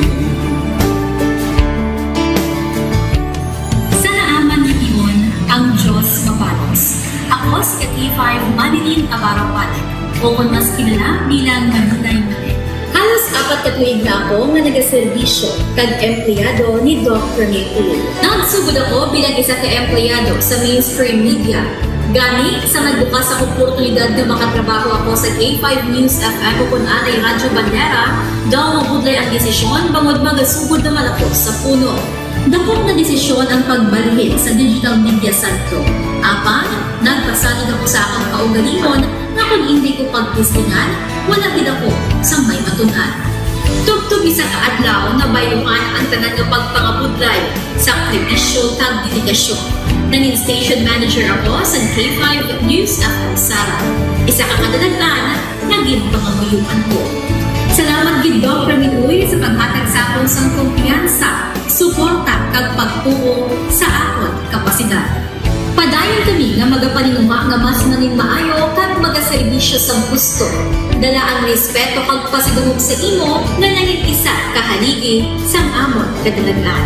Sa naaman nga tion, ang Dios mabalos. Ako si ka K five Manilyn Navarro Panek, o kon mas kilala bilang Manilay Manek. Halos apat ka tuig na ako nga nagaserbisyo kag empleyado ni Doc Ramil Uy. Nagsugod ako bilang isa ka empleyado sa mainstream media. Gani, sa nagbukas ang oportunidad nga makatrabaho ako sa K five News F M o kon anay Radyo Bandera, daw mabudlay ang desisyon bangod magasugod naman ako sa puno. Dakop nga desisyon ang pagbalhin sa digital media santo. Apan, nagpasalig ako sa akon kaugalingon nga kon indi ko pagtistingan, wala gid ako sang may matun-an. Tubtob isa ka adlaw, nabayluhan ang tanan nga pagpangabudlay, sakripisyo, kag dedikasyon. Nangin station manager ako sa K five News F M Sara. Isa ka kadalagan nga ginpangamuyoan ko. Salamat gid, Doc Ramil Uy, sa paghatag sa akon sang kumpiyansa, suporta, kag pagtuo sa akon kapasidad. Padayon kami nga magapaninguha nga mas maninmaayo kag magaserbisyo sang husto. Dala ang respeto kag pasidungog sa imo nga nangin isa ka haligi sang amon kadalagan.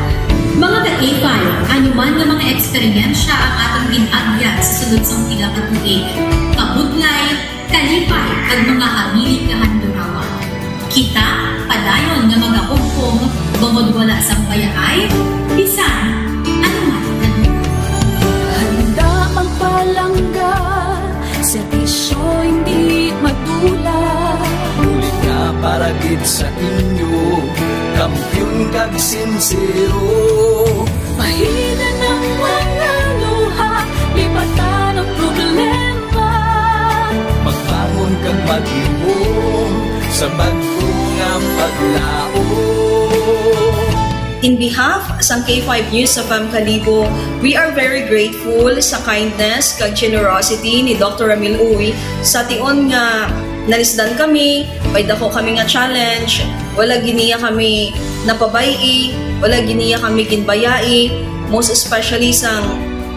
Mga ka-K five, ano man nga mga eksperyensya ang atong gin-agyan sa sunod sang pila ka tuig, kabudlay, kalipay, kag mga hamili kahandurawan. Kita padayon nga magahugpong bangod wala sang bayaay, bisan ano man. Handa magpalangga, serbisyo hindi madula. Bulig nga para gid sa inyo, kampiyon kag sinsero. Pahina ng mga luha, lipatan ang problema. Magbangon kag maghimom sa bag-o nga paglaom. In behalf sang K five News F M Kalibo, we are very grateful sa kindness kag generosity ni Doctor Ramil Uy sa tion nga nalisdan kami, may dako kami nga challenge, wala gid niya kami napabay-i, wala gid niya kami ginbayai, most especially sang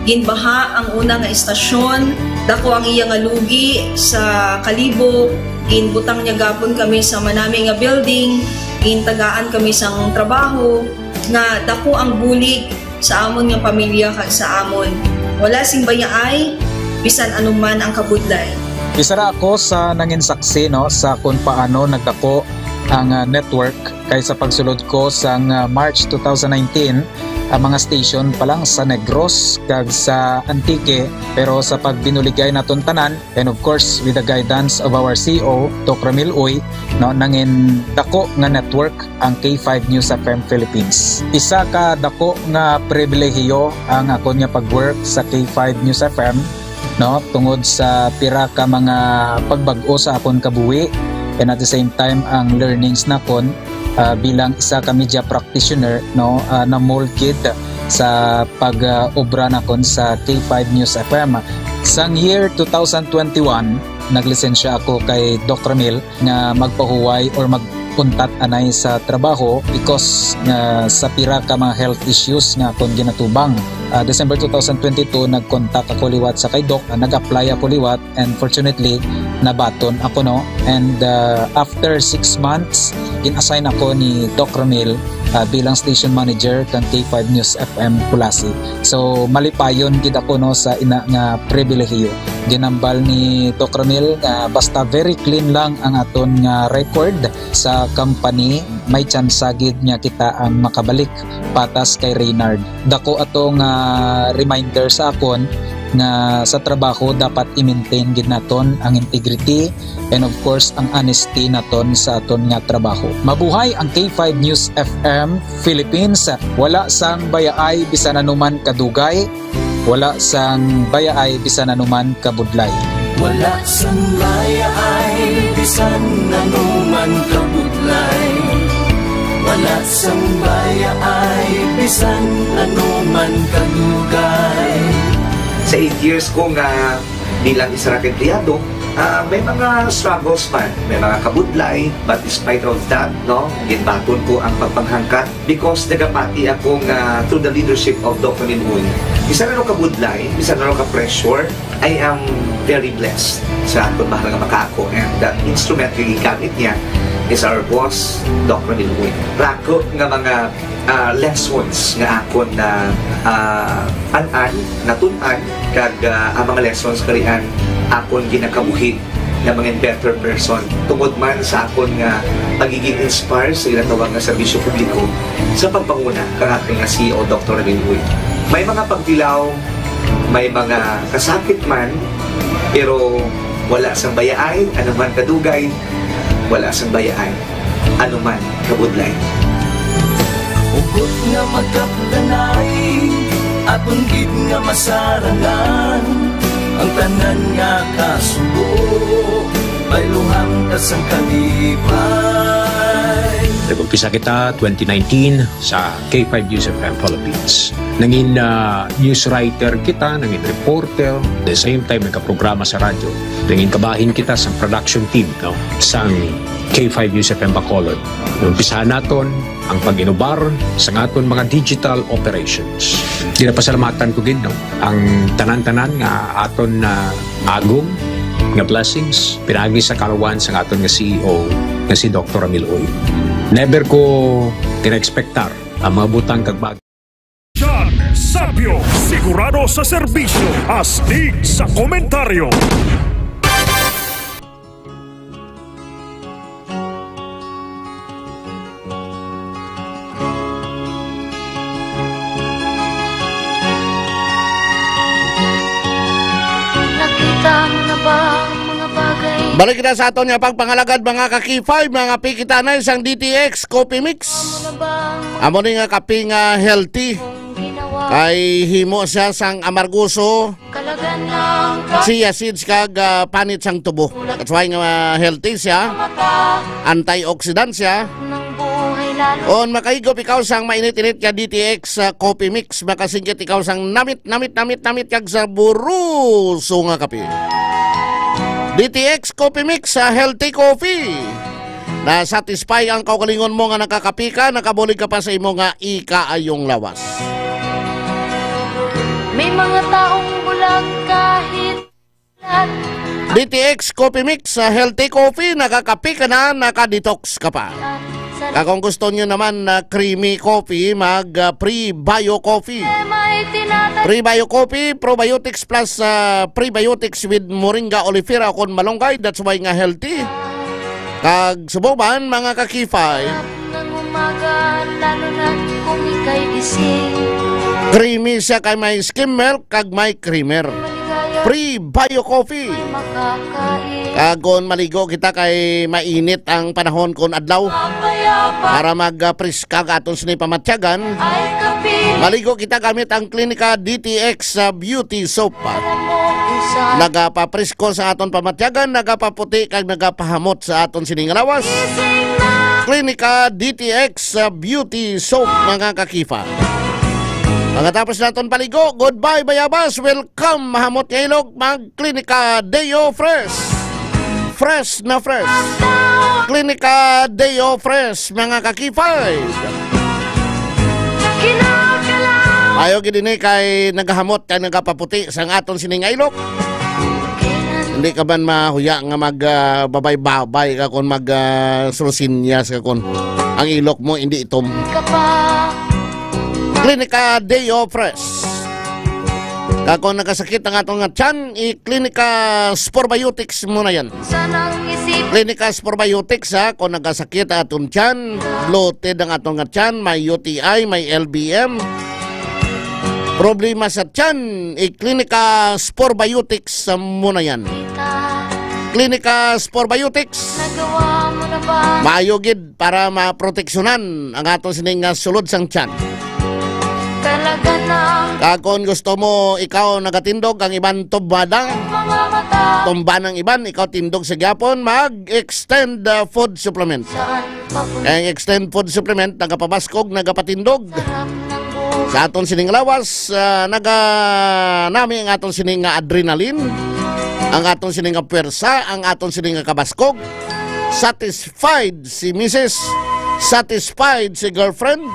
ginbaha ang una nga estasyon, dako ang iya nga lugi sa Kalibo, ginbutang niya gapon kami sa manami nga building, gintagaan kami sang trabaho, nga dako ang bulig sa amon nga pamilya kag sa amon. Wala sing bayaay, bisan anuman ang kabudlay. Isa ra ako sa nangin saksi, no, sa kung paano nagdako ang, ah, network, kay sa pagsulod ko sang, ah, March two thousand nineteen, ang mga station pa lang sa Negros kag sa Antique, pero sa pagbinuligay naton tanan, and of course, with the guidance of our C E O, Doc Ramil Uy, no, nangin dako nga network ang K five News F M Philippines. Isa ka dako nga pribilehiyo ang akon nga pag-work sa K five News F M, no, tungod sa pira ka mga pagbag-o sa akon kabuhi, and at the same time ang learnings nakon, ah, bilang isa ka media practitioner, no, ah, na-mold gid sa pag-obra nakon sa K five News F M. Sang year two thousand twenty-one, naglisensya ako kay Doc Ramil nga magpahuway or mag untat anay sa trabaho because nga sa pira ka mga health issues nga akon ginatubang. Ah, December two thousand twenty-two, nag-contact ako liwat sa kay Doc, ah, nag-apply ako liwat, and fortunately, nabaton ako, no? And, ah, after six months, gin-assign ako ni Doc Ramil, ah, bilang station manager kang K five News F M Culasi. So, malipayon gid ako, no, sa ina nga pribilehiyo. Ginambal ni Doc Ramil nga basta very clean lang ang aton nga record sa company, may tsansa gid nga kita ang makabalik patas kay Reynard. Dako ato nga reminder sa akon nga sa trabaho dapat i-maintain gid naton ang integrity and, of course, ang honesty naton sa aton nga trabaho. Mabuhay ang K five News F M Philippines. Wala sang bayaay bisan anuman kadugay, wala sang bayaay bisan anuman kabudlay. Wala sang bayaay bisan anuman kabudlay. Wala sang bayaay bisan anuman kadugay. Sa eight years ko nga bilang isa ka empleyado, ah, may mga struggles man, may mga kabudlay, but despite of that, no, ginbaton ko ang pagpanghangkat because nagapati ako nga through the leadership of Doc Ramil Uy, isa na ka budlay, isa na ka pressure, I am very blessed sa akon mahal nga makaako, and that instrument nga gigamit niya is our boss, Doc Ramil Uy. Rako nga mga, ah, lessons nga akon na, ah, an-an, natun-an, kag, ah, ang mga lessons karian akon ginakabuhi nga mga better person tungod man sa akon nga pagiging inspire sa ginatawag nga serbisyo publiko sa pagpanguna kang aton nga C E O, Doktor Ramil Uy. May mga pagtilaw, may mga kasakit man, pero wala sang bayaay, ano man kadugay, wala sang bayaay, ano man kabudlay. Hugot nga magkapdanay, aton gid nga masarangan, ang tanan nga kasubo, bayluhan ka sang kalipay. Nag-umpisa kita twenty nineteen sa K five News F M Philippines. Nangin, ah, news writer kita, nangin reporter, the same time nagkaprograma sa radyo. Nangin kabahin kita sa production team, no, sang K five News F M Bacolod. Umpisahan naton ang pag-inubar sa aton mga digital operations. Ginapasalamatan ko gid, no, ang tanan-tanan nga aton na agom nga blessings pinaagi sa kalawan sa aton nga C E O nga si Doktor Ramil Uy. Never ko gina-expectar ang mga butang kag bagay. John Sabio, sigurado sa serbisyo, astig sa komentaryo. Nakita mo na ba ang mga bagay? Balik kita sa aton nga pagpangalagad, mga ka-K five, mga pikitanay sang D T X Coffee Mix. Amo ni nga kape nga healthy. Kay himo siya sang amargoso, chia seeds kag, ah, panit sang tubo. That's why nga healthy siya. Antioxidant siya. On makahigop ikaw sang mainit-init nga D T X, ah, coffee mix, makasinggit ikaw sang namit, namit, namit, namit kag saboroso nga kape. D T X coffee mix, ah, healthy coffee. Na-satisfy ang kaugalingon mo nga nakakapi ka, nakabulig ka pa sa imo nga ikaayong lawas. May mga taong bulag kahit D T X Coffee Mix, ah, healthy coffee, nakakapi ka na, naka-detox ka pa. Kag kung gusto nyo naman na creamy coffee, mag, ah, Prebio Coffee. Prebio Coffee, probiotics plus, ah, prebiotics with moringa oleifera kon malunggay, that's why nga healthy. Kag subong man, mga ka-K five, creamy siya kay may skim milk kag may creamer. Prebio Coffee. Kag kon maligo kita kay mainit ang panahon kon adlaw, para mag, ah, preska ang aton sini pamatyagan, maligo kita gamit ang Clinica D T X, ah, Beauty Soap. Nagapapresko sa aton pamatyagan, nagapaputi kag nagapahamot sa aton sini nga lawas. Clinica D T X, ah, Beauty Soap, mga ka-K five. Pagkatapos naton paligo, goodbye bayabas, welcome mahamot nga ilog, mag Clinica Deo Fresh. Fresh na fresh. Klinika Deo Fresh, mga ka-K five. Kinakalaw. Ayo gid ini kay nagahamot kay nagapaputi sang aton sining nga ilok. Hindi ka man mahuya nga mag, ah, babay-babay ka kon mag, ah, surusinyas ka kon ang ilok mo hindi itom. Ka pa. Klinika Deo Fresh. Kag kon nagasakit ang aton nga tiyan, i-Klinika Sporbiotics mo na yan. Sanang isip. Klinika Sporbiotics, ha, kung nagasakit ang aton tiyan, bloated ang aton nga tiyan, may U T I, may L B M, problema sa tiyan, i-Klinika Sporbiotics mo na yan. Klinika Sporbiotics. Nagawa mo na ba? Maayo gid para maproteksyonan ang aton sining nga sulod sang tiyan. Talaga na. Kag kon gusto mo, ikaw nagatindog, ang iban tumbada. Mga mata. Tumba ng iban, ikaw tindog sa gyapon, mag-extend, uh, food supplement. Saan papunta? Ang extend food supplement, nagapabaskog, nagatindog. Sarap ng buhay. Sa aton sining lawas, ah, naganami ang aton sining nga adrenaline, ang aton sining nga puwersa, ang aton sining nga kabaskog. Satisfied si misis, satisfied si girlfriend,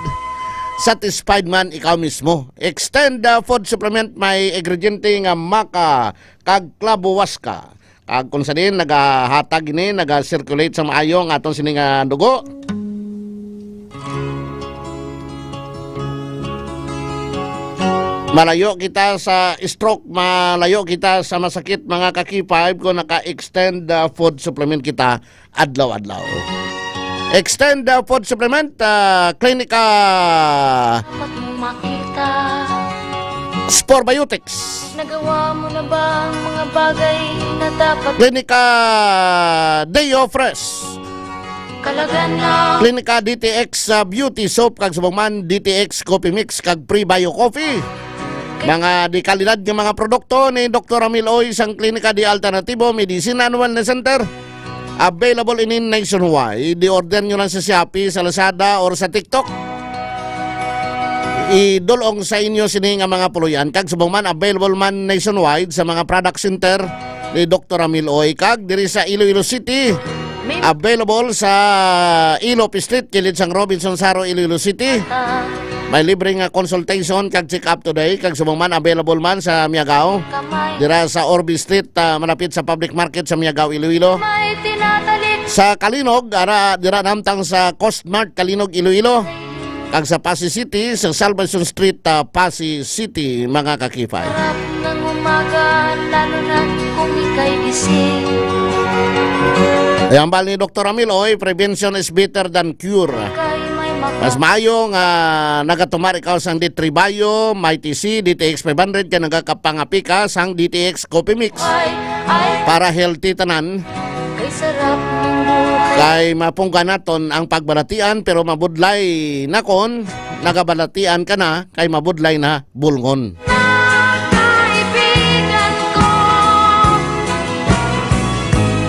satisfied man ikaw mismo. Extend, ah, food supplement may ingrediente nga maca kag clavo huasca. Kag kung sa diin nagahatag ini, naga-circulate sa maayo ang aton sini nga dugo. Malayo kita sa stroke, malayo kita sa masakit, mga ka-K five, kung naka-extend, uh, food supplement kita adlaw-adlaw. Extend, uh, food supplement, uh, Klinika Dapat mo makita. Sporbiotics. Nagawa mo na ba ang mga bagay na dapat? Klinika Deo Fresh. Kalagan na. Klinika D T X, uh, Beauty Soap, kag subong man D T X Coffee Mix, kag Prebio Coffee. Mga di kalidad nga mga produkto ni Doktor Ramil Oy sang Klinika di Alternativo Medicine and Wellness Center. Available ini nationwide. I-order nyo lang sa Shopee, sa Lazada, or sa TikTok. Idulong sa inyo sini nga mga puloy-an. Kag subong man, available man nationwide sa mga product center ni Doktor Ramil Oy. Kag diri sa Iloilo City, available sa Ilope Street, kilid sang Robinson Saro, Iloilo City. May libre nga consultation kag check-up today. Kag subong man, available man sa Miagao. Dira sa Orbe Street, ah, malapit sa public market sa Miagao, Iloilo. Sa Calinog, ara, dira namtang sa Coast Mart, Calinog, Iloilo. Kag sa Passi City, sa Salvacion Street, ah, Passi City, mga ka-K five. Sarap ng umaga, lalo na kung ika'y gising. Ay, hambal ni Doktor Ramil Oy, "Prevention is better than cure." Kay may maka- Mas maayo nga nagatumar ikaw sang D three Bio, Mighty C, D T X five hundred, kay nagakapangapi ka sang D T X Coffee Mix. Ay, ay, para healthy tanan. Kay sarap ng buhay. Kay mapunggan naton ang pagbalatian, pero mabudlay na kon nagabalatian ka na, kay mabudlay na bulngon. Kaibigan ko,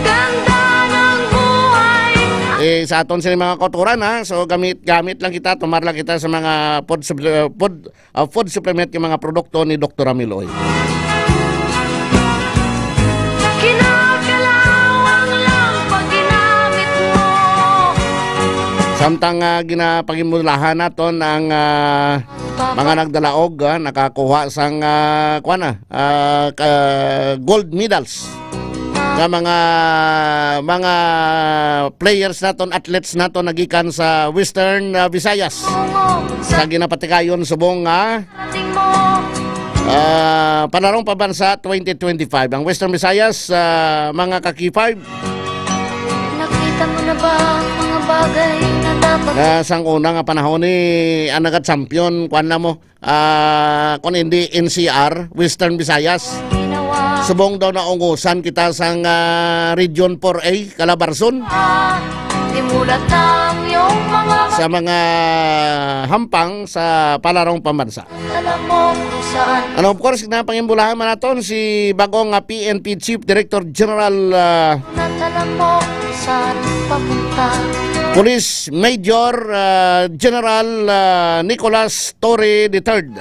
ganda ng buhay. Eh, sa aton sini mga kauturan, ha? So, gamit, gamit lang kita, tumar lang kita sa mga food, sub- uh, food, uh, food supplement, yung mga produkto ni Doktor Ramil Oy. Kinakalawang lang pag ginamit mo. Samtang, ah, ginapagimulahan naton ang, ah, mga nagdalaog, ah, nakakuha sang, ah, kuwan na, ah, ka-, gold medals nga mga, mga players naton, athletes naton nagikan sa Western, ah, Visayas. Sa ginapatigayon subong nga, ah, Panarong Pambansa twenty twenty-five. Ang Western Visayas, ah, mga ka-K five. Nakita mo na ba ang mga bagay na dapat Ah, sang una nga panahon ni, ang naga-champion, kwan na mo, ah, kung hindi N C R, Western Visayas. Ginawa. Subong daw naungusan kita sang, ah, Region four A, Calabarzon. Imulat na ang iyong mga Sa mga hampang sa Panarong Pambansa. Alam mo kung saan. And of course, ginapangimbulahan man naton si bagong, ah, P N P Chief Director General, ah, At alam mo kung saan papunta. Police Major, ah, General, ah, Nicolas Torre the third.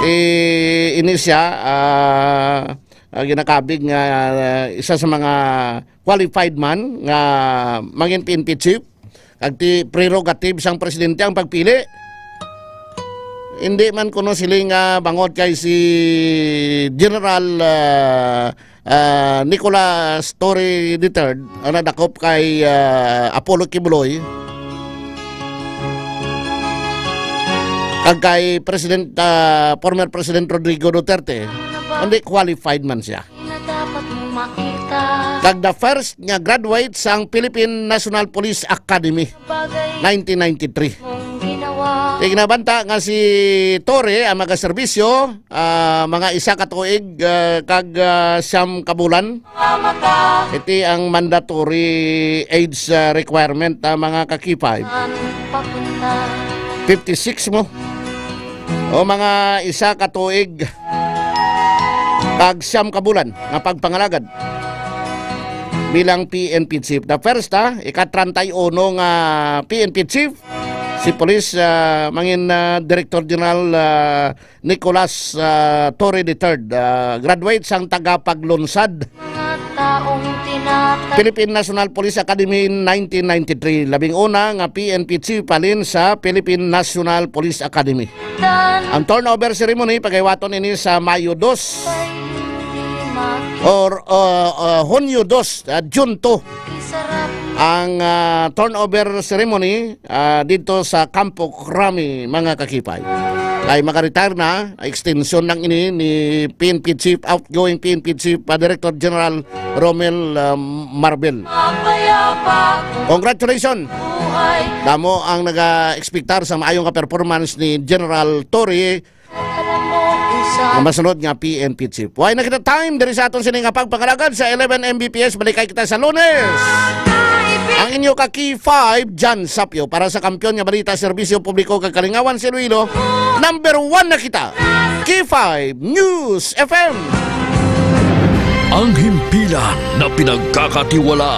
Eh, ini siya, ah, ah, ginakabig nga, ah, isa sa mga qualified man nga mangin P N P chief. Kag ti prerogative sang presidente ang pagpili. Hindi man kuno sila nga bangod kay si General, ah, ah, Nicolas Torre the third ang nadakop kay, ah, Apollo Quiboloy kag kay President, ah, former President Rodrigo Duterte, hindi qualified man siya. Kag the first nga graduate sang Philippine National Police Academy, nineteen ninety-three. Iginabanta nga si Torre ang magaserbisyo, ah, mga isa ka tuig, ah, kag, ah, siyam ka bulan. Iti ang mandatory age, ah, requirement, ah, mga ka-K five. Fifty-six mo. O mga isa ka tuig kag siyam ka bulan nga pagpangalagad bilang P N P chief. The first, ha, ika-treinta y uno nga P N P chief, si Police, ah, mangin, ah, Director General, ah, Nicolas, ah, Torre the third, ah, graduate sang tagapaglunsad Philippine National Police Academy in nineteen ninety-three. Labing una nga P N P chief halin sa Philippine National Police Academy. Ang turnover ceremony, pagahiwaton ini sa Mayo dos or, uh, uh, Hunyo dos, uh, June two. Ang, uh, turnover ceremony, uh, dito sa Campo Crame, mga ka-K five. Kay maka-retire na, extension lang ini ni P N P Chief, outgoing P N P Chief, uh, Director General Romel, uh, Marbel. Congratulations! Damo ang naga-expectar sa maayong ka performance ni General Torre, ang masunod nga P N P chief. Way na kita time diri sa aton sini nga pagpangalagad sa eleven M B P S. Balikay kita sa Lunes. Ang inyo ka K five, Jan Sapyo, para sa Kampiyon nga Balita, Serbisyo Publiko kag Kalingawan sa Iloilo. Number one na kita. K five News F M. Ang himpilan na pinagkakatiwalaan.